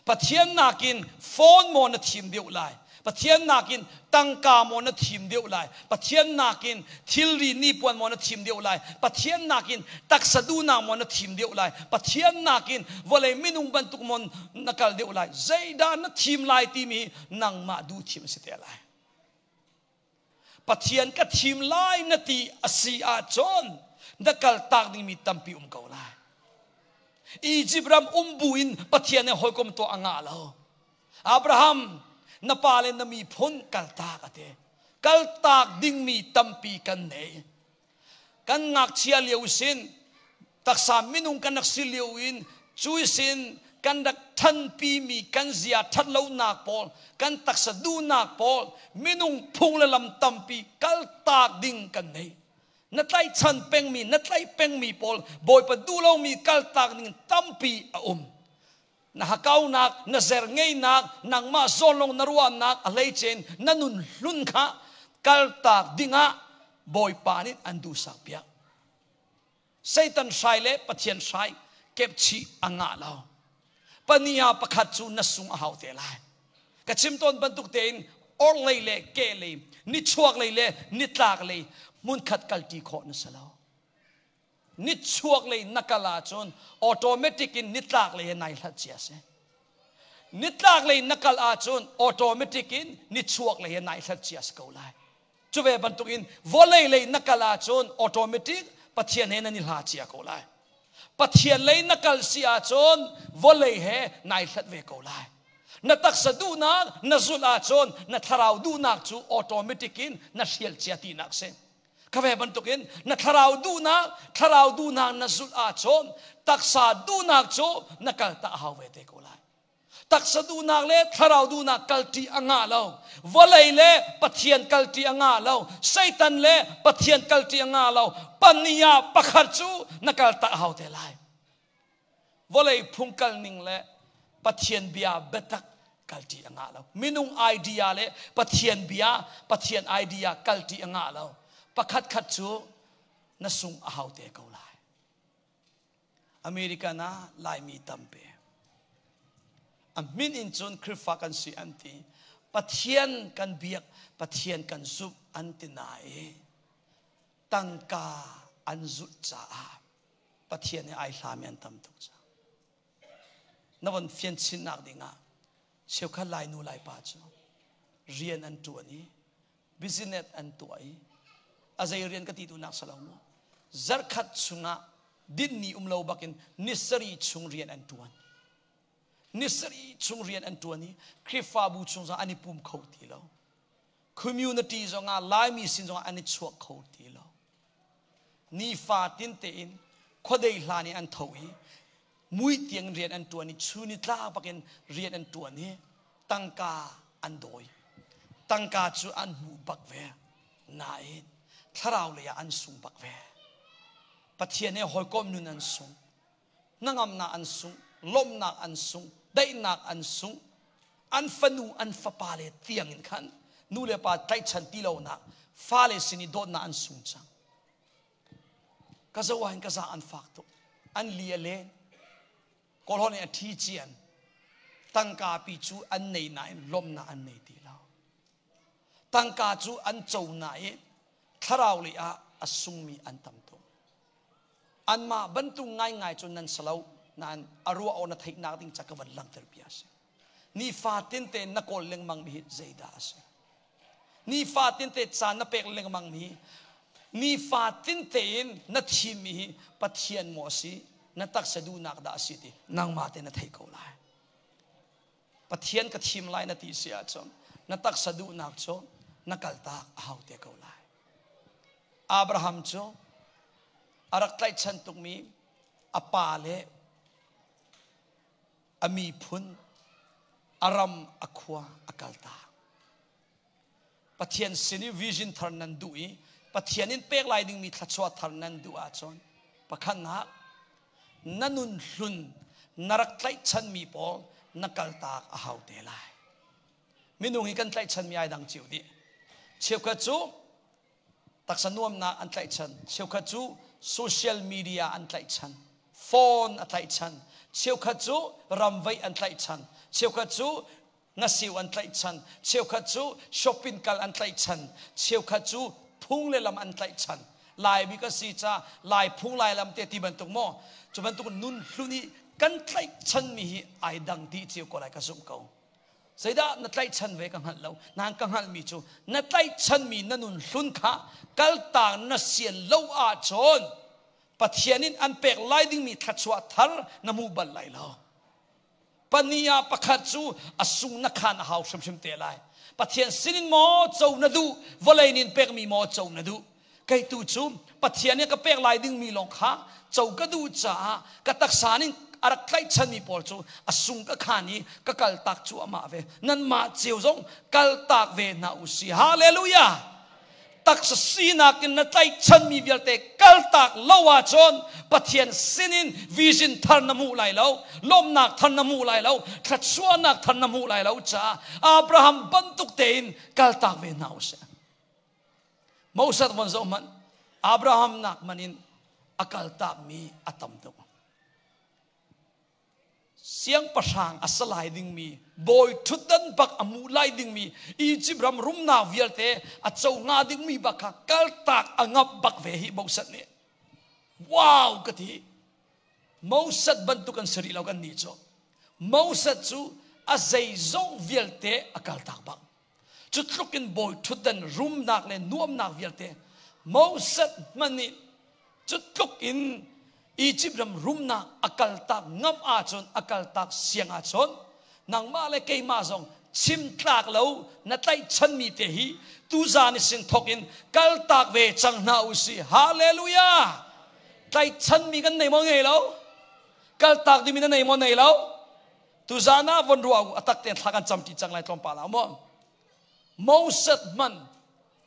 Pathian nakin phone maw na thim deuh lai? Pathian nakin tangka maw na thim deuh lai? Pathian nakin thilri nipuan maw na thim deuh lai? Pathian nakin taksa duhnak maw na thim deuh lai? Pathian nakin vawlei minung bantuk maw na kal deuh lai? Zeidah na thim lai timi nangmah duh thim a si te lai. Pathian ka thim lai na ti a si ahcun na kal tak dingmi tampi um ko lai. Egypt ram um bu in Pathian he hawikom tuah a ngah lo. Abraham, na pa le na miphun kaltak a ti. Kaltak dingmi tampi kan nei. Kan ngakchia lio sin, taksa minung kan rak si lio in, cui sin kan rak thanpimi kan zia thatlonak pawl, kan taksa duhnak pawl, minung phung le lam tampi kaltak ding kan nei. Na tlaihchan pengmi, na tlaih pengmi pawl, Bawipa duh lomi kaltak ding tampi a um. Na hakaunak, na zer ngeinak, nangmah zawn lawng na ruahnak a hleicen na nun hlun kha kaltak dingah Bawipa nih an duhsak piak. Satan hrai le Pathian hrai kepchih a ngah lo. Pania pakhat cu na sung a hau te lai. Ka chim tawn bantuk tein orhlei le kehlei, nichuak lei le nitlak lei hmunkhat kalṭi khawh na si lo. Nichuak lei na kal ahcun automatic in nitlak lei he nai hlat cia si. Nitlak lei na kal ahcun automatic in nichuak lei he nai hlat cia si ko lai. Cu ve bantukin vawlei lei na kal ahcun automatic Pathian he nan i hla cia ko lai. Pathian lei na kal si ahcun vawlei he nai hlat ve ko lai. Na taksa duhnak na zulh ahcun na thlarau duhnak cu automatic in na hrial cia tinak si. Ka ve bantukin na thlarau duhnak, thlarau duhnak na zulh ahcun taksa duhnak cu na kal ta a hau ve te ko lai. Taksa duhnak le thlarau duhnak kalṭi a ngah lo. Vawlei le Pathian kalṭi a ngah lo. Satan le Pathian kalṭi a ngah lo. Pania pakhat cu na kal ta a hau te lai. Vawlei phung kal ning le Pathian bia biatak kalṭi a ngah lo. Minung idea le Pathian bia, Pathian idea kalṭi a ngah lo. Pakhat khat cu na sung a hau te ko lai. American ah Laimi tampi. A min in cun Khrihfa kan si an ti. Pathian kan biak, Pathian kan zumh an ti nain tangka an zulh caah Pathian he ai hlami an tam tuk cang. Na von fian chinnak dingah cheukhat Lai nu Lai pa cu rian an ṭuan i business an tuah i a zei rian ka ti duhnak si lo mu zarkhat chungah dinni um lo bakin ni sarih chung rian an ṭuan ni sarih chung rian an ṭuan i Khrihfabu chung zong an i pum kho ti lo community zongah Laimi sin zongah an i chuak kho ti lo nifa tin tein khuadei hlan i an tho i mui tiang rian an ṭuan i chun i tla bakin rian an ṭuan i tangka an dawi tangka cu an hmuh bak ve nain thlarau lei ah an sung bak ve Pathian he hawikom nun an sung hnangamnak an sung lawmhnak an sung daihnak an sung an fanu an fapa le tiang in khan nu le pa tlaihchan ti lonak fale sin i dawtnak an sung cang ka zo ah hin ka za an fak tuk an li a len kawlhawn in a thi cian tangka pi cu an nei nain lawmhnak an nei ti lo tangka cu an co na i thlarau lei ah a sungmi an tam tuk anmah bantuk ngaingai cu nan si lo nain a ruah awk na theihnak ding ca ka van langhter bia a si nifatin te na kawl lengmang mi hi zeidah a si nifatin te caan na pek lengmang mi nifatin tein na thim mi hi Pathian maw a si na taksa duhnak dah a si ti nangmah te na thei ko lai Pathian ka thim lai na ti si ahcun na taksa duhnak cu na kaltak a hau te ko lai Abraham cu a rak tlaihchan tukmi a pa le a miphun a ram a khua a kaltak Pathian sin i vision thar nan duh i Pathian in pek lai dingmi thluachuah thar nan duh ahcun pakhatnak na nun hlun na rak tlaihchanmi pawl na kaltak a hau te lai. Minung hi kan tlaihchanmi ai dang cio dih. Cheukhat cu taksa nuamnak an tlaihchan, cheukhat cu social media an tlaihchan, phone a tlaihchan, cheukhat cu ramveih an tlaihchan, cheukhat cu ngasiu an tlaihchan, cheukhat cu shopping kal an tlaihchan, cheukhat cu phung le lam an tlaihchan. Laimi kan si ca Lai phung Lai lam te ti bantuk maw cu bantuk nun hlun i kan tlaihchanmi hi ai dang dih cio ko lai ka zumh ko. Zeidah na tlaihchan ve ka hngalh lo. Nain ka hngalhmi cu na tlaihchanmi na nun hlun kha kaltak na sian lo ahcun Pathian in an pek lai dingmi thluachuah thar na hmu bal lai lo. Pahnih ah pakhat cu a sung na khan a hau hrimhrim te lai. Pathian sinin maw co na duh, vawlei nin pekmi maw co na duh. Kei tu cu Pathian nih ka pek lai dingmi lawng kha co ka duh caah ka taksa ning a rak tlaihchanmi pawl cu a sung ka khan i ka kaltak cuahmah ve. Nanmah cio zong kaltak ve hna u si. Hallelujah! Taksa sinak in na tlaihchanmi vialte kaltak lo ahcun Pathian sinin vision thar na hmuh lai lo, lawmhnak thar na hmuh lai lo, thluachuahnak thar na hmuh lai lo caah Abraham bantuk tein kaltak ve hna u sih. Moses von zoh hmanh Abraham nak man in a kaltakmi a tam tuk. Siangpahrang a si lai dingmi, bawi ṭhutdan bak a hmu lai dingmi, Egypt ram rumnak vialte a co hnga dingmi bak kha kaltak a ngap bak ve hi Moses nih. Wow ka ti. Moses bantuk an si rih lo kan nih cu. Moses cu a zeizong vialte a kaltak bak. Cu tluk in bawi ṭhutdan rumnak le nuamnak vialte Moses hmanh nih cu tluk in Egypt ram rumnak a kaltak ngam ahcun a kaltak siang ahcun nangmah le keimah zong chim tlak lo na tlaihchanmi te hi tuzan i sin thawk in kaltak ve cang hna u si. Hallelujah! Tlaihchanmi kan nei maw ngei lo? Kaltak dingmi na nei maw nei lo? Tuzaan ah von ruah u, a tak tein thla kan cam ṭi cang lai tlawmpal ah maw. Moses hman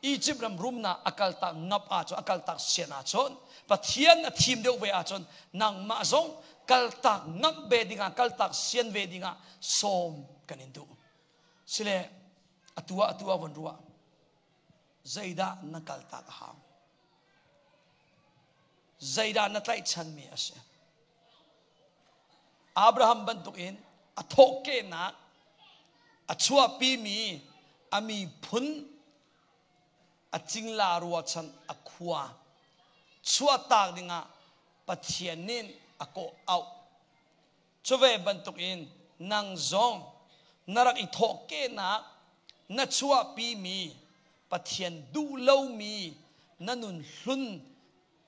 Egypt ram rumnak a kaltak ngap ahcun a kaltak sian ahcun Pathian a thim deuh ve ahcun nangmah zong kaltak ngamh ve dingah kaltak sian ve dingah sawm kan in duh. Sile atu ah atu ah von ruah zeidah na kaltak a hau? Zeidah na tlaihchanmi a si? Abraham bantukin a thawhkehnak a chuahpimi a miphun a cingla ruachan a khua chuahtak dingah Pathian nih a kawh auh. Cu ve bantukin nang zong na rak i thawhkehnak na chuahpimi Pathian duh lomi na nun hlun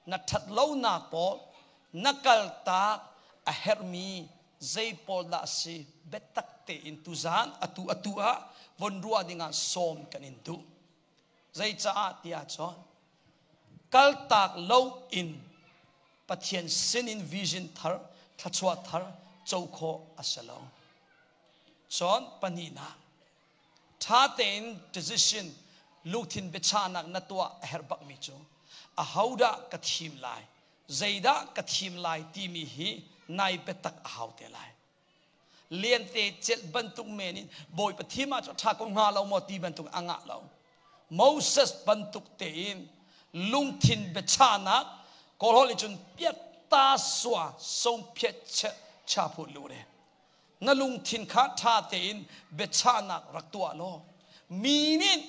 na ṭhatlonak pawl na kaltak a herhmi zei pawl dah a si biatak tein tuzaan atu atu ah von ruah dingah sawm kan in duh. Zeicaah tiah cun kaltak lo in Pathian sinin vision thar thluachuah thar co khawh a si lo. Cun pahnihnak Ṭha tein decision lungthin biachahnak na tuah a herh bakmi cu ahodah ka thim lai, zeidah ka thim lai timi hi nai biatak a hau te lai. Liante celh bantuk men in Bawipa thim ah cun ṭha ko hnga lo maw ti bantuk a ngah lo. Moses bantuk tein lungthin biachahnak Kawlholh nih cun piatta sua song phiat cha phu lu re. Na lungthin kha ṭha tein biachahnak rak tuah law mi nih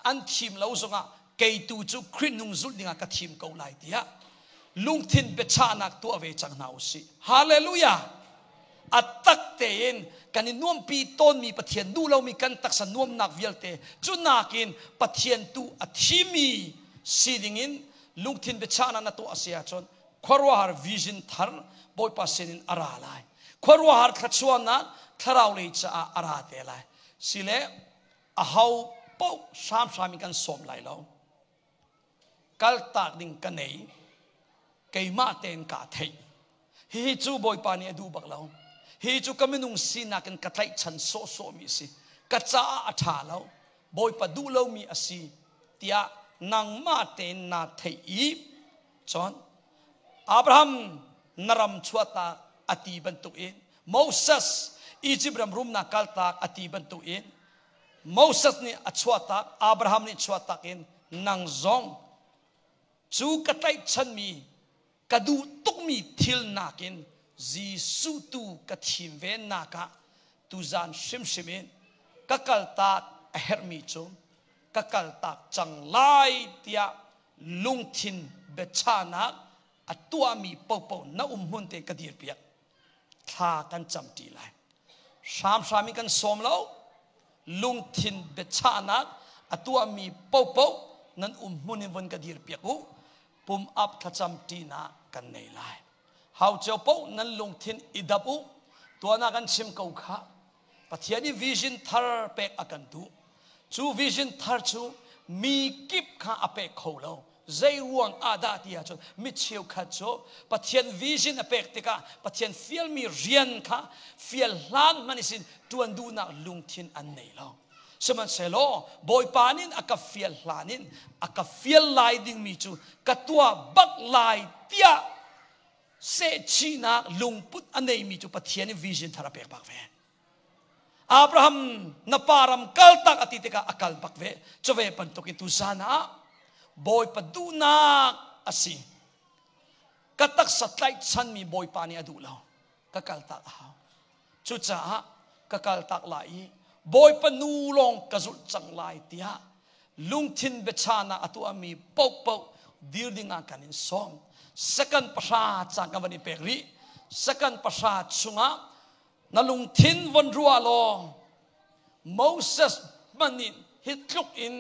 an thim lo zongah kei tu cu Khrih nung zulh dingah ka thim ko lai tiah lungthin biachahnak tuah ve cang hna u sih. Hallelujah! A tak tein kan i nuampi tawnmi Pathian duh lomi kan taksa nuamnak vialte cu nakin Pathian tu a thimi si dingin lungthin biachahnak na tuah a si ahcun khuaruahhar vision thar Bawipa sinin a ra lai. Khuaruahhar thluachuahnak thlarau lei caah a ra te lai. Sile aho paoh hramhram in kan sawm lai lo. Kaltak ding ka nei. Keimah tein kaa theih. Hihi cu Bawipa nih a duh bak lo. Hi cu ka minung sinak in ka tlaihchan sawhsawhmi a si. Ka caah a ṭha lo. Bawipa duh lomi a si tiah nangmah tein naa theih i cun Abraham na ram chuahtak a ti bantukin Moses Egypt ram rumnak kaltak a ti bantukin Moses nih a chuahtak, Abraham nih chuahtak in nang zong cu ka tlaihchanmi ka duh tukmi thil nakin Jesuh tu ka thim ve nak ah tuzan hrimhrim in ka kaltak a herhmi cu ka kaltak cang lai tiah lungthin biachahnak a tuahmi paohpaoh na um hmun te ka dirpiak. Thla kan camṭi lai. Hramhram in kan sawm lo. Lungthin biachahnak a tuahmi paohpaoh nan um hmun in von ka dirpiak u. Pum ap thlacam ṭinak kan nei lai. Hau cio paoh nan lungthin i dap u. Tuana kan chim ko kha. Pathian i vision thar pek a kan duh. Cu vision thar cu mi kip kha a pek kho lo. Zei ruang ah dah ti ahcun mi cheukhat cu Pathian vision a pek tikah Pathian fialmi rian kha fial hlan hmanh isin ṭuan duhnak lungthin an nei lo. Sihmanhsehlaw Bawipa nih a ka fial hlan in a ka fial lai dingmi cu ka tuah bak lai tiah sehchihnak lungput a neimi cu Pathian i vision thar a pek bak ve. Abraham na pa ram kaltak a ti tikah a kal bak ve. Cuve bantukin tuzan ah Bawipa duhnak a si. Ka taksa tlaihchanmi Bawipa nih a duh lo. Ka kaltak a hau. Cucaah ka kaltak lai i Bawipa nu lawng ka zulh cang lai tiah lungthin biachahnak a tuahmi paohpaoh dir dingah kan in sawm. Second pahra caan kan van i pek rih. Second pahra chungah na lungthin von ruah law Moses hmanh nih hi tluk in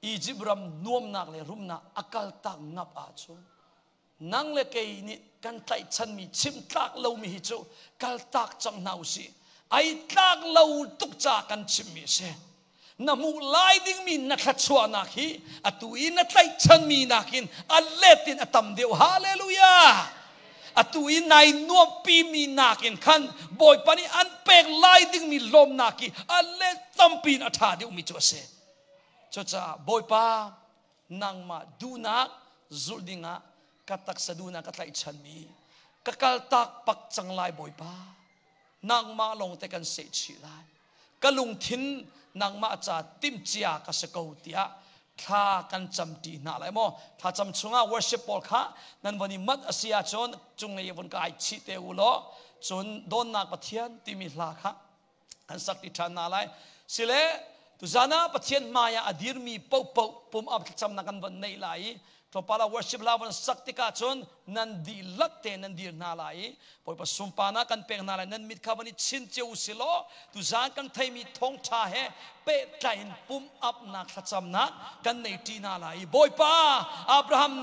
Egypt ram nuamnak le rumnak a kaltak ngap ahcun nang le kei nih kan tlaihchanmi chim tlak lomi hi cu kaltak cang hna usih. Ai tlak lo tuk ca kan chimmi a si. Na hmuh lai dingmi na thluachuahnak hi atu i na tlaihchanmi nakin a let in a tam deuh. Hallelujah! Atu i nai nuamhpimi nakin khan Bawipa nih an pek lai dingmi lawmnak hi a let tampi in a ṭha deuhmi cu a si. Cucaah Bawipa nangmah duhnak zulh dingah ka taksa duhnak ka tlaihchanmi ka kaltak pak cang lai Bawipa. Nangmah lawng te kan sehchih lai. Ka lungthin nangmah ca timhcia ka si ko tiah thla kan camṭi hna lai maw? Thlacam chungah worship pawl kha nan von i manh a si ahcun cunglei von ka ai chih te u law cun dawnnak Pathian timi hla kha an sak ti ṭhan hna lai. Sile tuzan ah Pathian hmai ah a dirmi paohpaoh pum up thlacamnak kan von neih lai i tlawmpal ah worship hla von sak tikah cun nan dihlak te nan dir hna lai i Bawipa sunparnak kan pek hna lai. Nan mit kha van i chin cio u si law tuzan kan theimi thawngṭha he pehtlai in pum apnak thlacamnak kan nei ṭi hna lai i Bawipa Abraham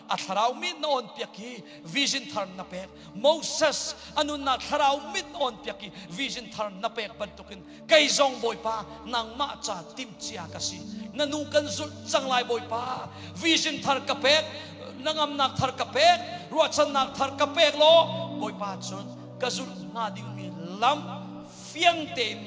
a thlarau mit na on piak i vision thar na pek. Moses a nunnak thlarau mit na on piak i vision thar na pek bantukin kei zong Bawipa nangmah ca timhcia ka si. Na nu kan zulh cang lai Bawipa. Vision thar ka pek, na ngamnak thar ka pek, ruahchannak thar ka pek law Bawipa cun ka zulh hnga dingmi lam fiang tein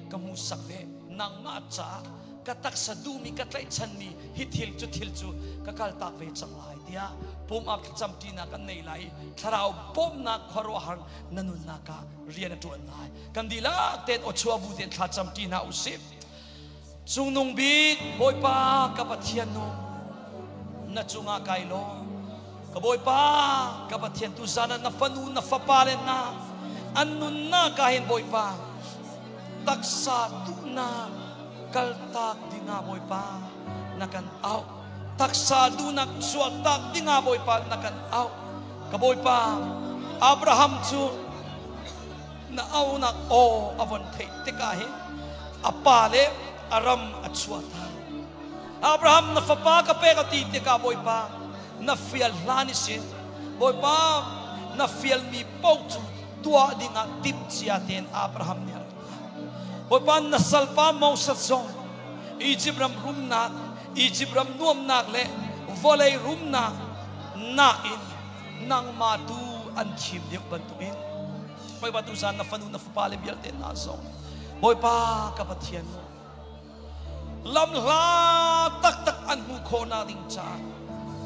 ka hmuhsak ve. Nangmah caah ka taksa duhmi ka tlaihchanmi hi thil cu thil cu ka kaltak ve cang lai tiah pum ap thlacam ṭinak kan nei lai i thlarau bawmhnak khuaruahhar na nunnak ah rian a ṭuan lai. Kan dihlak tein aw chuah bu tein thlacam ṭi hna usih. Cungnung bik Bawipa ka Pathian nu na cungah kai lawm. Ka Bawipa ka Pathian tu zan ah na fanu na fapa le hna an nunnak ah hin Bawipa taksa duhnak kaltak dingah Bawipa na kan auh. Taksa duhnak chuahtak dingah Bawipa na kan auh. Ka Bawipa Abraham cu na aunak aw a von theih tikah hin a pa le a ram a chuah ta. Abraham na fapa ka pek a ti tikah Bawipa na fial hlan i sin Bawipa na fialmi paoh cu tuah dingah timhcia tein Abraham nih a rak tuah. Bawipa na salpa Moses zong Egypt ram rumnak, Egypt ram nuamnak le vawlei rumnak nakin nangmah tu an thim deuh bantukin Bawipa tuzan na fanu na fapa le vialte hna zong Bawipa ka Pathian. Lamhla taktak an hmuh khawhnak ding caah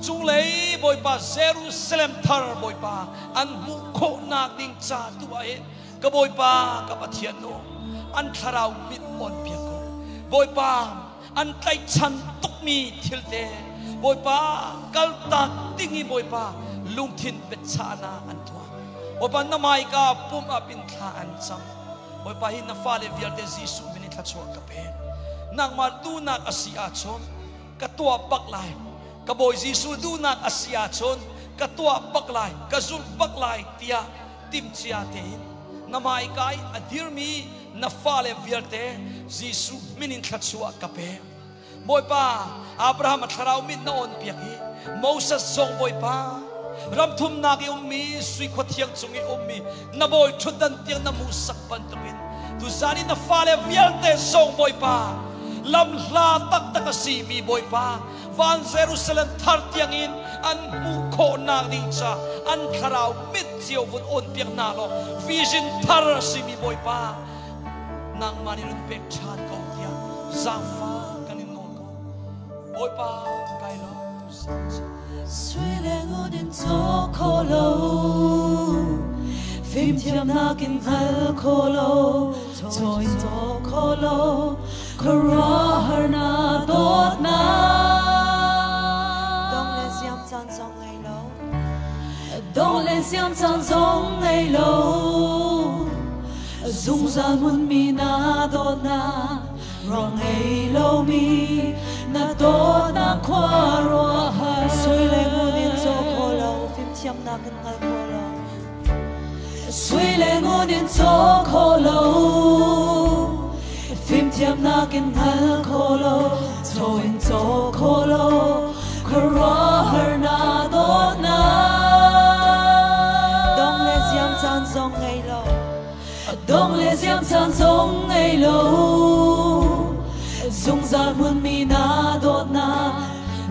cunglei Bawipa Jerusalem thar Bawipa an hmuh khawhnak ding ca tu ah hin ka Bawipa ka Pathian nu an thlarau mit on piak ko. Bawipa an tlaihchan tukmi thilte Bawipa kaltak ding i Bawipa lungthin biachahnak an tuah. Bawipa na hmaika pum up in thla an cam. Bawipa hi na fale vialte Jesuh min in thluachuah ka pek. Nangmah duhnak a si ahcun ka tuah bak lai. Ka Bawi Jesuh duhnak a si ahcun ka tuah bak lai, ka zulh bak lai tiah timhcia tein na hmaika i a dirmi na fale vialte Jesuh min in thluachuah ka pek. Bawipa, Abraham a thlarau mit na on piak i Moses zong Bawipa, ram thumnak i ummi sui khua thiang cung i ummi na bawi ṭhutdan tiang na hmuhsak bantukin tuzan i na fale vialte zong Bawipa, lamhla taktak a simi Bawipa, van Jerusalem thar tiangin an hmuh khawhnak ding ca an thlarau mit cio vun on piak hna law vision thar a simi Bawipa, nangmah nih run pek ṭhan ko tiah zaangfah kan in nawl ko. Bawipa kai lawm tu zan cu. Sui le ngun in caw kho lo, fimthiamnak in hngal kho lo, caw in caw kho lo, khuaruahhar na dawtnak. Dong le siam caan zong ngei lo. Dong le siam caan zong ngei lo, zungzal hmunmi na dawtnak, ruang ngei lomi na dawtnak khuaruahhar. Sui le ngun in caw kho lo, fimthiamnak in hngal kho lo. Sui le ngun in caw kho lo, fimthiamnak in hngal kho lo, caw in caw kho lo, khuaruahhar na dawtnak. Dong le ziam caan zong ngei lo. Dong le ziam caan zong ngei lo, zungzal hmunmi na dawtnak,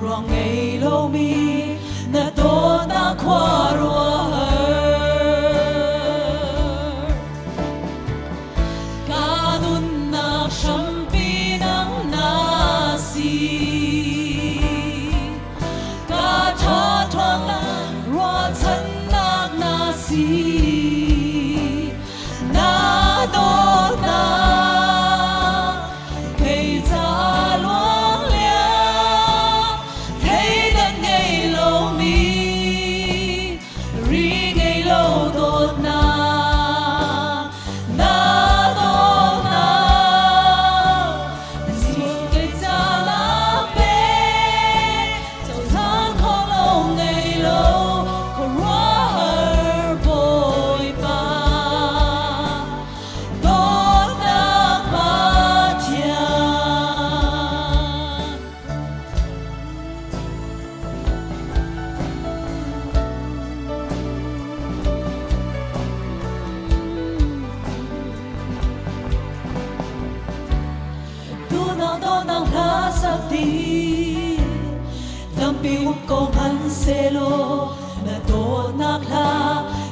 ruang ngei lomi na dawtnak khuaruahhar. Ka nunnak hrampi nang na si, ka tha thuangnak ruahchannak na si, na dawtnak kei ca luang liam, thleidan ngei lomi, ri ngei lo dawtnak, na dawtnak Jesuh kei ca na pek, cohlan kho lo ngei lo, khuaruahhar Bawipa, dawtnak Pathian. Tu nang dawtnak hla sak di, tampi um ko hmanhsehlaw na dawtnak hla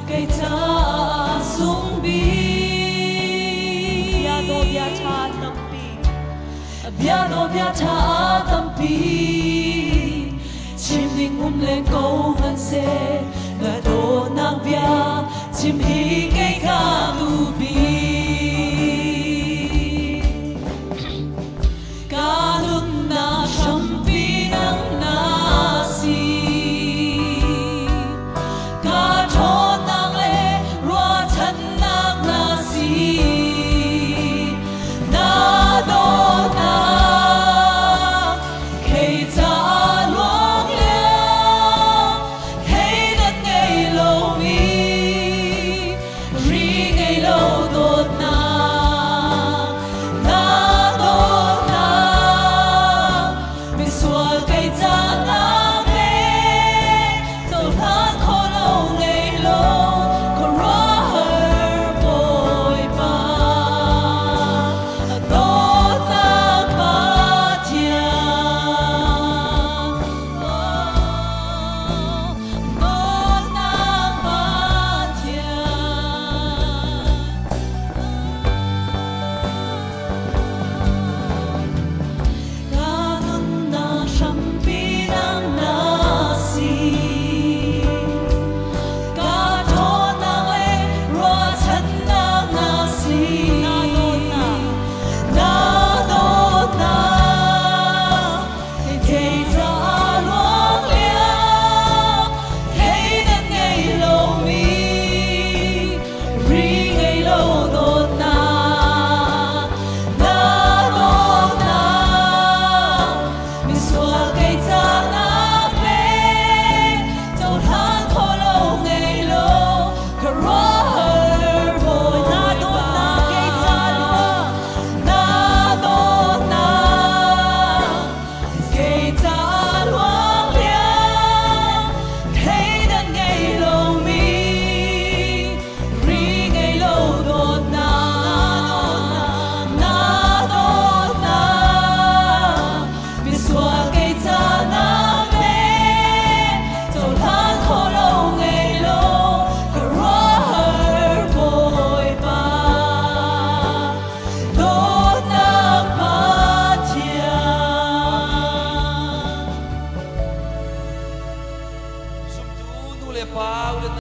kei caah sung bik. Bia dawh bia ṭha tampi. Bia dawh bia ṭha tampi, chim ding um len ko hmanhseh, na dawtnak bia chim hi